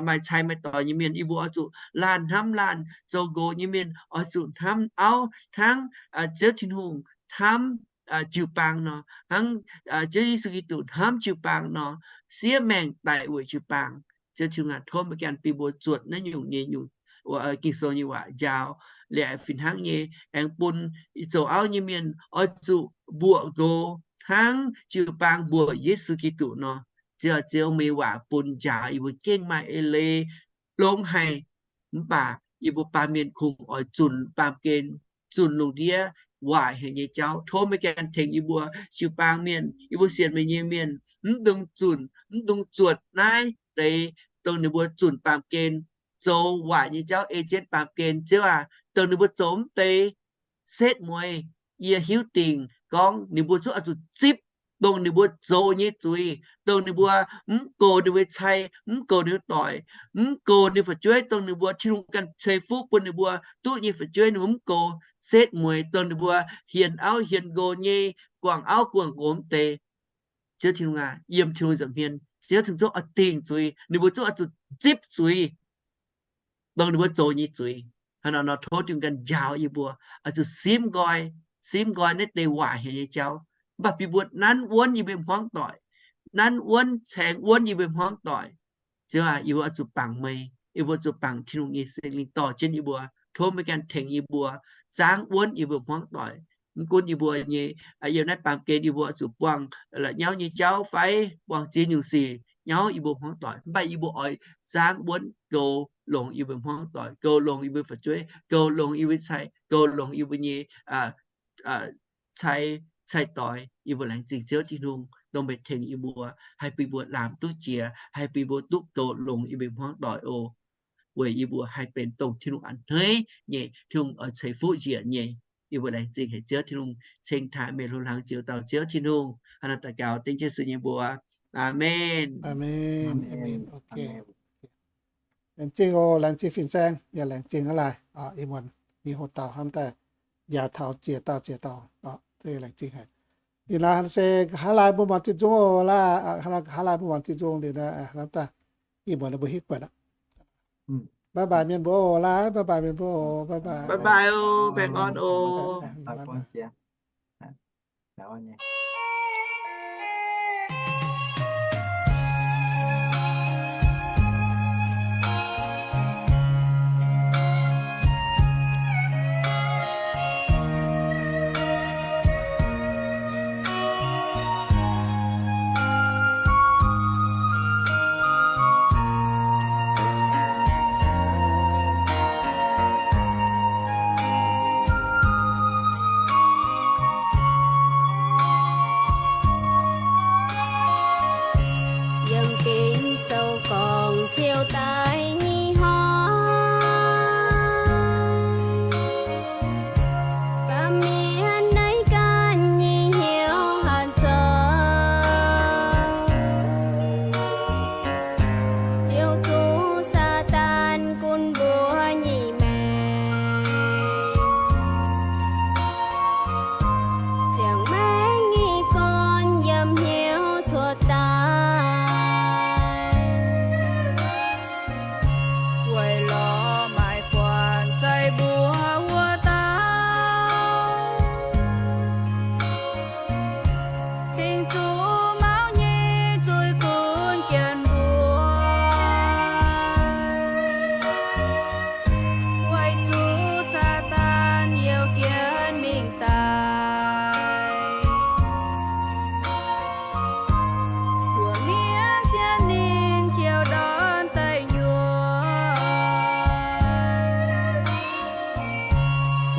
maaih cai maaih doix nyei mienh. Yie mbuo oix zuqc laanh hnamv laanh, zoux nqox nyei mienh oix zuqc hnamv auv hnangv Ziouv Tin-Hungh hnamv jiu-baang nor, hnangv Ziouv Yesu Giduc hnamv jiu-baang nor, siev maengc daic weic jiu-baang. Ziouv Tin-Hungh aac, tov meih ganh bun mbuo zuotc naaiv nyungc nyei nyungc Ging-Sou nyei waac njaaux, liuz fih hnangv nyei aengx bun zoux auv nyei mienh oix zuqc mbuoqc nqox hnangv jiu-baang mbuoqc Yesu Giduc nor. Ziouv, Ziouv, meih nyei waac bun njaaux yie mbuo gengh maaih eix leiz longx haic. Mv baac yie mbuo baamh mienh kungx oix zunc baamh gen, zunc lungh ndiev waaic haic nyei jauv. Tov meih ganh tengx yie mbuo jiu-baang mienh, yie mbuo sienx meih nyei mienh, mv dungx zunc, mv dungx zuotc naaiv deix dongh ninh mbuo zunc baamh gen, zoux waaic nyei jauv ei jienv baamh gen. Ziouv aac, dongh ninh mbuo zoux mv deix setv mueiz, yie hiuv dingc gorngv ninh mbuo zungv oix zuqc zipv dongh ninh mbuo zoux nyei zuiz, dongh ninh mbuo mv goux ninh mbuo cai, mv goux ninh mbuo doic, mv goux ninh fu'jueiv, dongh ninh mbuo Tin-Hungh ganh ceix fuqv bun ninh mbuo duqv nyei fu'jueiv, ninh mbuo mv goux. Setv mueiz dongh ninh mbuo hienx auv hienx nqox nyei, guangc auv guangc nqox mv deix. Ziouv Tin-Hungh aac, yiem Tin-Hungh nza'hmien, Ziouv Tin-Hungh zungv oix dingc zuiz, ninh mbuo zungv oix zuqc zipv zuiz dongh ninh mbuo zoux nyei zuiz. Hnangv naaiv nor, tov Tin-Hungh ganh njaaux yie mbuo oix zuqc simv nqoi, simv nqoi naaiv deix waaic haic nyei jauv, mv baac bun mbuo nanv wuonv yie mbuo hmuangv doic, nanv wuonv caengx wuonv yie mbuo hmuangv doic. Ziouv aac, yie mbuo oix zuqc bangc meih, yie mbuo zuqc bangc Tin-Hungh nyei Singx Lingh dorh jienv yie mbuo. Tov meih ganh tengx yie mbuo zaangv wuonv yie mbuo hmuangv doic. Mv gunv yie mbuo nyei, yiem naaiv baamh gen yie mbuo oix zuqc buangh la'nyauv nyei jauv fai buangh ziex nyungc sic nyauv yie mbuo hmuangv doic, mv baac yie mbuo oix zaangv wuonv goux longx yie mbuo hmuangv doic, goux longx yie mbuo fu'jueiv, goux longx yie mbuo cai, goux longx yie mbuo nyei cai, cai-doix. Yie mbuo laengz zingh Ziouv Tin-Hungh dongh meih tengx yie mbuo, haih bun mbuo lamz duqv jiex, haih bun mbuo duqv goux longx yie mbuo hmuangv doic oc. Weic yie mbuo haih benx dongh Tin-Hungh a'hneiv nyei, Tin-Hungh oix ceix fuqv njiec nyei. Yie mbuo laengz zingh haic Ziouv Tin-Hungh, ceng taaih meih hlo hlang ziouc dauh Ziouv Tin-Hungh. Hnangv naaiv daux gaux dengv Yesu nyei mbuox. Aamen. Laengz zingh oc, laengz zingh fin-saeng, yaac laengz zingh aqv laaih. Ih muonz mingh hoc dauh hnamv daaih njaaux taux ziex dauh ziex dauh, laengz zingh haic. Ninh naaiv se nqa'haav laai mbuo muangx diuh nzung oc, nqa'haav laai mbuo muangx diuh nzung liuz naaiv hnamv daaih, ih muonz mbuo hitv buatc aqv. Bye bye mienh mbuo oc, laaih bye bye mienh mbuo oc, bye bye. Bye bye oc, baengh orn oc.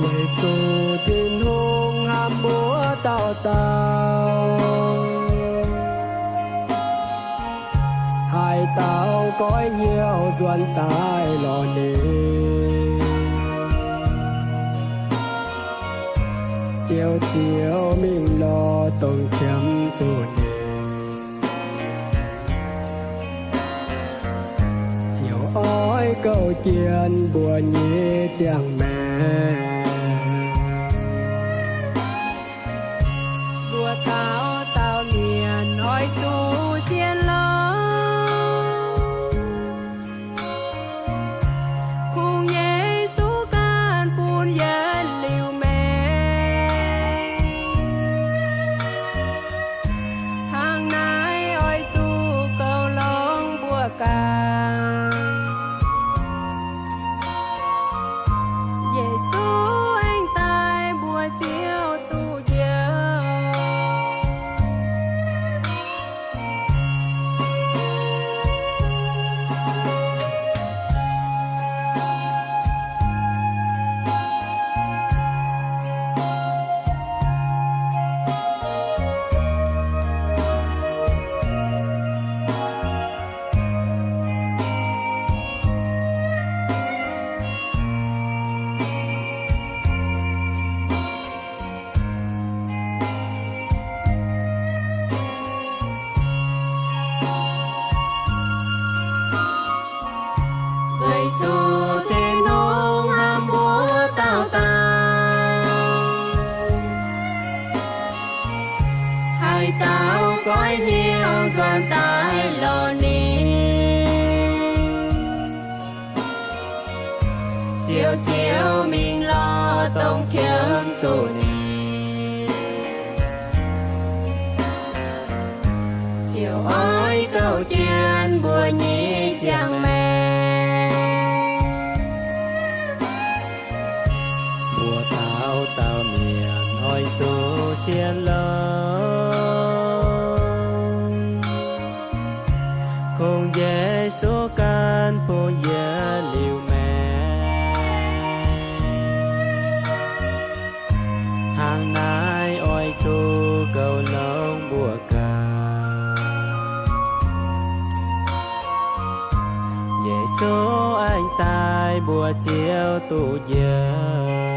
Weic zuqc Tin-Hungh hnamv mbuo dauh dauh, haaix dauh goiv hnyouv nzuonx daaih lorz ninh, ziouc ziouc mingh lorz dongh qiemx zuqc ninh, ziouc oix gouv jien mbuo nyei ziangh maengc. Mbuo dauh dauh mienh oix zuqc sienx lorz kungx Yesu ganh bun yietc liuz maengc. Hnangv naaiv oix zuqc goux longx mbuo ganh. Yesu aengx daaih mbuo ziouc duqv njoux. Weic zuqc Tin-Hungh hnamv mbuo dauh dauh, haaix dauh goiv hnyouv nzuonx daaih lorz ninh, ziouc ziouc mingh lorz dongh qiemx zuqc ninh, ziouc oix gouv jien mbuo nyei ziangh maengc. Mbuo dauh dauh mienh oix zuqc sienx lorz kungx Yesu ganh bun yietc liuz maengc. Hnangv naaiv oix zuqc goux longx mbuo ganh. Yesu aengx daaih mbuo ziouc duqv njoux.